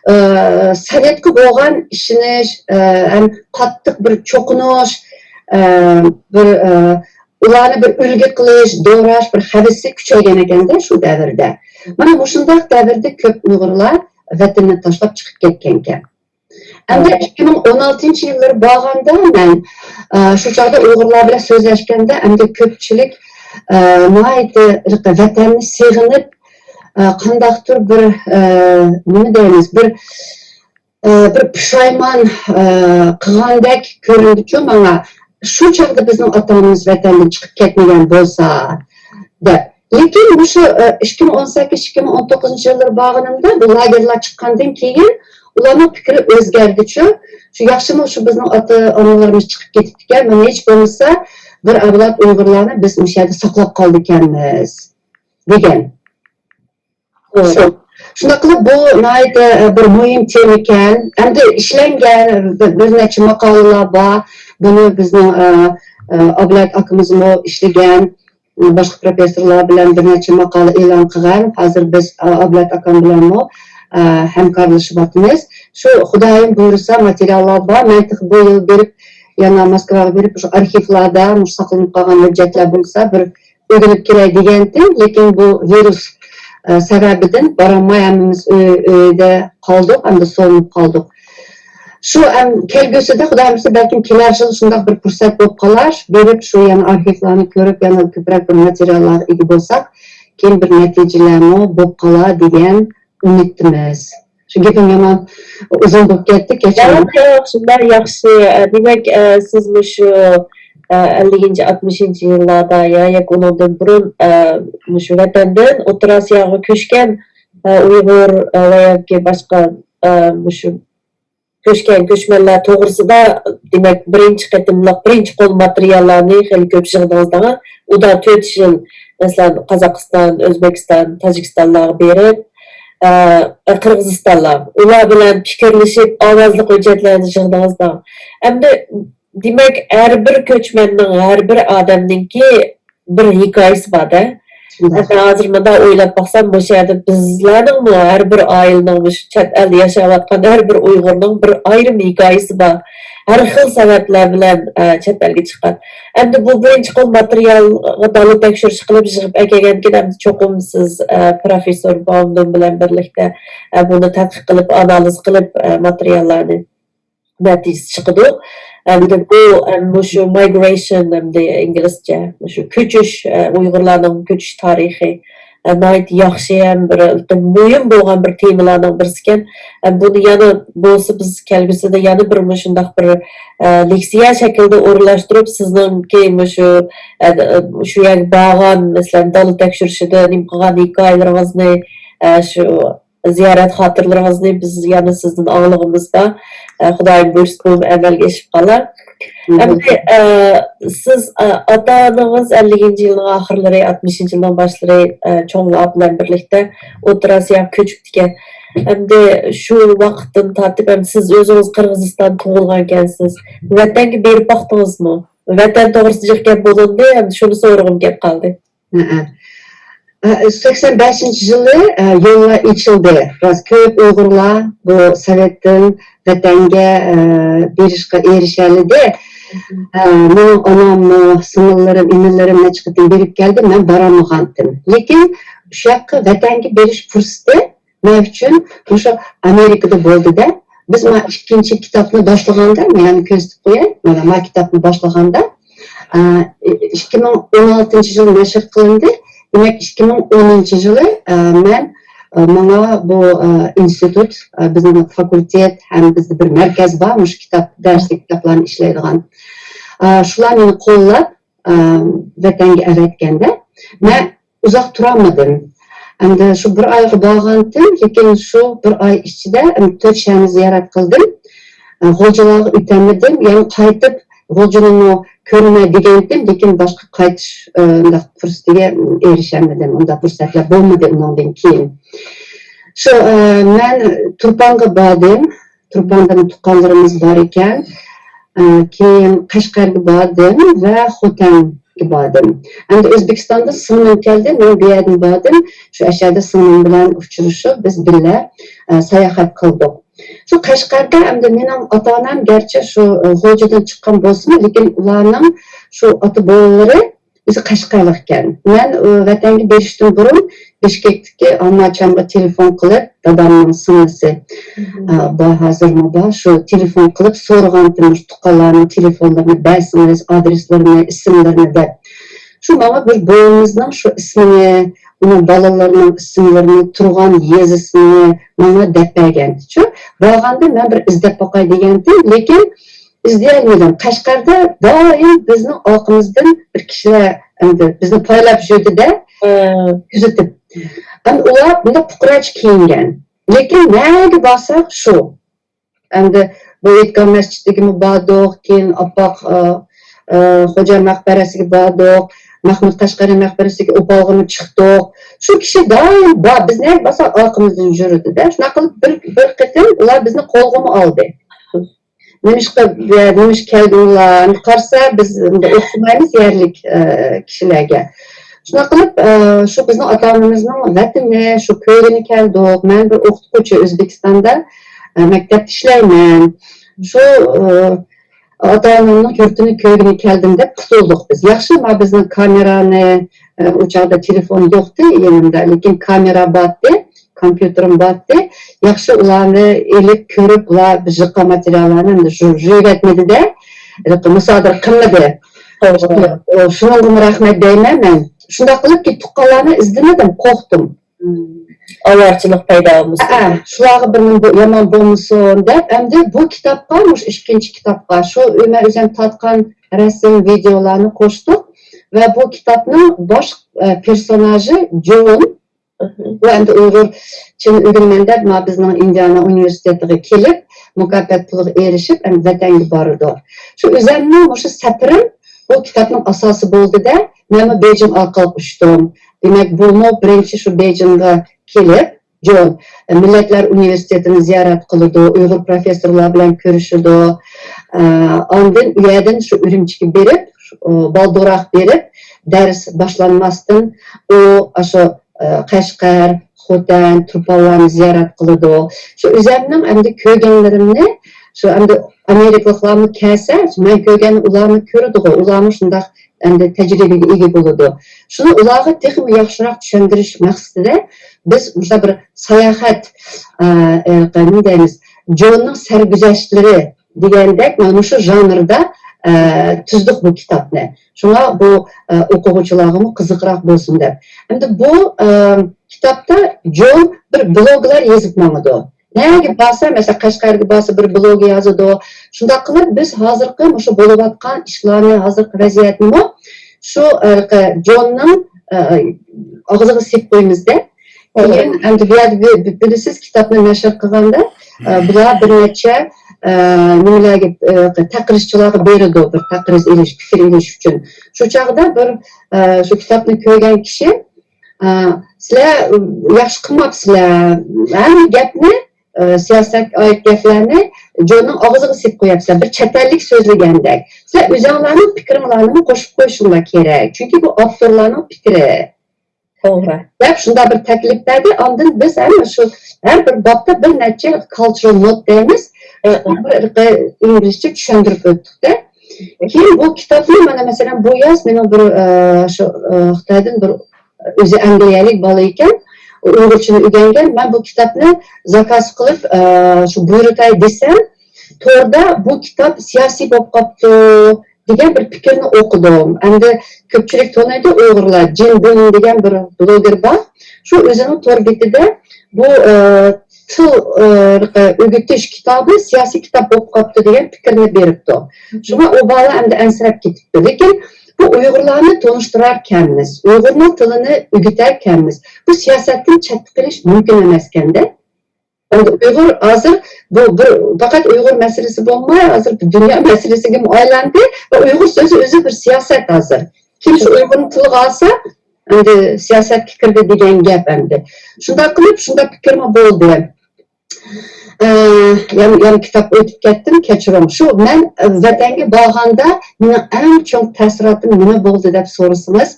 ئە، سوۋېتقا بولغان ئىشىنىش، ئە، ھەم قاتتىق بىر چوقۇنۇش، ئە، بىر، ئە، ئۇلارنى بىر ئۈلگە قىلىش، دوراش بىر ھەۋىسى كۈچەيگەن ئىكەندە شۇ دەۋردە. مانا مۇشۇنداق دەۋردە كۆپ ئۇيغۇرلار ۋەتىنىنى تاشلاپ چىقىپ كەتكەنىكەن. ئەمدى ئىككى مىڭ ئون ئالتىنچى يىللىرى بارغاندا مەن، ئە، شۇ چاغدا ئۇيغۇرلار بىلەن سۆزلەشكەندە، ئەمدى كۆپچىلىك، ئە، ناھايىتى ۋەتەننى سېغىنىپ، ئە، قانداقتۇر بىر، ئە، نېمە دەيمىز، بىر ئە، بىر پۇشايمان، ئە، قىلغاندەك كۆرۈندىچۇ ماڭا. شۇ چاغدا بىزنىڭ ئاتا-ئانىمىز ۋەتەندىن چىقىپ كەتمىگەن بولسا، دەپ. لېكىن مۇشۇ، ئە، ئىككى مىڭ ئون سەككىز، ئىككى مىڭ ئون توققۇزىنچى يىللىرى بارغىنىمدا، بۇ لاگېرلار چىققاندىن كېيىن ئۇلارنىڭ پىكرى ئۆزگەردىچۇ. شۇ ياخشىمۇ شۇ بىزنىڭ ئاتا-ئانىلىرىمىز چىقىپ كېتىپتىكەن، مانا ھېچ بولمىسا بىر ئەۋلاد ئۇيغۇرلارنى بىز مۇشۇ يەردە ساقلاپ قالىدىكەنمىز، دېگەن. شۇ. شۇنداق قىلىپ، بۇ ناھايىتى، ئە، بىر مۇھىم تېما ئىكەن. ئەمدى ئىشلەنگەن بىر، بىر نەچچە ماقالىلار بار. بۇنى بىزنىڭ، ئە، ئە، ئابلەت ئاكىمىزمۇ ئىشلىگەن. باشقا پروفېسسورلار بىلەن بىر نەچچە ماقالە ئېلان قىلغان. ھازىر بىز، ئە، ئابلەت ئاكام بىلەنمۇ، ئە، ھەمكارلىشىۋاتىمىز. شۇ خۇدايىم بۇيرۇسا ماتېرىياللار بار. مەن تېخى بۇ يىل بېرىپ، يەنە موسكۋاغا بېرىپ، شۇ ئارخىۋلاردا مۇشۇ ساقلىنىپ قالغان ھۆججەتلەر بولسا بىر ئۆگىنىپ كېلەي دېگەنتىم، لېكىن بۇ ۋىرۇس، ئە، سەۋەبىدىن بارالماي ھەممىمىز ئۆي، ئۆيدە قالدۇق، ئەمدى سولىنىپ قالدۇق. شۇ، ئەم، كەلگۈسىدە خۇدايىم بۇيرۇسا بەلكىم كېلەر يىل شۇنداق بىر پۇرسەت بولۇپ قالار، بېرىپ شۇ يەنە ئارخىۋلارنى كۆرۈپ، يەنە كۆپرەك بىر ماتېرىياللارغا ئىگە بولساق، كېيىن بىر نەتىجىلەرمۇ بولۇپ قالار دېگەن ئۈمىدتىمىز. شۇ گېپىم يامان ئۇزۇن بولۇپ كەتتى، كەچۈرۈڭ. ياق، ياق، شۇنداق ياخشى. ئە، دېمەك، ئە، سىز مۇشۇ، ئە، ئەللىكىنچى، ئاتمىشىنچى يىللاردا يا ياكى ئۇنىڭدىن بۇرۇن، ئە، مۇشۇ ۋەتەندىن ئوتتۇرا ئاسىياغا كۆچكەن، ئە، ئۇيغۇر، ئە، ۋە ياكى باشقا، ئە، مۇشۇ كۆچكەن كۆچمەنلەر توغرىسىدا، دېمەك، بىرىنچى قېتىملىق، بىرىنچى قول ماتېرىياللارنى خېلى كۆپ يىغدىڭىز دەڭە. ئۇدا تۆت يىل، مەسىلەن، قازاقىستان، ئۆزبېكىستان، تاجىكىستانلارغا بېرىپ، ئە، قىرغىزىستانلار، ئۇلار بىلەن پىكىرلىشىپ، ئاۋازلىق ھۆججەتلەرنى يىغدىڭىز دەڭە. ئەمدى، دېمەك، ھەر بىر كۆچمەننىڭ، ھەر بىر ئادەمنىڭكى بىر ھېكايىسى بار-دە. شۇنداق. مەن ھازىر مۇنداق ئويلاپ باقسام، مۇشۇ يەردە بىزلەرنىڭمۇ، ھەر بىر ئائىلىنىڭ، مۇشۇ چەت ئەلدە ياشاۋاتقان ھەر بىر ئۇيغۇرنىڭ بىر ئايرىم ھېكايىسى بار. ھەر خىل سەۋەبلەر بىلەن، ئە، چەت ئەلگە چىققان. ئەمدى بۇ بىرىنچى قول ماتېرىيالغا دالا تەكشۈرۈش قىلىپ يىغىپ ئەكەلگەندىكىن، ئەمدى چوقۇم سىز، ئە، پروفېسسور باۋنون بىلەن بىرلىكتە، ئە، بۇنى تەتقىق قىلىپ، ئانالىز قىلىپ، ئە، ماتېرىياللارنى نەتىجىسى چىقىدۇ. ئەمدى بۇ، ئەم، مۇشۇ مايگرېيشن، ئەمدى ئىنگلىزچە، مۇشۇ كۆچۈش، ئە، ئۇيغۇرلارنىڭ كۆچۈش تارىخى، ئە، ناھايىتى ياخشى ھەم بىر مۇھىم بولغان بىر تېمىلارنىڭ بىرسىكەن. ئەم، بۇنى يەنە بولسا بىز كەلگۈسىدە يەنە بىر مۇشۇنداق بىر، ئە، لېكسىيە شەكلىدە ئورۇنلاشتۇرۇپ، سىزنىڭكى مۇشۇ، ئە، شۇ يەرگە بارغان، مەسىلەن، دالا تەكشۈرۈشىدە نېمە قىلغان ھېكايىلىرىڭىزنى، ئە، شۇ زىيارەت خاتىرىلىرىڭىزنى بىز يەنە سىزدىن ئاڭلىغۇمىز بار. ئە، خۇدايىم بۇيرۇسا، بۇمۇ ئەمەلگە ئېشىپ قالار. مم. ئەمدى، ئە، سىز، ئە، ئاتا-ئانىڭىز ئەللىكىنچى يىلنىڭ ئاخىرلىرى، ئاتمىشىنچى يىلنىڭ باشلىرى، ئە، چوڭلار بىلەن بىرلىكتە ئوتتۇرا ئاسىياغا كۆچۈپتىكەن. ئەمدى شۇ ۋاقىتتىن تارتىپ، ئەمدى سىز ئۆزىڭىز قىرغىزىستاندا تۇغۇلغانكەنسىز. ۋەتەنگە بېرىپ باقتىڭىزمۇ؟ ۋەتەن توغرىسىدا جىق گەپ بولۇندى، ئەمدى شۇنى سورىغۇم كەپ قالدى. ھەئە. ئە، سەكسەن بەشىنچى يىلى، ئە، يوللار ئېچىلدى. راست، كۆپ ئۇيغۇرلار بۇ سوۋېتتىن ۋەتەنگە، ئە، بېرىشقا ئېرىشەلىدى. ئە، مېنىڭ ئانام، ئە، سىڭىللىرىم، ئىنىلىرىم نەچچە قېتىم بېرىپ كەلدى، مەن بارالمىغانتىم. لېكىن شۇ ياققا ۋەتەنگە بېرىش پۇرسىتى مەن ئۈچۈن مۇشۇ ئامېرىكىدا بولدى-دە. بىز ما ئىككىنچى كىتابنى باشلىغاندا، مەن يەنە كۆرسىتىپ قوياي، مانا ما كىتابنى باشلىغاندا، ئىككى مىڭ ئون ئالتىنچى يىل نەشر قىلىندى. دېمەك، ئىككى مىڭ ئونىنچى يىلى، ئە، مەن، ئە، ماڭا بۇ، ئە، ئىنستىتۇت، ئە، بىزنىڭ فاكۇلتېت ھەم بىزدە بىر مەركەز بار، مۇشۇ كىتاب، دەرسلىك كىتابلارنى ئىشلەيدىغان. ئە، شۇلار مېنى قوللاپ، ئە، ۋەتەنگە ئەۋەتكەندە، مەن ئۇزاق تۇرالمىدىم. ئەمدى شۇ بىر ئايغا بارغانتىم، لېكىن شۇ بىر ئاي ئىچىدە، ئەمدى تۆت شەھەرنى زىيارەت قىلدىم. ئە، غۇلجىلارغا ئۆتەلمىدىم. يەنە قايتىپ غۇلجىنىمۇ كۆرىمەن دېگەنتىم، لېكىن باشقا قايتىش، ئە، ئۇنداق پۇرسىتىگە ئېرىشەلمىدىم. ئۇنداق پۇرسەتلەر بولمىدى ئۇنىڭدىن كېيىن. شۇ، ئە، مەن تۇرپانغا باردىم. تۇرپاندىمۇ تۇغقانلىرىمىز بار ئىكەن. ئە، كېيىن قەشقەرگە باردىم ۋە خوتەنگە باردىم. ئەمدى ئۆزبېكىستاندىن سىڭلىم كەلدى، مەن بۇ يەردىن باردىم. شۇ ئەشەدە سىڭلىم بىلەن ئۇچرىشىپ، بىز بىللە، ئە، ساياھەت قىلدۇق. شۇ قەشقەردە ئەمدى مېنىڭ ئاتا-ئانام گەرچە شۇ، ئە، غۇلجىدىن چىققان بولسىمۇ، لېكىن ئۇلارنىڭ شۇ ئاتا-بوۋىلىرى ئۆزى قەشقەرلىككەن. مەن، ئۇ، ۋەتەنگە بېرىشتىن بۇرۇن بىشكەكتىكى ئامماچامغا تېلېفون قىلىپ، دادامنىڭ سىڭلىسى، ئا، بار، ھازىرمۇ بار، شۇ تېلېفون قىلىپ سورىغانتىم، مۇشۇ تۇغقانلارنىڭ تېلېفونلىرىنى بەرسىڭىز، ئادرېسلىرىنى، ئىسىملىرىنى دەپ. شۇ ماڭا بىر بوۋىمىزنىڭ شۇ ئىسمىنى، ئۇنىڭ بالىلىرىنىڭ ئىسىملىرىنى، تۇرغان يېزىسىنى ماڭا دەپ بەرگەنتىچۇ. بارغاندا مەن بىر ئىزدەپ باقاي دېگەنتىم، لېكىن ئىزدىيەلمىدىم. قەشقەردە دائىم بىزنىڭ ئارقىمىزدىن بىر كىشىلەر ئەمدى بىزنى پايلاپ يۈردى-دە، كۆزىتىپ. ئەمدى ئۇلار بۇنداق پۇقراچە كىيىنگەن. لېكىن نەگە بارساق شۇ. ئەمدى بۇ ئېيتقان مەسچىتىگىمۇ باردۇق، كېيىن ئاپپاق، ئا، ئا، خوجا مەقبەرىسىگە باردۇق، مەھمۇد قەشقەرى مەقبەرىسىگە ئوپالغىمۇ چىقتۇق. شۇ كىشى دائىم بار، بىز نەگە بارساق ئارقىمىزدىن يۈرىدۇ-دە. شۇنداق قىلىپ بىر، بىر قېتىم ئۇلار بىزنى قولغىمۇ ئالدى. نېمىشقا، نېمىشقا كەلدىڭلار؟ قارىسا، بىز ئوخشىمايمىز يەرلىك، ئە، كىشىلەرگە. شۇنداق قىلىپ، ئە، شۇ بىزنىڭ ئاتا-ئانىمىزنىڭ ۋەتىنى، شۇ كۆرگىلى كەلدۇق. مەن بىر ئوقۇتقۇچى ئۆزبېكىستاندا، ئە، مەكتەپتە ئىشلەيمەن. شۇ، ئە، ئاتا-ئانامنىڭ يۇرتىنى كۆرگىلى كەلدىم دەپ قۇتۇلدۇق بىز. ياخشى، ما بىزنىڭ كامېرانى، ئە، ئۇ چاغدا تېلېفون يوقتى يېنىمدا، لېكىن كامېرا بارتى. كومپيۇتېرىم بارتى. ياخشى، ئۇلارنى ئېلىپ كۆرۈپ، ئۇلار بىر يىغقان ماتېرىياللارنى ئەمدى يۇ-، يۇيۇۋەتمىدى-دە، مۇسادىرە قىلمىدى. توغرا. شۇ-، شۇنىڭغىمۇ رەھمەت دەيمەن مەن. شۇنداق قىلىپ كېتىپ تۇغقانلارنى ئىزدىمىدىم، قورقتۇم. ئاۋارىچىلىق پەيدا بولمىسۇن. ھە، شۇلارغا بىر نېمە بو-، يامان بولمىسۇن دەپ، ئەمدى بۇ كىتابقا، مۇشۇ ئىككىنچى كىتابقا، شۇ مەن ئۆزۈم تارتقان رەسىم، ۋىدېئولارنى قوشتۇق ۋە بۇ كىتابنىڭ باش، ئە، پېرسوناژى جون. ئۇ ئەمدى ئۇيغۇرچىنى ئۆگىنىمەن دەپ، ما بىزنىڭ ئىندىئانا ئۇنىۋېرسىتېتىغا كېلىپ، مۇكاپات پۇلىغا ئېرىشىپ، ئەمدى ۋەتەنگە بارىدۇ. شۇ ئۆزەمنىڭ مۇشۇ سەپىرىم بۇ كىتابنىڭ ئاساسى بولدى-دە، مەنمۇ بېيجىڭ ئارقىلىق ئۇچتۇم. دېمەك، بۇمۇ بىرىنچى شۇ بېيجىڭغا كېلىپ، جون، مىللەتلەر ئۇنىۋېرسىتېتىنى زىيارەت قىلىدۇ، ئۇيغۇر پروفېسسورلار بىلەن كۆرۈشىدۇ. ئە، ئاندىن ئۇ يەردىن شۇ ئۈرۈمچىگە بېرىپ، ئۇ، بالدۇرراق بېرىپ، دەرس باشلانماستىن ئۇ ئاشۇ، ئە، قەشقەر، خوتەن، تۇرپانلارنى زىيارەت قىلىدۇ. شۇ ئۆزەمنىڭ ئەمدى كۆرگەنلىرىمنى، شۇ ئەمدى ئامېرىكىلىقلارمۇ كەلسە، مەن كۆرگەننى ئۇلارمۇ كۆرىدىغۇ، ئۇلارمۇ شۇنداق ئەمدى تەجرىبىگە ئىگە بولىدۇ. شۇنى ئۇلارغا تېخىمۇ ياخشىراق چۈشەندۈرۈش مەقسىتىدە بىز مۇشۇنداق بىر ساياھەت، ئە، ئە، نېمە دەيمىز، جوننىڭ سەرگۈزەشتلىرى دېگەندەك، مانا مۇشۇ ژانىردا، ئە، تۈزدۇق بۇ كىتابنى. شۇڭا بۇ، ئە، ئوقۇغۇچىلارغىمۇ قىزىقراق بولسۇن دەپ. ئەمدى بۇ، ئە، كىتابتا جون بىر بلوگلار يېزىپ ماڭىدۇ. نەگە بارسا، مەسىلەن، قەشقەرگە بارسا بىر بلوگ يازىدۇ. شۇنداق قىلىپ بىز ھازىرقى مۇشۇ بولۇۋاتقان ئىشلارنى، ھازىرقى ۋەزىيەتنىمۇ شۇ، ئە، جوننىڭ، ئە، ئاغزىغا سېلىپ قويىمىز-دە. كېيىن ئەمدى بۇ يەردە بىلىسىز، كىتابنى نەشر قىلغاندا، ئە، بۇلار بىر نەچچە، ئە، نېمىلەرگە، ئە، تەقرىزچىلارغا بېرىدۇ، بىر تەقرىز ئېلىش، پىكىر ئېلىش ئۈچۈن. شۇ چاغدا بىر، ئە، شۇ كىتابنى كۆرگەن كىشى، ئە، سىلەر ياخشى قىلماپسىلەر، ھەممە گەپنى، ئە، سىياسەتكە ئائىت گەپلەرنى جوننىڭ ئاغزىغا سېلىپ قوياپسىلەر، بىر چەت ئەللىك سۆزلىگەندەك. سىلەر ئۆزۈڭلارنىڭ پىكرىڭلارنىمۇ قوشۇپ قويۇشۇڭلار كېرەك، چۈنكى بۇ ئاپتورلارنىڭ پىكرى. توغرا. دەپ شۇنداق بىر تەكلىپ بەردى. ئاندىن بىز ھەم شۇ ھەر بىر بابتا بىر نەچچە كالچرال نوت دەيمىز. بىر ئىنگلىزچە چۈشەندۈرۈپ ئۆتتۇق-دە. كېيىن بۇ كىتابنى مانا، مەسىلەن، بۇ ياز مېنىڭ بىر، ئە، شۇ، ئە، خىتايدىن بىر ئۆزى ئەنگلىيەلىك بالا ئىكەن، ئۇيغۇرچىنى ئۆگەنگەن. مەن بۇ كىتابنى زاكاز قىلىپ، ئە، شۇ بۇيرۇتاي دېسەم، توردا بۇ كىتاب سىياسىي بولۇپ قاپتۇ دېگەن بىر پىكىرنى ئوقۇدۇم. ئەمدى كۆپچىلىك تونۇيدۇ ئۇيغۇرلار، جىن بۇن دېگەن بىر بلوگېر بار. شۇ ئۆزىنىڭ تور بېتىدە بۇ، ئە، تىل، ئە، ئۆگىتىش كىتابى سىياسىي كىتاب بولۇپ قاپتۇ دېگەن پىكىرنى بېرىپتۇ. شۇڭا ئۇ بالا ئەمدى ئەنسىرەپ كېتىپتۇ. لېكىن بۇ ئۇيغۇرلارنى تونۇشتۇراركەنمىز، ئۇيغۇرنىڭ تىلىنى ئۆگىتەركەنمىز، بۇ سىياسەتتىن چەتتە قېلىش مۇمكىن ئەمەسكەندە. ئەمدى ئۇيغۇر ھازىر بۇ بىر پەقەت ئۇيغۇر مەسىلىسى بولماي، ھازىر دۇنيا مەسىلىسىگىمۇ ئايلاندى ۋە ئۇيغۇر سۆزى ئۆزى بىر سىياسەت ھازىر. كىم شۇ ئۇيغۇرنى تىلغا ئالسا، ئەمدى سىياسەتكە كىردى دېگەن گەپ ئەمدى. شۇنداق قىلىپ، شۇنداق پىكىرمۇ بولدى. ئە، يەنە، يەنە كىتاب ئۆتۈپ كەتتىم، كەچۈرۈڭ. شۇ مەن، ئە، ۋەتەنگە بارغاندا مېنىڭ ئەڭ چوڭ تەسىراتىم نېمە بولدى دەپ سورىسىڭىز،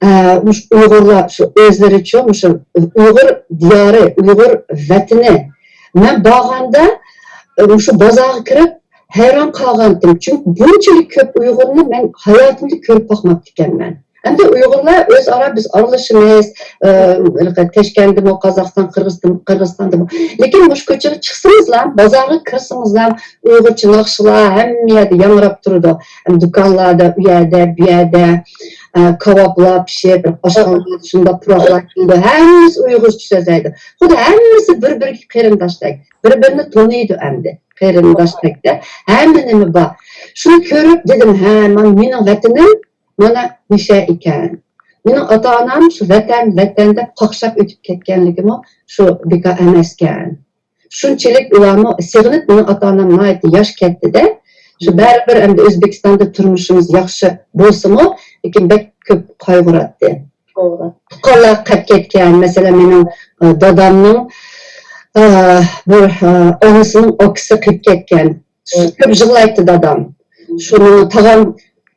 ئە، مۇشۇ ئۇيغۇرلار شۇ ئۆزلىرىچۇ، مۇشۇ ئۇيغۇر دىيارى، ئۇيغۇر ۋەتىنى. مەن بارغاندا، ئە، مۇشۇ بازارغا كىرىپ ھەيران قالغانتىم. چۈنكى بۇنچىلىك كۆپ ئۇيغۇرنى مەن ھاياتىمدا كۆرۈپ باقماپتىكەنمەن. ئەمدى ئۇيغۇرلار ئۆزئارا بىز ئارىلىشىمىز، ئە، تاشكەنتتىمۇ، قازاقىستان، قىرغىزىستان، قىرغىزىستاندىمۇ. لېكىن مۇشۇ كوچىغا چىقسىڭىزلا، بازارغا كىرسىڭىزلا، ئۇيغۇرچە ناخشىلار ھەممە يەردە ياڭراپ تۇرىدۇ. ھەم دۇكانلاردا، ئۇ يەردە، بۇ يەردە، ئە، كاۋاپلار پىشىپ، ئاشخانىلاردا شۇنداق پۇراقلار كېلىدۇ. ھەممىسى ئۇيغۇرچە سۆزلەيدۇ. خۇددى ھەممىسى بىر-بىرىگە قېرىنداشتەك. بىر-بىرىنى تونۇيدۇ ئەمدى. قېرىنداشتەكتە ھەممە نېمە بار. شۇنى كۆرۈپ دېدىم، ھە، مانا مېنىڭ ۋەتىنىم مانا مىشە ئىكەن. مېنىڭ ئاتا-ئانام شۇ ۋەتەن، ۋەتەن دەپ قاقشاپ ئۆتۈپ كەتكەنلىكىمۇ شۇ بىكار ئەمەسكەن. شۇنچىلىك ئۇلارمۇ سېغىنىپ، مېنىڭ ئاتا-ئانام ناھايىتى ياش كەتتى-دە. شۇ بەرىبىر ئەمدى ئۆزبېكىستاندا تۇرمۇشىمىز ياخشى بولسىمۇ، لېكىن بەك كۆپ قايغۇراتتى. تۇغقانلار قېلىپ كەتكەن، مەسىلەن، مېنىڭ، ئە، دادامنىڭ، ئە، بىر، ئە، ئانىسىنىڭ ئاكىسى قېلىپ كەتكەن. كۆپ يىغلايتتى دادام. شۇ مېنىڭ تاغام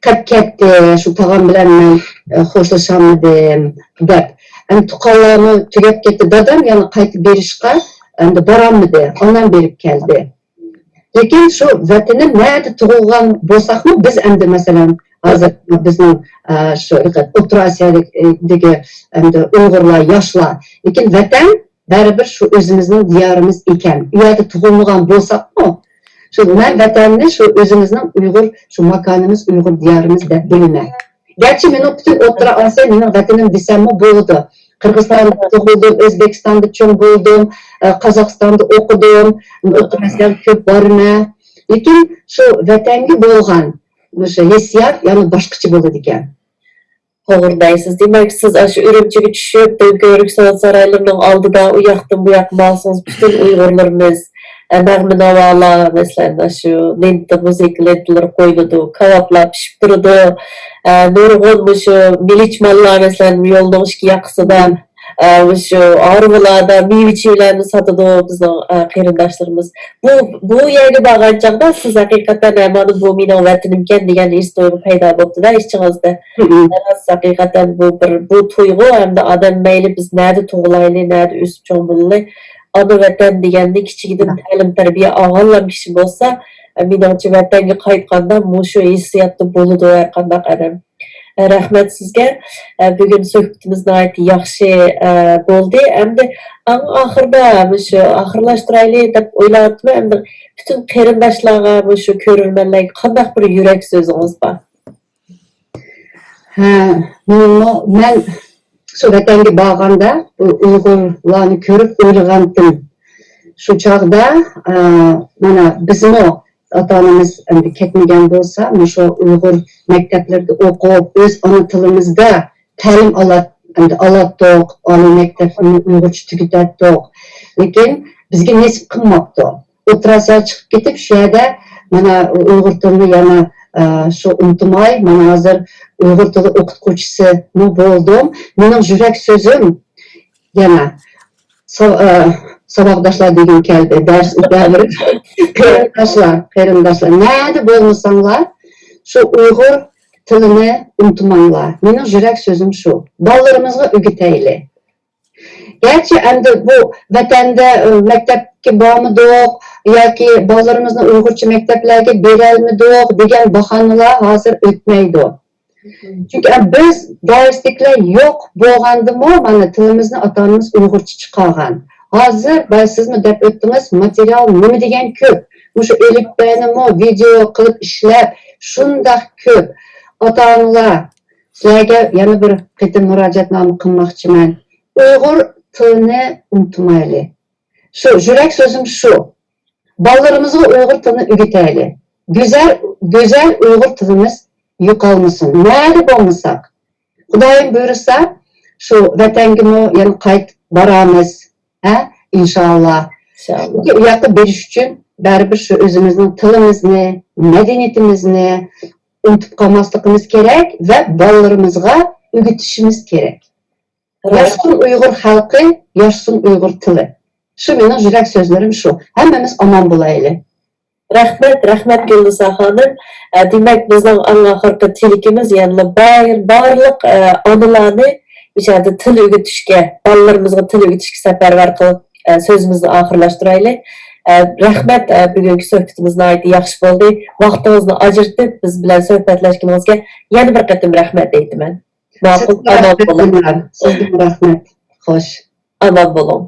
قېلىپ كەتتى، شۇ تاغام بىلەن مەن، ئە، خوشلىشالمىدىم، دەپ. ئەمدى تۇغقانلارمۇ تۈگەپ كەتتى. دادام يەنە قايتىپ بېرىشقا ئەمدى بارالمىدى. ئانام بېرىپ كەلدى. لېكىن شۇ ۋەتىنىم نەدە تۇغۇلغان بولساقمۇ، بىز ئەمدى، مەسىلەن، ھازىر بىزنىڭ، ئە، شۇ ئوتتۇرا ئاسىيادىكى ئەمدى ئۇيغۇرلار، ياشلار. لېكىن ۋەتەن بەرىبىر شۇ ئۆزىمىزنىڭ دىيارىمىز ئىكەن. ئۇ يەردە تۇغۇلمىغان بولساقمۇ، شۇ مەن ۋەتەننى شۇ ئۆزىمىزنىڭ ئۇيغۇر، شۇ ماكانىمىز، ئۇيغۇر دىيارىمىز دەپ بىلىمەن. گەرچە مېنىڭ پۈتۈن ئوتتۇرا ئاسىيا مېنىڭ ۋەتىنىم دېسەممۇ بولىدۇ. قىرغىزىستاندا تۇغۇلدۇم، ئۆزبېكىستاندا چوڭ بولدۇم، ئە، قازاقىستاندا ئوقۇدۇم، ئوتتۇرا ئاسىياغا كۆپ بارىمەن. لېكىن شۇ ۋەتەنگە بولغان مۇشۇ ھېسسىيات يەنە باشقىچە بولىدىكەن. توغرا دەيسىز. دېمەك، سىز ئاشۇ ئۈرۈمچىگە چۈشۈپ، دۆڭكۆۋرۈك سودا سارايلىرىنىڭ ئالدىدا ئۇ ياقتىن بۇ ياققا ماڭسىڭىز، پۈتۈن ئۇيغۇرلىرىمىز، ئە، نەغمە ناۋالار، مەسىلەن، ئاشۇ لېنتا، مۇزىكا لېنتىلىرى قويۇلىدۇ، كاۋاپلار پىشىپ تۇرىدۇ. ئە، نۇرغۇن مۇشۇ مىلىچمانلار، مەسىلەن، يولنىڭ ئىككى ياقىسىدا، ئە، مۇشۇ ھارۋىلاردا مېۋە-چېۋىلەرنى ساتىدۇ بىزنىڭ، ئە، قېرىنداشلىرىمىز. بۇ، بۇ يەرگە بارغان چاغدا سىز ھەقىقەتەن، ھە، مانا بۇ مېنىڭ ۋەتىنىمكەن دېگەن ھېس تۇيغۇ پەيدا بوپتۇ-دە ئىچىڭىزدە. ھەقىقەتەن بۇ بىر، بۇ تۇيغۇ ھەمدە ئادەم مەيلى بىز نەدە تۇغۇلايلى، نەدە ئۆسۈپ چوڭ بولىلى، ئانا ۋەتەن دېگەننى كىچىكىدىن تەلىم-تەربىيە ئالغانلام كىشى بولسا، مېنىڭچە ۋەتەنگە قايتقاندا مۇشۇ ھېسسىياتتا بولىدۇ ھەرقانداق ئادەم. رەھمەت سىزگە. بۈگۈن سۆھبىتىمىز ناھايىتى ياخشى بولدى. ئەمدى ئەڭ ئاخىرىدا مۇشۇ ئاخىرلاشتۇرايلى دەپ ئويلاۋاتىمەن. ئەمدى پۈتۈن قېرىنداشلارغا مۇشۇ كۆرۈرمەنلەرگە قانداق بىر يۈرەك سۆزىڭىز بار؟ ھە، مېنىڭمۇ، مەن شۇ ۋەتەنگە بارغاندا بۇ ئۇيغۇرلارنى كۆرۈپ ئويلىغانتىم. شۇ چاغدا، ئە، مانا بىزمۇ ئاتا-ئانىمىز ئەمدى كەتمىگەن بولسا، مۇشۇ ئۇيغۇر مەكتەپلىرىدە ئوقۇپ، ئۆز ئانا تىلىمىزدا تەلىم ئالات-، ئەمدى ئالاتتۇق، ئالىي مەكتەپنى ئۇيغۇرچە تۈگىتەتتۇق. لېكىن بىزگە نېسىپ قىلماپتۇ. ئوتتۇرا ئاسىياغا چىقىپ كېتىپ، شۇ يەردە مانا ئۇيغۇر تىلىنى يەنە، ئە، شۇ ئۇنتۇماي، مانا ھازىر ئۇيغۇر تىلى ئوقۇتقۇچىسىمۇ بولدۇم. مېنىڭ يۈرەك سۆزۈم يەنە سا-، ئە، ساۋاقداشلار دېگۈم كەلدى. دەرس بەرىبىر قېرىنداشلار، قېرىنداشلار. نەدە بولمىساڭلار، شۇ ئۇيغۇر تىلىنى ئۇنتۇماڭلار. مېنىڭ يۈرەك سۆزۈم شۇ. بالىلىرىمىزغا ئۆگىتەيلى. گەرچە ئەمدى بۇ ۋەتەندە، ئە، مەكتەپكە بارمىدۇق ياكى بالىلىرىمىزنى ئۇيغۇرچە مەكتەپلەرگە بېرەلمىدۇق دېگەن باھانىلار ھازىر ئۆتمەيدۇ. چۈنكى بىز دەرستىكىلەر يوق بولغاندىمۇ، مانا، تىلىمىزنى ئاتا-ئانىمىز ئۇيغۇرچە چىقارغان. ھازىر، بايا سىزمۇ دەپ ئۆتتىڭىز، ماتېرىيال نېمە دېگەن كۆپ. مۇشۇ ئېلىپبېنىمۇ ۋىدېئو قىلىپ ئىشلەپ، شۇنداق كۆپ. ئاتا-ئانىلار، سىلەرگە يەنە بىر قېتىم مۇراجىئەتنامە قىلماقچىمەن. ئۇيغۇر تىلىنى ئۇنتۇمايلى. شۇ، يۈرەك سۆزۈم شۇ. بالىلىرىمىزغا ئۇيغۇر تىلىنى ئۆگىتەيلى. گۈزەل، گۈزەل ئۇيغۇر تىلىمىز يوقالمىسۇن. نەدە بولمىساق. خۇدايىم بۇيرۇسا، شۇ ۋەتەنگىمۇ يەنە قايتىپ بارامىز. ھە؟ ئىنشائاللا. ئىنشائاللا. چۈنكى ئۇ ياققا بېرىش ئۈچۈن بەرىبىر شۇ ئۆزىمىزنىڭ تىلىمىزنى، مەدەنىيىتىمىزنى ئۇنتۇپ قالماسلىقىمىز كېرەك ۋە بالىلىرىمىزغا ئۆگىتىشىمىز كېرەك. ياشىسۇن ئۇيغۇر خەلقى، ياشىسۇن ئۇيغۇر تىلى. شۇ مېنىڭ يۈرەك سۆزلىرىم شۇ. ھەممىمىز ئامان بولايلى. رەھمەت، رەھمەت گۈلنىسا خانىم. ئە، دېمەك، بىزنىڭ ئەڭ ئاخىرقى تىلىكىمىز يەنىلا بار-، بارلىق، ئە، ئانىلارنى مۇشۇ يەردە تىل ئۆگىتىشكە، بالىلىرىمىزغا تىل ئۆگىتىشكە سەپەرۋەر قىلىپ، ئە، سۆزىمىزنى ئاخىرلاشتۇرايلى. ئە، رەھمەت، ئە، بۈگۈنكى سۆھبىتىمىز ناھايىتى ياخشى بولدى. ۋاقتىڭىزنى ئاجرىتىپ، بىز بىلەن سۆھبەتلەشكىنىڭىزگە يەنە بىر قېتىم رەھمەت ئېيتىمەن. ماقۇل، ئامان بولۇڭ. سىزگە رەھمەت. خوش. ئامان بولۇڭ.